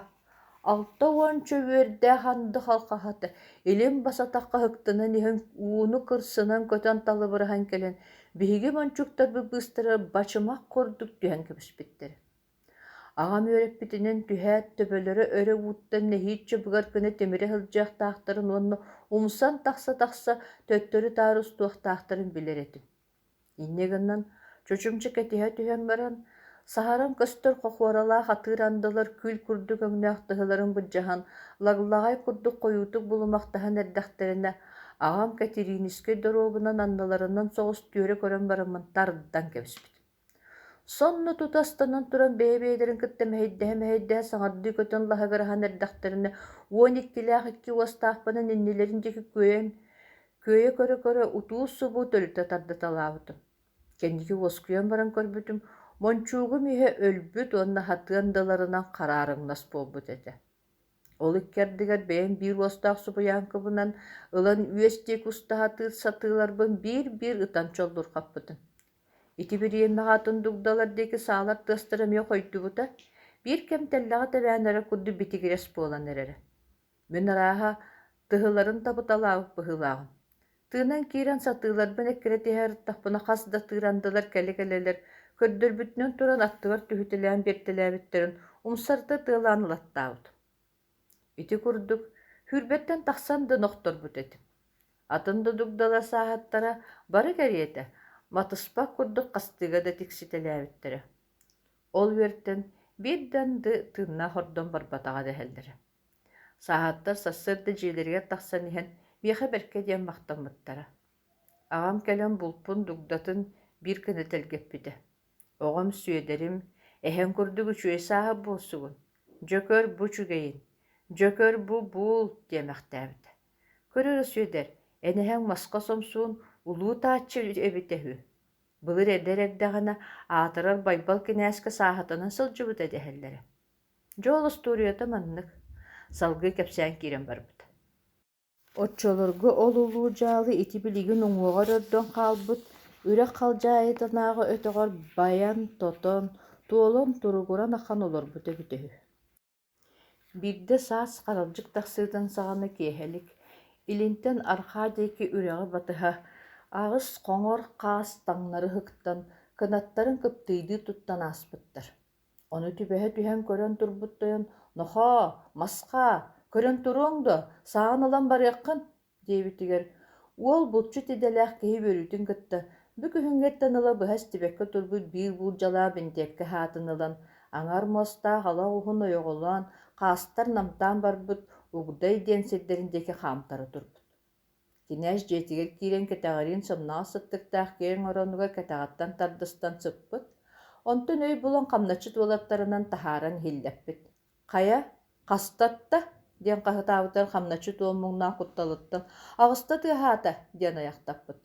Speaker 1: 60 үөрдээх анды халҕаһата илин бас атахха ыһыктынан иһэн ууну кырсынан көтөн талыбыраһан кэлэн биһиги мончуктарбыт быыстара бачымах курдук түһэн кэбиспиттэрэ. Аҕам үөрэппитинэн түһээт төбөлөрө өрө ууттан нэһииччэ быгар гына тимирэ сылдьыахтаахтарын уонна умсан тахса-тахса төттөрү-таары устуохтаахтарын билэр этим. Инньэ гынан чочумча кэтиһэ түһэн баран, саһаран көстөр хохуоралаах атыыр андылар күл курдук өҥнөөх тыһыларын былдьаһан, лаглаҕай курдук хойуутук булумахтаһан эрдэхтэринэ, аҕам Кэтириинискэй доруобунан анныларынан соҕус түөрэ көрөн бараммын тардан кэбиспит. Сонно тута астанан туран бэйэ-бэйэлэрин кытта мэһэйдэһэ-мэһэйдэһэ саҥардыы көтөн лаһыгыраһан эрдэхтэринэ 12-лээх икки уостаахпынан иннилэрин диэки күөйэн күөйэ көрө-көрө утуу-субуу төлүтэ тардыталаабытым. Кэнники уоскуйан баран көрбүтүм, мончуугум иһэ өлбүт уонна хатыан даларынан хараарыҥнас буолбут этэ. Ол икки ардыгар бэйэм биир уостаах субуйааҥкыбынан ылан үөс диэки устаһатыыр сатыыларбын биир-биир ытан чоллурҕаппытым. Ити бириэмэҕэ атын дугдалар диэки саалар тыастара эмиэ хойдубута, биир кэм тэллэҕи тэбээн эрэр курдук битигирэс буолан эрэрэ. Мин арааһа тыһыларын табыталаабыт быһыылааҕым. Тыынан киирэн сатыыларбын эккирэтиһэ ырыттахпына хас да тыырандылар кэлэ-кэлэлэр көрдөрбүтүнэн туран аттыбар түһүтэлээн биэртэлээбиттэрин умсарыта тыалаан ылаттаабытым. Ити курдук сүүрбэттэн тахсан да нохторбут этим. Атын да дугдалар сааһыттара бары кэриэтэ матыспат курдук хастыыга да тикситэлээбиттэрэ. Ол үөртэн биир да анды тыыннаах ордон барбатаҕа дэһэллэрэ. Сааһыттар сарсыарда дьиэлэригэр тахсан иһэн миэхэ бэркэ диэн махтаммыттара. Аҕам кэлэн булпун дугдатын биир гына тэлгэппитэ. Оҕом Сүөдэрим, эһэҥ курдук үчүгэй сааһыт буолсугун, дьөкөр бу үчүгэйин, дьөкөр бу буул диэмэхтээбитэ. Көр эрэ Сүөдэр, эн эһэҥ маска сомсуун улуу тааччы эбитэ үһү. Былыр эдэр эрдэҕинэ аатырар Байбал кинээскэ сааһытанан сылдьыбыта дэһэллэрэ. Дьэ ол остуоруйата маннык, салгыы кэпсээн киирэн барбыта. Оччолорго ол улуу дьаалы ити билигин уҥуоҕар өрдөн хаалбыт үрэх халдьаайытынааҕы өтөҕөр байан-тотон, туолан туругуран ахан олорбут эбитэ үһү. Биирдэ саас харалдьык тахсыытын саҕана киэһэлик, илинтэн арҕаа диэки үрэҕи батыһа, аҕыс хоҥор хаас таҥнары ыһыктан, кынаттарын кыптыыйдыы туттан ааспыттар. Ону түбэһэ түһэн көрөн турбут тойон: «Нохоо, масхаа, көрөн туруоҥ дуо, сааҕын ылан барыаххын» диэбитигэр, уол булчут идэлээх киһи үөрүүтүн кытта бү күһүҥҥэттэн ыла быһа истибэккэ турбут биир буулдьалаах бинтиэпкэ хаатын ылан, аҥар муостаах ала оҕуһун ойоҕолоон, хаастар намтаан барбыт Угдай диэн сирдэрин диэки хаамтара турбут. Кинээс дьиэтигэр киирэн кэтэҕириин сымнаҕас сыттыктаах киэҥ оронугар кэтэҕиттэн тардыстан сыппыт, онтон өй булан хамначчыт уолаттарынан таһааран иһиллэппит: «Хайа, хастатта?» диэн хаһытаабытыгар хамначчыт уол муҥнаах кутталыттан «Аҕыста тыаһаата» диэн айахтаппыт.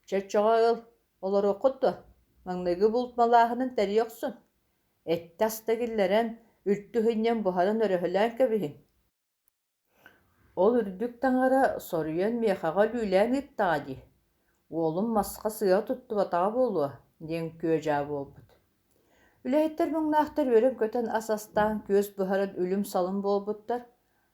Speaker 1: «Чэ, оччоҕо ыл, олоруоххут дуо? Маҥнайгы булт малааһынын тэрийэ охсун. Эттэ-аста киллэрэн, үлтү сынньан буһаран өрөһөлөөн кэбиһиҥ Ол үрдүк таҥара соруйан миэхэҕэ өлүүлээн ыыттаҕа дии, уолум маска сыыһа туттубатаҕа буолуо диэн күө-дьаа буолбут. Үлэһиттэр муҥнаахтар үөрэн-көтөн ас астаан, күөс буһаран үлүм-салым буолбуттар,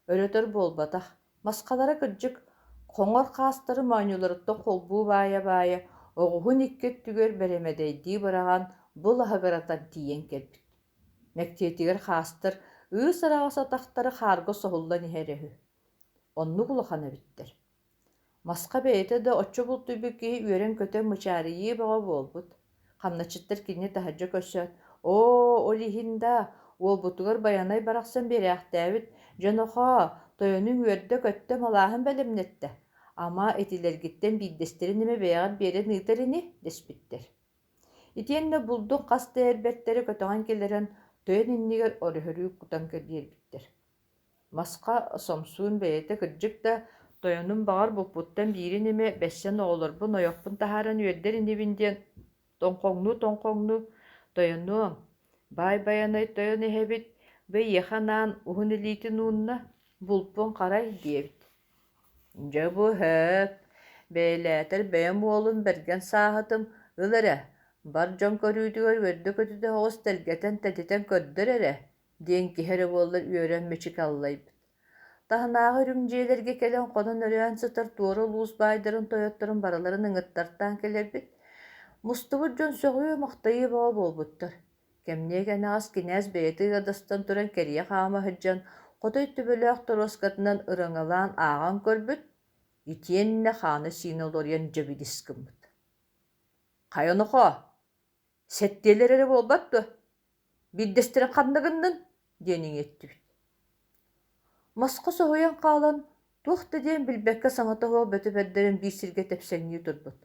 Speaker 1: өрөтөр буолбатах, масхалара кырдьык хоҥор хаастары моонньуларыттан холбуу баайа-баайа, оҕуһун икки өттүгэр бэрэмэдэйдии быраҕан бу лаһыгыратан тиийэн кэлбит. Мэктиэтигэр хаастар ыыс араҕас атахтара хаарга соһуллан иһэрэ үһү. Оннук улахан эбиттэр. Масха бэйэтэ да оччо бултуйбут киһи үөрэн-көтөн мычаарыйыы бөҕө буолбут. Хамначчыттар кинини таһырдьа көрсөөт, «Оо, ол иһин да, уолбутугар Байанай барахсан биэрээхтээбит, дьэ нохоо, тойонуҥ үөрдэ-көттө малааһын бэлэмнэттэ, ама итилэргиттэн биирдэстэрин эмэ бэйэҕит биэрэн ыытар ини» дэспиттэр. Итиэннэ булдун хас да эрбэттэри көтөҕөн киллэрэн тойон иннигэр өрүһүрүү кутан биэрбиттэр. Масха сомсуун бэйэтэ кырдьык да, тойонум баҕар булпуттан биирин эмэ бэссэн оҕолорбун ойохпун таһааран үөрдэр инибин диэн тоҥхоҥнуу-тоҥхоҥнуу «Тойонуом, баай Байанай тойон иһэбит, бу эйиэхэ анаан уһун илиитин уунна, булпун харай» диэбит. Дьэ бу һөөп, бэйэлээтэр бэйэм уолум бэргэн сааһытым, ыл эрэ, бар дьон көрүүтүгэр үөрдэ-көтүтэ соҕус тэлгэтэн тэтитэн көрдөр эрэ диэн киһи эрэ буоллар үөрэн мичик аллайбыт. Таһынааҕы үрүҥ дьиэлэргэ кэлэн хонон-өрөөн сытар туора улуус баайдарын тойотторун барыларын ыҥыттартаан кэлэрбит. Мустубут дьон сөҕүө-махтайыы бөҕө буолбуттар. Кэмниэ кэнэҕэс кинээс бэйэтэ ыадастан туран кэрийэ хаама сылдьан, хотой төбөлөөх торуоскатынан ырыҥалаан ааҕан көрбүт, итиэннэ хаана-сиинэ уларыйан дьэбидис гыммыт. «Хайа нохоо, сэттиэлэр эрэ буолбат дуо? Биирдэстэрин ханна гыннын?» диэн иҥиэттибит. Мосхо соһуйан хаалан, туох да диэн билбэккэ саҥата суох бөтө бэрдэрин биир сиргэ тэпсэҥнии турбут.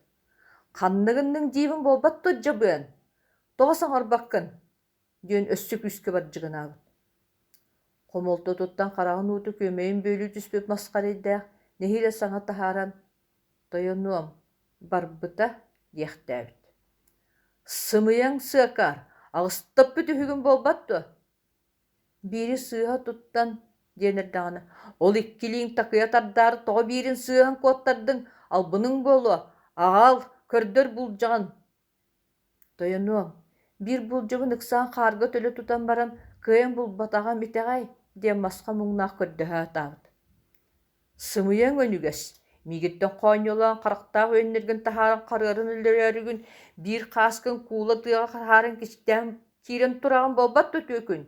Speaker 1: «Ханна гынныҥ диибин буолбат дуо, дьабыан? Тоҕо саҥарбаккын?» диэн өссө күүскэ бардьыгынаабыт. Хомолтотуттан хараҕын уута күөмэйин бүөлүү түспүт масхарыйдаах нэһиилэ саҥа таһааран «Тойонуом, барбыта» диэхтээбит. «Сымыйаҥ сыакаар, аҕыстаппыт үһүгүн буолбат дуо?» Биири сыыһа туттан диэн эрдэҕинэ, ол иккилииҥ такыйа тардаары тоҕо биирин сыыһан куоттардыҥ, албыныҥ буолуо, аҕал, көрдөр булдьаҕын «Тойонуом, биир булдьабын ыксаан хаарга төлө тутан баран кыайан булбатаҕым итэҕэй» диэн масха муҥнаах көрдөһө сатаабыт. «Сымыйаҥ өнүгэс, миигиттэн хоонньолоон харахтаах үөннэргин таһааран харыарын өлөрөөрүгүн биир хааскын куула тыаҕа таһааран кистээн киирэн тураҕын буолбат дуо түөкүн?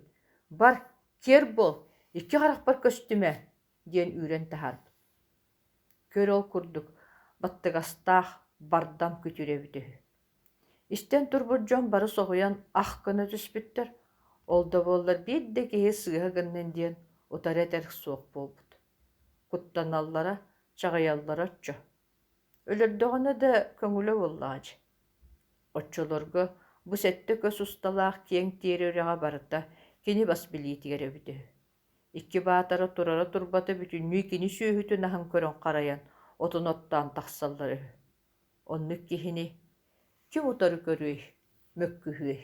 Speaker 1: Бар, киэр буол, икки харахпар көстүмэ» диэн үүрэн таһаарбыт. Көр ол курдук баттыгастаах бардам күтүр эбит үһү. Истэн турбут дьон бары соһуйан ах гына түспүттэр, ол да буоллар биир да киһи сыыһа гыннын диэн утары этэр суох буолбут. Куттаналлара, чаҕыйаллара оччо. Өлөрдөҕүнэ да көҥүлэ буоллаҕа дии. Оччолорго бу сэттэ көс усталаах киэҥ тиэрэ үрэҕэ барыта кини бас билиитигэр эбитэ үһү. Икки баатара турара турбата бүтүннүү кини сүөһүтүн аһын көрөн харайан, отун оттоон тахсаллар үһү. Оннук киһини ким утары көрүөй, мөккүһүөй?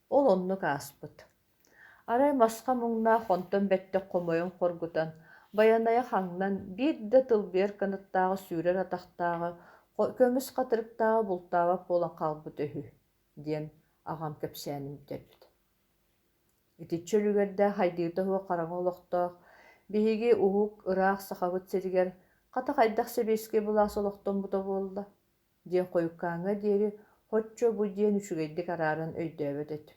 Speaker 1: Ол оннук ааспыт. Арай масха муҥнаах онтон бэттэх хомойон хоргутан, Байанайа хаҥнан, биир да тылбыйар кынаттааҕы сүүрэр атахтааҕы, көмүс хатырыктааҕы бултаабат буолан хаалбыт үһү диэн аҕам кэпсээнин бүтэрбит. Итиччэ үлүгэрдээх хайдыыта суох хараҥа олохтоох биһиги уһук, ыраах Сахабыт сиригэр хата хайдах сэбиэскэй былаас олохтоммута буолла диэн хойуккааҥҥа диэри һоччо бу диэн үчүгэйдик арааран өйдөөбөт этим.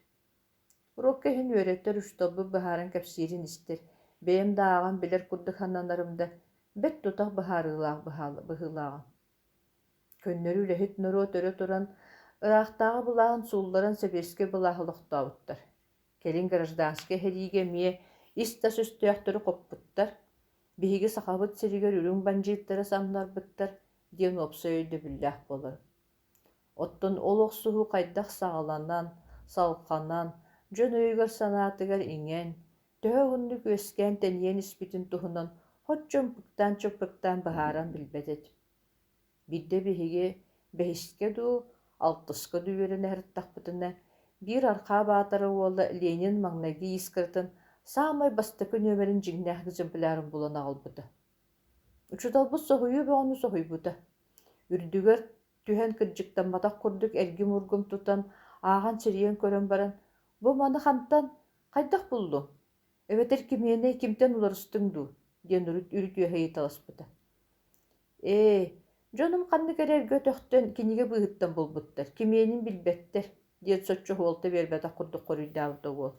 Speaker 1: Уруокка иһин үөрэтэр учууталбыт быһааран кэпсиирин истэр, бэйэм да ааҕан билэр курдук сананарым да, бэрт тутах быһаарыылаах быһыылааҕым. Көннөрү үлэһит норуот өрө туран, ыраахтааҕы былааһын суулларан сэбиэскэй былааһы олохтообуттар. Кэлин гражданскай сэриигэ эмиэ ис-тас өстөөхтөрү хоппуттар, биһиги Сахабыт сиригэр үрүҥ бандьыыттары самнарбыттар диэн уопсай өйдөбүллээх буолар. Оттон ол охсуһуу хайдах саҕаланан, салҕанан, дьон өйүгэр-санаатыгар иҥэн, төһө уһуннук үөскээн тэнийэн испитин туһунан соччо ымпыктаан-чымпыктаан быһааран билбэт этим. Биирдэ биһиги бэһискэ дуу, алтыска дуу үөрэнэ сырыттахпытына, биир Архаа Баатара уола Ленин маҥнайгы искратын саамай бастакы нүөмэрин дьиҥнээх экземплярын булан аҕалбыта. Учууталбыт соһуйуу бөҕөнү соһуйбута. Үрдүгэр түһэн кырдьыктамматах курдук эргим-ургум тутан, Ааҕан сирийэн көрөн баран, «Бу маны хантан, хайдах буллуҥ? Эбэтэр кимиэнэй кимтэн уларыстыҥ дуу?» диэн урут үрүт үөһэ ыйыталаспыта. «Ээ, дьонум ханнык эрэ эргэ өтөхтөн, кинигэ быыһыттан булбуттар, кимиэнин билбэттэр» диэн соччо суолта биэрбэтэх курдук хоруйдаабыта уол.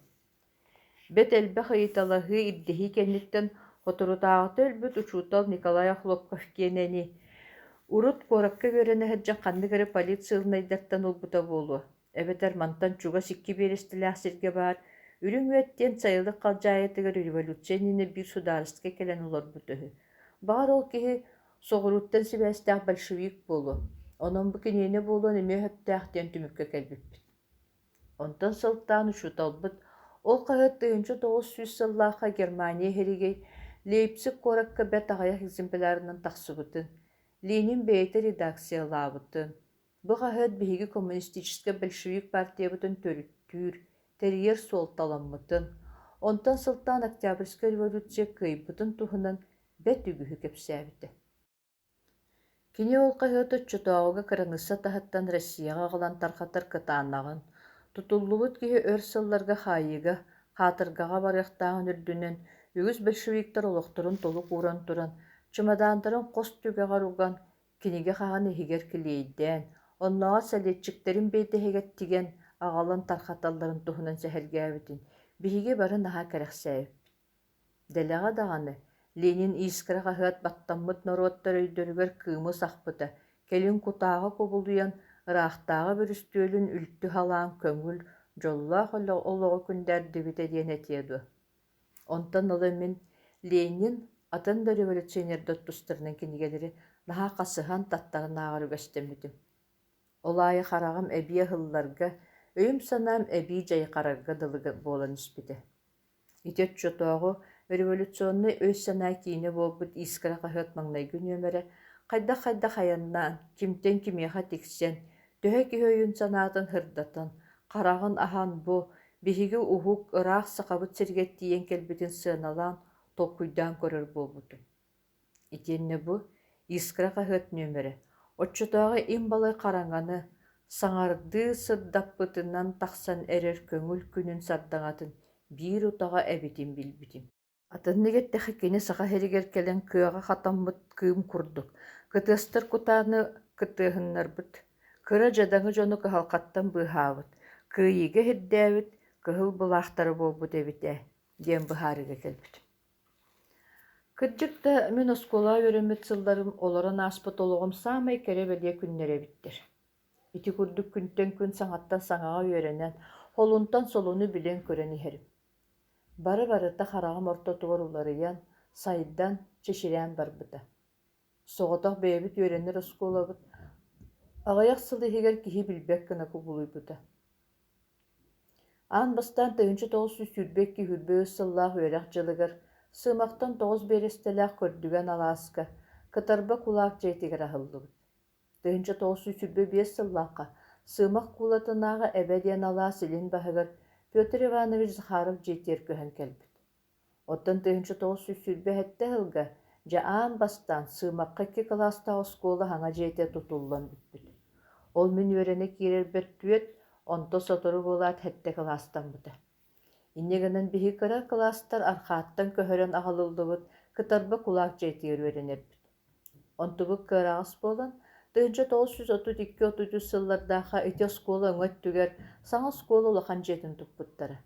Speaker 1: Бэрт элбэх ыйыталаһыы, ирдэһии кэнниттэн соторутааҕыта өлбүт учуутал Николай Охлопков киэнэни урут куоракка үөрэнэ сылдьан ханнык эрэ полициялынайдартан ылбыта буолуо, эбэтэр мантан чугас икки биэрэстэлээх сиргэ баар Үрүҥ Үөт диэн сайылык халдьаайытыгар революция иннинэ биир судаарыскай кэлэн олорбут үһү. Баҕар ол киһи соҕурууттан сибээстээх большевик буолуо, онон бу киниэнэ буолуон эмиэ сөптөөх диэн түмүккэ кэлбиппит. Онтон сылтаан учууталбыт ол хаһыат 1900 сыллаахха Германия иһиригэй Лейпциг куоракка бэрт аҕыйах экземплярынан тахсыбытын, Ленин бэйэтэ редакциялаабытын, бу хаһыат биһиги коммунистическай большевик партиябытын төрүттүүр, тэрийэр суолталаммытын, онтон сылтаан Октябрьскай революция кыайбытын туһунан бэрт үгүһү кэпсээбитэ. Кини ол хаһыаты оччотооҕуга кыраныысса таһыттан Россияҕа аҕалан тарҕатар кытаанаҕын, тутуллубут киһи өр сылларга хаайыыга, хаатыргаҕа барыахтааҕын үрдүнэн, үгүс большевиктар олохторун толук ууран туран, чымадаандарын хос түгэҕэр уган, кинигэ хаһан иһигэр килиэйдээн, оннооҕор сэлиэччиктэрин биэтэһигэр тигэн аҕалан тарҕаталларын туһунан сэһэргээбитин биһиги бары наһаа кэрэхсээбиппит. Дэлэҕэ даҕаны, Ленин «Искра» хаһыат баттаммыт норуоттар өйдөрүгэр кыымы сахпыта, кэлин кутааҕа кубулуйан, ыраахтааҕы бүрүстүөлүн үлтү халаан көҥүл, дьоллоох олоҕу күндээрдибитэ диэн этиэ дуо? Онтон ыла мин Ленин, атын да революционердар тустарынан кинигэлэри наһаа хасыһан, таттаран ааҕар үгэстэммитим. Ол аайы хараҕым эбии аһылларга, өйүм-санаам эбии дьайҕарарга дылы буолан испитэ. Ити оччотооҕу революционнай өй-санаа киинэ буолбут «Искра» хаһыат маҥнайгы нүөмэрэ хайдах-хайдах айаннаан, кимтэн кимиэхэ тиксэн, төһө киһи өйүн-санаатын сырдатан, хараҕын аһан бу, биһиги уһук, ыраах Сахабыт сиригэр тиийэн кэлбитин сыаналаан, толкуйдаан көрөр буолбутум. Итиэннэ бу «Искра» хаһыат нүөмэрэ оччотооҕу им-балай хараҥаны саҥардыы сырдаппытынан тахсан эрэр көҥүл күнүн сардаҥатын биир утаҕа эбитин билбитим. Атыннык эттэххэ кини Саха сиригэр кэлэн кыаҕа хатаммыт кыым курдук, кытыастар кутааны кытыаһыннарбыт, кыра дьадаҥы дьону кыһалҕаттан быыһаабыт, кыайыыга иһирдээбит кыһыл былаахтара буолбут эбит ээ диэн быһаарыыга кэлбитим. Кырдьык да, мин оскуолаҕа үөрэммит сылларым олорон ааспыт олоҕум саамай кэрэ-бэлиэ күннэрэ эбиттэр. Ити курдук күнтэн күн саҥаттан саҥаҕа үөрэнэн, холунтан солуну билэн-көрөн иһэрим. Бары-барыта хараҕым ортотугар уларыйан, сайдан, чэчирээн барбыта. Соҕотох бэйэбит үөрэнэр оскуолабыт аҕыйах сыл иһигэр киһи билбэт гына кубулуйбута. Аан бастаан 1922-23 сыллаах үөрэх дьылыгар Сыымахтан 9 биэрэстэлээх Көрдүгэн алааска Кытарба кулаак дьиэтигэр аһыллыбыт. 1925 сыллаахха Сыымах куулатынааҕы Эбэ диэн алаас илин баһыгар Петр Иванович Захаров дьиэтигэр көһөн кэлбит. Оттон 1927 сылга дьэ аан бастаан Сыымахха икки кылаастаах оскуола саҥа дьиэтэ тутуллан бүппүт. Ол мин үөрэнэ киирэрбэр түөрт, онто сотору буолаат сэттэ кылаастаммыта. Инньэ гынан биһиги кыра кылаастар архааттан көһөрөн аҕалыллыбыт Кытарба кулаак дьиэтигэр үөрэнэрбит. Онтубут кыараҕас буолан, 1932-33 сыллардаахха ити оскуола өҥө өттүгэр саҥа оскуола улахан дьиэтин туппуттара.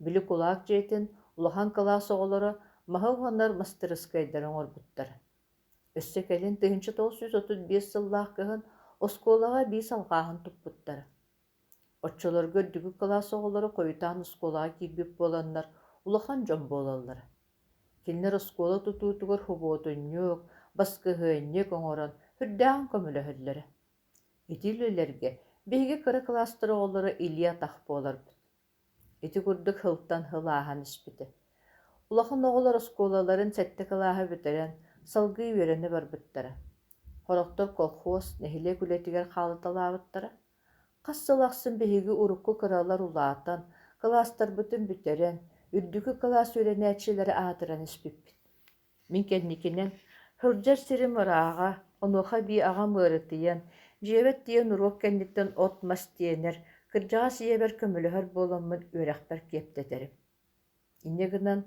Speaker 1: Били кулаак дьиэтин улахан кылаас оҕолоро маһы уһанар мастарыскыайдары оҥорбуттара. Өссө кэлин 1935 сыллаах кыһын оскуолаҕа эбии салҕааһын туппуттара. Оччолорго үрдүкү кылаас оҕолоро хойутаан оскуолаҕа киирбит буоланнар улахан дьон буолаллара. Кинилэр оскуола тутуутугар хубуотунньук, баскыһыанньык оҥорон сүрдээҕин көмөлөһөллөрө. Ити үлэлэргэ биһиги кыра кылаастар оҕолоро илии-атах буоларбыт. Ити курдук сылтан сыл ааһан испитэ. Улахан оҕолор оскуолаларын сэттэ кылааһы бүтэрэн, салгыы үөрэнэ барбыттара. Сорохтор колхуос, нэһилиэк үлэтигэр хаалыталаабыттара. Хас сыл ахсын биһиги урукку кыралар улаатан, кылаастарбытын бүтэрэн, үрдүкү кылаас үөрэнээччилэрэ аатыран испиппит. Мин кэнникинэн сылдьар сирим ырааҕа, онуоха эбии аҕам ыарытыйан, дьиэбэр тиийэн уруок кэнниттэн от-мас тиэнэр, Кырдьаҕас ийэбэр көмөлөһөр буоламмын үөрэхпэр киэптэтэрим. Инньэ гынан,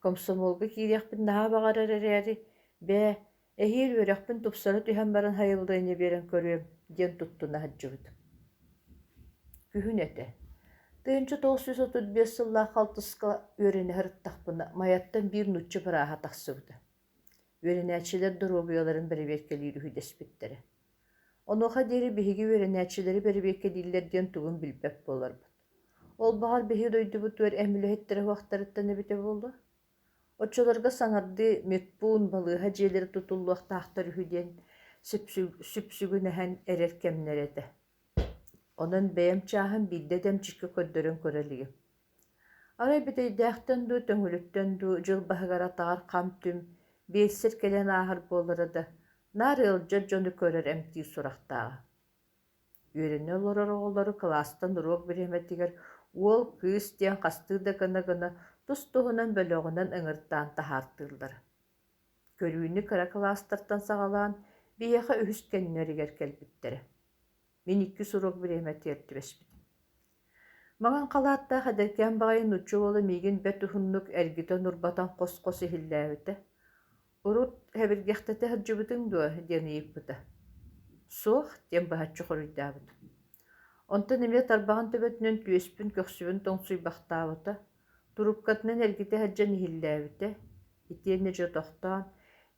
Speaker 1: комсомолга киириэхпин наһаа баҕарар эрээри, бээ, эһиил үөрэхпин тупсара түһэн баран сайыллыанньа биэрэн көрүөм диэн туттуна сылдьыбытым. Күһүн этэ. 1935 сыллаах халтыска үөрэнэ сырыттахпына, Майаттан биир нуучча бырааһа тахсыбыта. Үөрэнээччилэр доруобуйаларын бэрэбиэркэлиир үһү дэспиттэрэ. Онуоха диэри биһиги үөрэнээччилэри бэрэбиэркэлииллэр диэн тугун билбэт буоларбыт. Ол баҕар биһиги дойдубутугар эн үлэһиттэрэ уһуохтарыттан эбитэ буолуо. Оччолорго саҥардыы медпуун, балыыһа дьиэлэрэ тутуллуохтаахтар үһү диэн сүпсүгүнэһэн эрэр кэмнэрэ этэ. Онон бэйэм чааһым биирдэ да эмчиккэ көрдөрөн көрө илигим. Арай Бүтэйдээхтэн дуу, Төҥүлүттэн дуу дьыл баһыгар атаҕар хам-түм, биэлсэр кэлэн ааһар буолара да, наар ыалдьар дьону көрөр эмтиир сурахтааҕа. Үөрэнэ олорор оҕолору кылаастан уруок бириэмэтигэр уол, кыыс диэн хастыы да гына-гына тус-туһунан бөлөҕүнэн ыҥыртаан таһаартыыллара. Көрүүнү кыра кылаастартан саҕалаан биһиэхэ үһүс кэннилэригэр кэлбиттэрэ. Мин иккис уруок бириэмэтигэр түбэспитим. Маҥан халааттаах эдэркээн баҕайы нуучча уола миигин бэрт уһуннук эргитэн-урбатан хос-хос иһиллээбитэ. «Урут сэбиргэхтэтэ сылдьыбытыҥ дуо?» диэн ыйыппыта. «Суох» диэн быһаччы хоруйдаабытым. Онтон эмиэ тарбаҕын төбөтүнэн түөспүн, көхсүбүн тоҥсуйбахтаабыта, трубкатынан эргитэ сылдьан иһиллээбитэ. Итиэннэ дьэ тохтоон,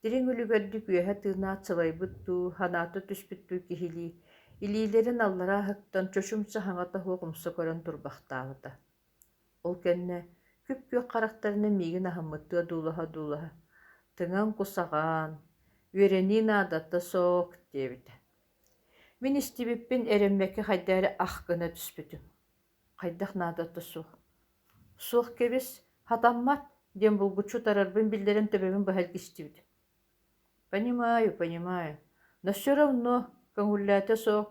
Speaker 1: дириҥ үлүгэрдик үөһэ тыынаат сылайбыт дуу, санаата түспүт дуу киһилии, илиилэрин аллараа ыһыктан чочумча саҥата суох умса көрөн турбахтаабыта. Ол кэннэ күп-күөх харахтарынан миигин аһыммыттыы одуулаһа-одуулаһа, «Тыҥаҥ кусаҕаан, үөрэнии наадата суох» диэбитэ. Мин истибиппин эрэммэккэ хайдах эрэ ах гына түспүтүм. Хайдах наадата суох? Суох кэбис, хатаммат диэн булгуччу утарарбын биллэрэн төбөбүн быһа илгистибитим. Понимаю, понимаю, но все равно көҥүллээтэ суох,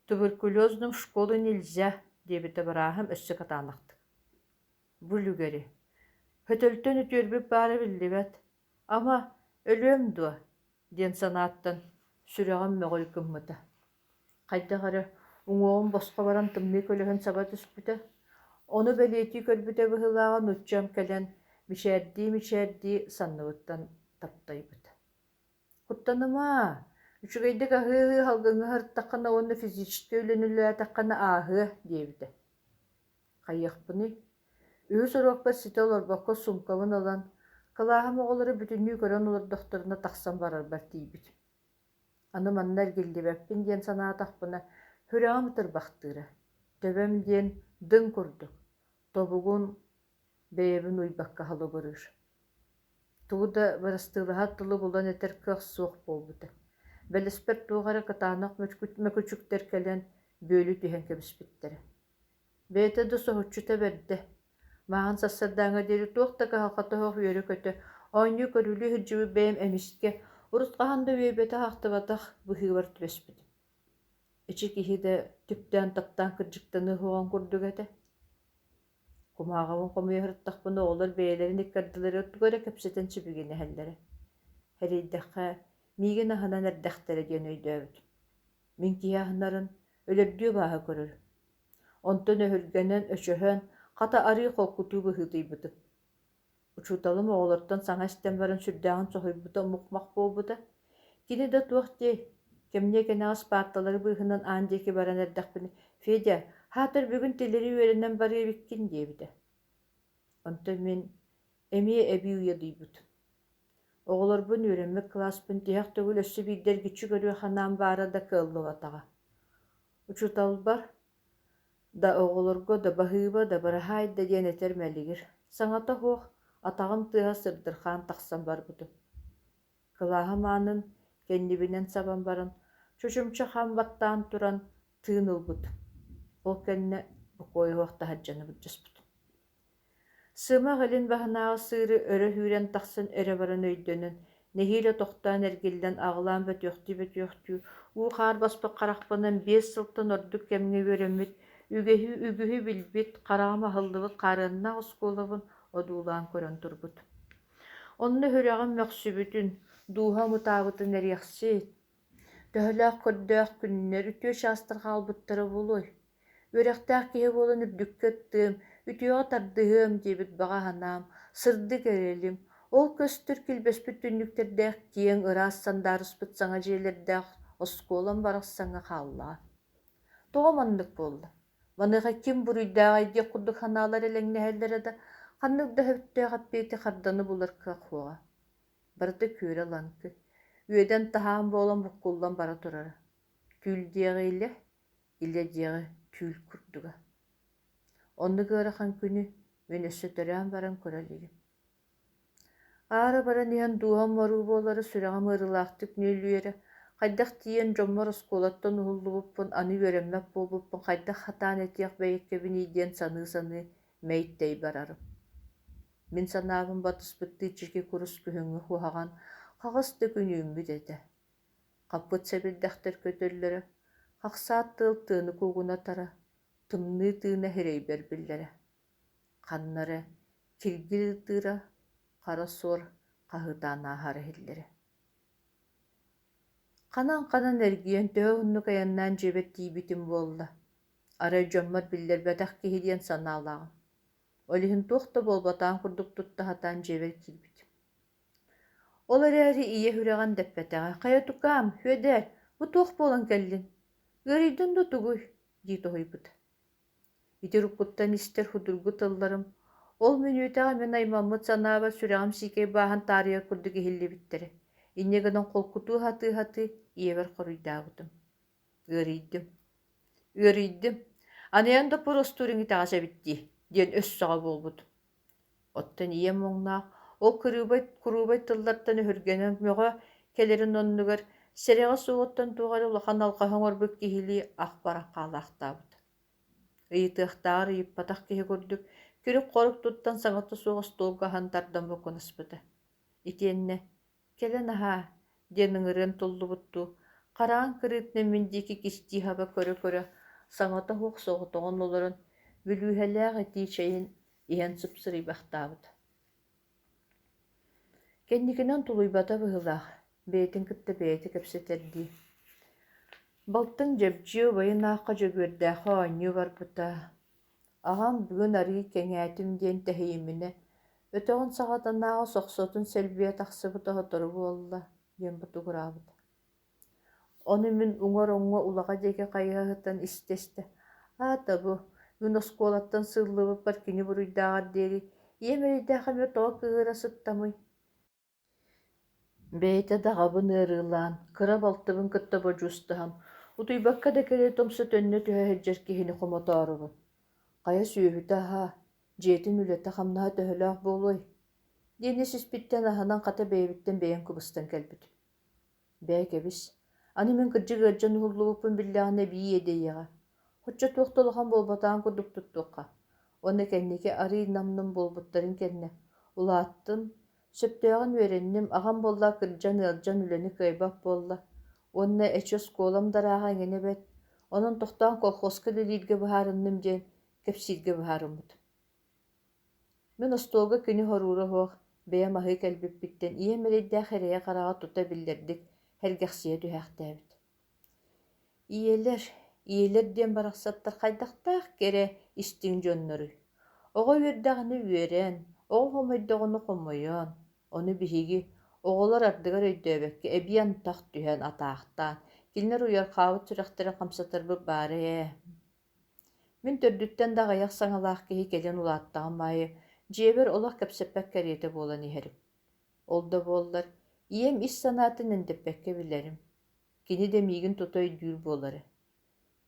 Speaker 1: туберкулезным в школу нельзя диэбитэ бырааһым өссө кытаанахтык. Бу үлүгэри. Хөтөлтөн үтүөрбүт баара биллибэт. Ама, өлүөм дуо? диэн санааттан сүрэҕим мөҕүл гыммыта. Хайдах эрэ уҥуоҕум босхо баран тымныы көлөһүн саба түспүтэ. Ону бэлиэтии көрбүтэ быһыылааҕа нууччам кэлэн мичээрдии-мичээрдии санныбыттан таптайбыта. «Куттаныма, үчүгэйдик аһыы-аһыы салгыҥҥа сырыттаххына уонна физическэй үлэни үлэлээтэххинэ ааһыа» диэбитэ. Хайыахпыный, үһүс уруокпар ситэ олорбокко суумкабын ылан, кылааһым оҕолоро бүтүннүү көрөн олордохторуна тахсан барарбар тиийбитим. Аны манна эргиллибэппин диэн санаатахпына, сүрэҕим ытырбахтыыра, төбөм диэн дыҥ курдук, тобугун бэйэбин уйбакка халыбырыыр. Тугу да бырастыылаһар тылы булан этэр кыах суох буолбута. Бэлэспэр туох эрэ кытаанах мөкүчүктэр кэлэн бүөлүү түһэн кэбиспиттэрэ. Бэйэтэ да соһуччута бэрдэ. Мааҕын сарсыардааҥҥа диэри туох да кыһалҕата суох үөрэ-көтө, оонньуу-көрүлүү сылдьыбыт бэйэм эмискэ, урут хаһан да үөйбэтэх-ахтыбатах быһыыбар түбэспитим. Эчи киһи да түптээн-таптаан кырдьыктаныа суоҕун курдук этэ. Кумааҕыбын хомуйа сырыттахпына оҕолор бэйэлэрин икки ардыларыгар тугу эрэ кэпсэтэн сибигинэһэллэрэ. Эрэйдэххэ, миигин аһынан эрдэхтэрэ диэн өйдөөбүтүм. Мин киһи аһынарын өлөрдүү абааһы көрөрүм. Онтон өһүргэнэн, өчөһөн, хата арыы холкутуу быһыытыйбытым. Учууталым оҕолортон саҥа истэн баран сүрдээҕин соһуйбута, мух-мах буолбута. Кини да туох диэй, кэмниэ кэнэҕэс паарталары быыһынан аан диэки баран эрдэхпинэ, «Федя, хаатыр бүгүн тилэри үөрэнэн барыа эбиккин» диэбитэ. Онтон мин эмиэ эбии уйадыйбытым. Оҕолорбун үөрэммит кылааспын тиһэх төгүл өссө биирдэ эргиччи көрүөх санаам баара да кыаллыбатаҕа. Учууталбар да оҕолорго да баһыыба да быраһаай да диэн этэр мэлигир, саҥата суох атаҕым тыаһа сырдырхаан тахсан барбытым. Кылааһым аанын кэннибинэн сабан баран, чочумча хам баттаан туран тыын ылбытым. Ол кэннэ бокуойа суох таһырдьаны былдьаспытым. Сымах илин баһынааҕы сыыры өрө сүүрэн тахсан эрэ баран өйдөнөн, нэһиилэ тохтоон эргиллэн аҕылаан бөтүөхтүү-бөтүөхтүү, уу-хаар баспыт харахпынан 5 сылтан ордук кэмҥэ үөрэммит, үгэһи үгүһү билбит, хараҕым аһыллыбыт хаарыаннаах оскуолабын одуулаан көрөн турбутум. Онно сүрэҕим мөхсүбүтүн, дууһам ытаабытын эриэхсит, төһөлөөх көрдөөх күннэр үтүө чаастар хаалбыттара буолуой? Үөрэхтээх киһи буолан үрдүккэ ыттыам, үтүөҕэ тардыһыам диэбит баҕа санаам, сырдык эрэлим, ол көстөр килбэспит түннүктэрдээх киэҥ, ыраас сандаарыспыт саҥа дьиэлэрдээх оскуолам барахсаҥҥа хааллаҕа. Тоҕо маннык буолла? Маныаха ким буруйдааҕый диэх курдук санаалар элэҥнэһэллэрэ да, ханнык да сөптөөх эппиэти харданы булар кыах суоҕа. Барыта күөрэ-лаҥкы, үөдэн-таһаан буолан буккуллан бара турара. Түүл диэҕи илэ, илэ диэҕи түүл курдуга. Оннук ыарахан күнү мин өссө төрөөн баран көрө илигим. Аара баран иһэн дууһам моруу буолара сүрэҕим ыарыылаахтык нүөлүйэрэ, хайдах тиийэн дьоммор оскуолаттан уһуллубуппун, аны үөрэммэт буолбуппун хайдах сатаан этиэх бэйэккэбиний диэн саныы-саныы мэй-тэй барарым. Мин санаабын батыспыттыы чики курус күһүҥҥү куһаҕан хаҕыс да күн үүммүт этэ. Хаппыт сэбирдэхтэр көтөллөрө, хахсаат тыал тыаны куугунатара, тымныы тыына сирэйбэр биллэрэ. Ханна эрэ киргил ытыыра, хара суор хаһыытаан ааһара иһиллэрэ. Ханан-ханан эргийэн төһө уһуннук айаннаан дьиэбэр тиийбитим буолла, арай дьоммор биллэрбэтэх киһи диэн санаалааҕым. Ол иһин туох да буолбатаҕын курдук тутта сатаан дьиэбэр киирбитим. Ол эрээри ийэ сүрэҕин дэппэтэҕэ: «Хайа тукаам, Сүөдээр, бу туох буолан кэллиҥ? Ыарыйдыҥ да тугуй?» дии тоһуйбута. Ити уруккуттан истэр судургу тылларым ол мүнүүтэҕэ мин аймаммыт санаабар сүрэҕим сиикэй бааһын таарыйар курдук иһиллибиттэрэ. Инньэ гынан холкутуу сатыы-сатыы ийэбэр хоруйдаабытым: «Ыарыйдым, ыарыйдым, анайан да поростууруҥ итэҕэс эбит дии» диэн өс сөҕө буолбутум. Оттон ийэм муҥнаах ол кырыыбай куруубай тыллартан өһүргэнэн мөҕө кэлэрин оннугар сэрэҕэ суоҕуттан туох эрэ улахан алҕаһы оҥорбут киһилии ах баран хаалаахтаабыта. Ыйытыахтааҕар ыйыппатах киһи курдук күрүк-хорук туттан саҥата суох остуолга аһан тардан букунаспыта. Итиэннэ «Кэлэн аһаа» диэн ыҥырыан туллубуттуу, хараан кырыытынан мин диэки кистии хаба көрө-көрө, саҥата суох соҕотоҕун олорон, бүлүүһэлээх итии чэйин иһэн сыпсырыйбахтаабыта. Кэнникинэн тулуйбата быһыылаах, бэйэтин кытта бэйэтэ кэпсэтэрдии: «Балтыҥ Дьэбдьиэ убайын аахха Дьөгүөрдээххэ оонньуу барбыта, аҕам бүгүн арыый кэҥээтим диэн тэһийиминэ, өтөҕүн саҕатынааҕы сохсотун сэлбийэ тахсыбыта сотору буолла» диэн ботугураабыта. Ону мин уҥар оҥҥо улаҕа диэки хайыһа сытан истэ-истэ, аата бу, мин оскуолаттан сыыллыбыппар кини буруйдааҕар диэри ийэм эрэйдээх эмиэ тоҕо кыыһыра сыттамый? Бэйэтэ даҕабын ыарыылаан, кыра балтыбын кытта бодьуустаһан, утуйбакка да кэлэ тумса төннө түһэ сылдьар киһини хомотоорубун. Хайа сүөһүтэ аһаа, дьиэтин үлэтэ-хамнаһа төһөлөөх буолуой? диэн ис-испиттэн аһынан хата бэйэбиттэн бэйэм кыбыстан кэлбитим. Бээ кэбис, аны мин кырдьык ыалдьан уһуллубуппун биллэҕинэ эбии иэдэйиэҕэ. Оччо туох да улахан буолбатаҕын курдук туттуохха. Уонна кэнники арыый нам-нум буолбуттарын кэннэ, улааттым, сөптөөҕүн үөрэнним, аҕам буолла кырдьан ыалдьан үлэни кыайбат буолла. Уонна эчи оскуолам да ырааҕа эҥинэ бэрт, онон тохтоон колхозка үлэлииргэ быһаарынным диэн кэпсииргэ быһаарыммытым. Мин остуолга кини хоруула суох, бэйэм аһыы кэлбиппиттэн ийэм эрэйдээх эрэйэ-хараҕа тута биллэрдик сэргэхсийэ түһээхтээбит. Ийэлэр, ийэлэр диэн барахсаттар хайдахтаах кэрэ, истиҥ дьонноруй. Оҕо үөрдэҕинэ үөрэн, оҕо хомойдоҕуна хомойон, ону биһиги, оҕолор ардыгар өйдөөбөккө эбии антах түһэн атаахтаан, кинилэр уйархаабыт сүрэхтэрин хамсатарбыт баара ээ. Мин төрдүттэн да аҕыйах саҥалаах киһи кэлин улааттаҕым аайы дьиэбэр олох кэпсэппэт кэриэтэ буолан иһэрим. Ол да буоллар, ийэм ис санаатын эндэппэккэ билэрим. Кини да миигин тута өйдүүр буолара.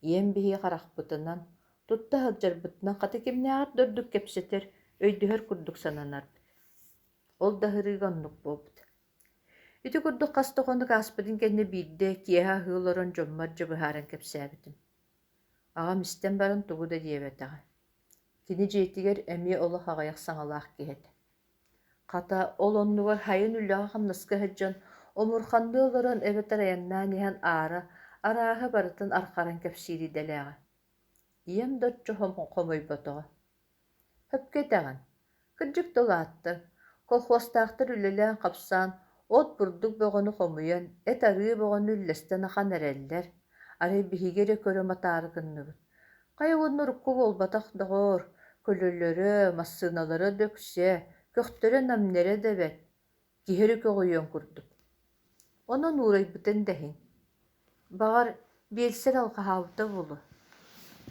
Speaker 1: Ийэм биһиги харахпытынан, тутта сылдьарбытынан хата кимнээҕэр да ордук кэпсэтэр, өйдөһөр курдук сананарбыт. Ол да аһырыыга оннук буолбут. Ити курдук хас да хонук ааспытын кэннэ биирдэ киэһэ аһыы олорон дьоммор дьэ быһааран кэпсээбитим. Аҕам истэн баран тугу да диэбэтэҕэ. Кини дьиэтигэр эмиэ олох аҕыйах саҥалаах киһи этэ. Хата, ол оннугар сайын үлэҕэ-хамнаска сылдьан, омурханныы олорон эбэтэр айаннаан иһэн аара, арааһы барытын архаран кэпсиир идэлээҕэ. Ийэм да оччо хомойботоҕо. Сөпкө этэҕин, кырдьык да улааттыҥ, колхуостаахтар үлэлээн-хапсаан, от-бурдук бөҕөнү хомуйан, эт-арыы бөҕөнү үллэстэн ахан эрэллэр, арай биһиги эрэ көрө матаары гынныбыт. Хайа уонна урукку буолбатах, доҕоор, көлөлөрө, массыыналара да үксэ, көхтөрө-нэмнэрэ да бэрт, киһи эрэ көҕүйүөн курдук. Онон уурайбытын да иһин. Баҕар, биэлсэр алҕаһаабыта буолуо.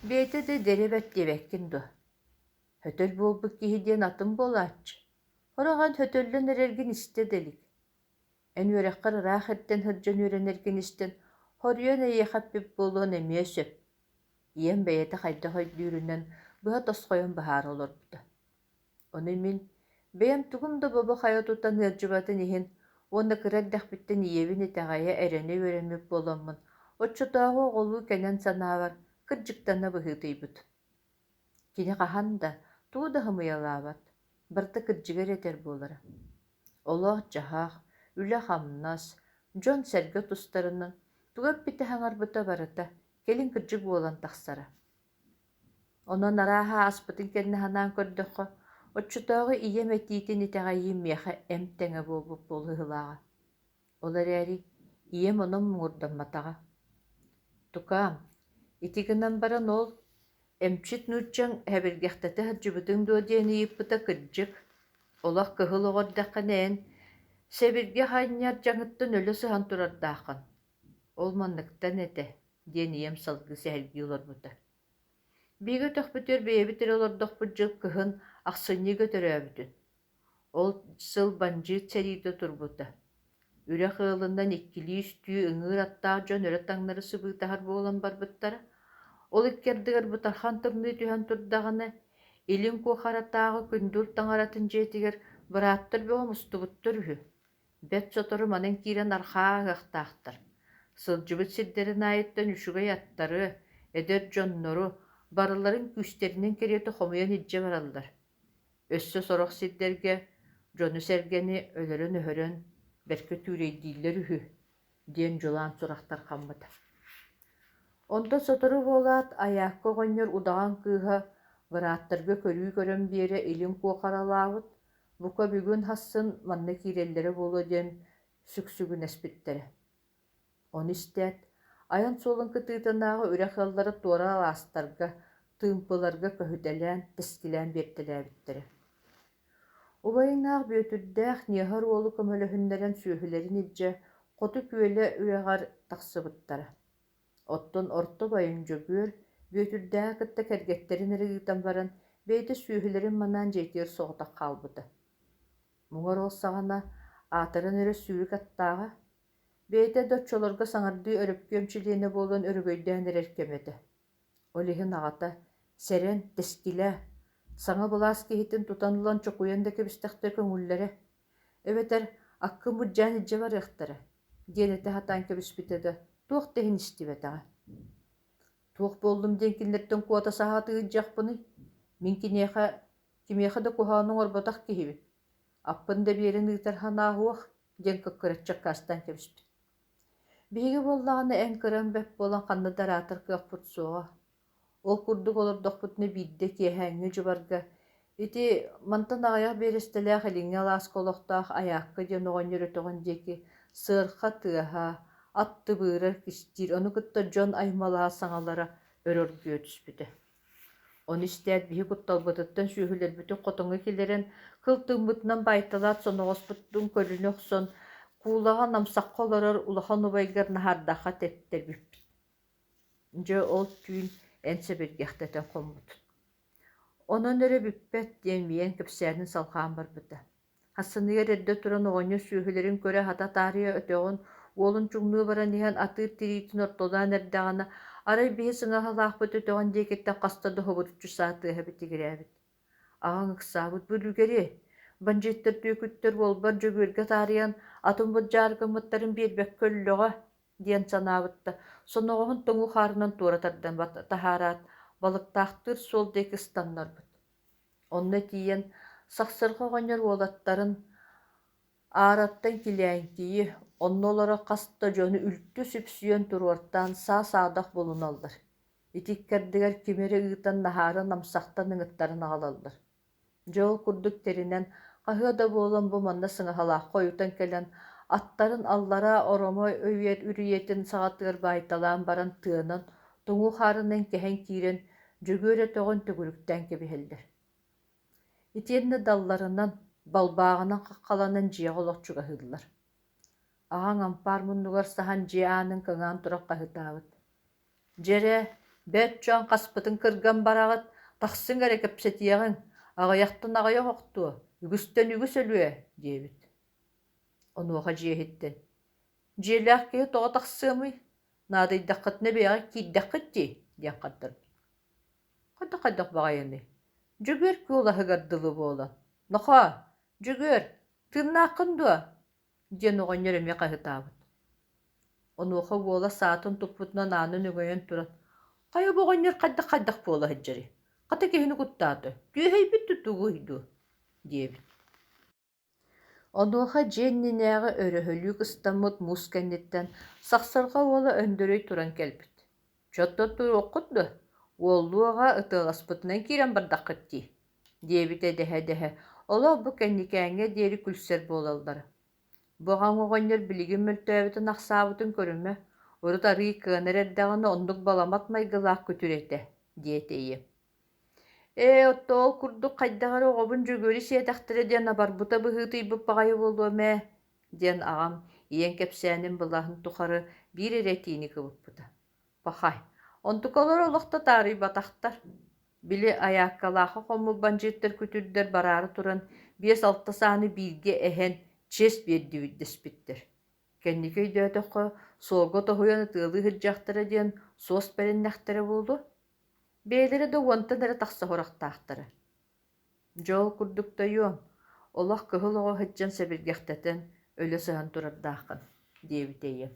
Speaker 1: Бэйэтэ да эдэрэ бэрт диэбэккин дуо? Хөтөл буолбут киһи диэн атын буолааччы. Сорох эн хөтөллөн эрэргин истэ да илик. Эн үөрэххэр ыраах эрдэн сылдьан үөрэнэргин истэн, хоруйан эйиэхэ эппит буолуон эмиэ сөп. Ийэм бэйэтэ хайдах өйдүүрүнэн быһа тосхойон быһаара олорбута. Ону мин, бэйэм тугум да бобо-хайа тутан ыалдьыбатын иһин уонна кыра эрдэхпиттэн ийэбин итэҕэйэ, эрэнэ үөрэммит буоламмын, оччотооҕу оҕолуу кэнэн санаабар кырдьыктана быһыытыйбыт. Кини хаһан да, тугу да ымыйалаабат, барыта кырдьыгы эрэ этэр буолара. Олох-дьаһах, үлэ-хамнас, дьон-сэргэ тустарынан тугу эппитэ саҥарбыта барыта кэлин кырдьык буолан тахсара. Онон арааһа ааспытын кэннэ санаан көрдөххө, оччотооҕу ийэм этиитин итэҕэйиим миэхэ эмп тэҥэ буолбут буолуоһулааҕа. Ол эрээри ийэм онон муҥурдамматаҕа. Тукаам, ити гынан баран ол эмчит нууччаҥ сэбиргэхтэтэ сылдьыбытыҥ дуо диэн ыйыппыта кырдьык. Олох кыһыл оҕо эрдэххинэ эн сэбиргэх анньар дьаҥыттан өлө сыһан турардааххын. Ол манныктан этэ, диэн ийэм салгыы сэһэргии олорбута. Биһиги өтөхпүтүгэр бэйэбит эрэ олордохпут дьыл кыһын ахсынньыга төрөөбүтүн. Ол сыл бандьыыт сэриитэ турбута. Үрэх ыалынан иккилии-үстүү ыҥыыр аттаах дьон өрө таҥнары сыбыытаһар буолан барбыттара. Ол икки ардыгар бытархан тымныы түһэн турдаҕына, Илин Куохаратааҕы Күндүл таҥаратын дьиэтигэр бырааттар бөҕө мустубуттар үһү. Бэрт сотору манан киирэн архаа ааһыахтаахтар. Сылдьыбыт сирдэрин аайыттан үчүгэй аттары, эдэр дьоннору барыларын күүстэринэн кэриэтэ хомуйан илдьэ бараллар. Өссө сорох сирдэргэ дьону-сэргэни өлөрөн-өһөрөн бэркэ түүрэйдииллэр үһү диэн дьулаан сурах тарҕаммыта. Онтон сотору буолаат, Айаакка оҕонньор удаҕан кыыһа бырааттарга көрүү көрөн биэрэ илин куохаралаабыт, бука бүгүн сарсын манна киирэллэрэ буолуо диэн сүксүгүнэспиттэрэ. Ону истээт, айан суолун кытыытынааҕы үрэх ыаллара туора алаастарга, тыымпыларга көһүтэлээн, тэскилээн биэртэлээбиттэрэ. Убайынаах Бүөтүрдээх Ньыһар уолу көмөлөһүннэрэн сүөһүлэрин илдьэ Хоту Күөлэ үрэҕэр тахсыбыттара. Оттон орто убайын Дьөгүөр Бүөтүрдээҕи кытта кэргэттэрин эрэ ыытан баран, бэйэтэ сүөһүлэрин манаан дьиэтигэр соҕотох хаалбыта. Муҥар ол саҕана аатыран эрэ сүүрүк аттааҕа, бэйэтэ да оччолорго саҥардыы өрөпкүөм чилиэнэ буолан өрөгөйдөөн эрэр кэмэ этэ. Ол иһин аҕата «Сэрэн, тэскилээ, саҥа былаас киһитин тутан ылан чокуйан да кэбистэхтэрэ көҥүллэрэ, эбэтэр аккын былдьаан илдьэ барыахтара» диэн этэ сатаан кэбиспитэ да, туох да иһин истибэтэҕэ. Туох буоллум диэн кинилэртэн куота саһаатыы сылдьыахпыный? Мин киниэхэ кимиэхэ да куһаҕаны оҥорботох киһибин. Аппын да биэрэн ыытар санаа суох диэн кыккыраччы аккаастаан кэбиспит. Биһиги буоллаҕына эн кыраҥ бэрт буолан ханна да араатар кыахпыт суоҕа. Ол курдук олордохпутуна биирдэ киэһээҥҥи дьыбарга ити мантан аҕыйах биэрэстэлээх илиҥҥи алааска олохтоох Айаакка диэн оҕонньор өтөҕүн диэки сыарха тыаһа, ат тыбыырар кистиир, ону кытта дьон аймалаһа саҥалара өрө оргуйа түспүтэ. Ону истээт биһи кутталбытыттан сүөһүлэрбитин хотоҥҥо киллэрэн, кыл тыыммытынан баайталаат соноҕоспутун көлүнэ охсон, куулаҕа намсахха олорор улахан убайгар Наһаардаахха тэптэрбиппит. Дьэ ол түүн эн сэбиргэхтэтэн хоммутун. Онон эрэ бүппэт диэн миэн кэпсээнин салҕаан барбыта. Хассыныгар эрдэ туран оҕонньор сүөһүлэрин көрө хата таарыйа өтөҕүн уолун чуҥнуу баран иһэн атыыр тириитин ортолоон эрдэҕинэ, арай биһи сыҥаһалаахпыт өтөҕүн диэкиттэн хаста да хобуруччу саа тыаһа битигирээбит. Аҕаҥ ыксаабыт бүлүүгэри, бандьыыттар түөкүттэр уолбар Дьөгүөргэ таарыйан атын былдьаары гыммыттарын биэрбэккэ өллөҕө диэн санаабыт да, соноҕоһун тоҥуу хаарынан туора тардан таһаараат, балыктаахтыыр суол диэки ыстаннарбыт. Онно тиийэн Сахсырҕа оҕонньор уолаттарын аараттан килээҥкийи, онно олоро хас да дьону үлтү сүпсүйэн туруортаан саа-саадах булуналлар. Ити иккэрдигэр кими эрэ ыытан Наһаары намсахтан ыҥыттаран аҕалаллар. Дьэ ол курдук тэринэн, хаһыа да буолан бу манна сыҥаһалаахха ойутан кэлэн, аттарын аллараа Оромо үрүйэтин саҕатыгар баайталаан баран тыанан, тоҥуу хаарынан кэһэн киирэн, Дьөгүөр өтөҕүн төгүрүктээн кэбиһэллэр. Итиэннэ далларынан, балбааҕынан хаххаланан дьиэҕэ олох чугаһыыллар. Аҕаҥ ампаар муннугар саһан дьиэ аанын кыҥаан туран хаһыытаабыт: «Дьэрэ, бэрт дьон хаспытын кырган бараҕыт, тахсыҥ эрэ кэпсэтиэҕиҥ, аҕыйахтан аҕыйах охтуо, үгүстэн үгүс өлүө» диэбит. Онуоха дьиэ иһиттэн: «Дьиэлээх киһи тоҕо тахсыамый, наадыйдаххытына бэйэҕит киирдэххит дии» диэн хардарбыт. Хайдах-хайдах баҕайыный, Дьөгүөр куолаһыгар дылы буолан: «Нохоо, Дьөгүөр, тыыннааххын дуо?» диэн оҕонньор эмиэ хаһыытаабыт. Онуоха уола саатын туппутунан аанын өҥөйөн туран: «Хайа бу оҕонньор хайдах-хайдах буола сылдьарый? Хата киһини куттаата, түөһэйбит да тугуй дуу?» диэбит. Онуоха дьиэ иннинээҕи өрөһөлүү кыстаммыт муус кэнниттэн Сахсырҕа уола Өндөрөй туран кэлбит: «Чоттон туруоххут дуо, уоллуу аҕа ытыаласпытынан киирэн бардаххыт дии» диэбитэ дэһэ-дэһэ, олох бу кэнникээҥҥэ диэри күлсэр буолаллара. Бу аҕаҥ оҕонньор билигин мөлтөөбүтүн-ахсаабытын көрүмэ, урут арыый кыанар эрдэҕинэ оннук баламат майгылаах күтүр этэ, диэтэ ийэм. Ээ, оттон ол курдук хайдах эрэ оҕобун Дьөгүөрү сиэтэхтэрэ диэн абарбыта быһыытыйбыт баҕайы буолуом ээ, диэн аҕам ийэм кэпсээнин былаһын тухары биир эрэ этиини кыбыппыта. Пахай, онтукалара олох да таарыйбатахтар. Били айааккалаахха хоммут бандьыыттар күтүрдэр бараары туран 5-6 сааны бииргэ эһэн чиэс биэрдибит дэспиттэр. Кэнники өйдөөтөххө, суолга тоһуйан ытыалыы сылдьыахтара диэн суос бэриннэхтэрэ буолуо. Бэйэлэрэ да уонтан эрэ тахса сурахтаахтара. Дьэ ол курдук тойуом, олох кыһыл оҕо сылдьан сэбиргэхтэтэн өлө сыһан турардааххын, диэбитэ ийэм.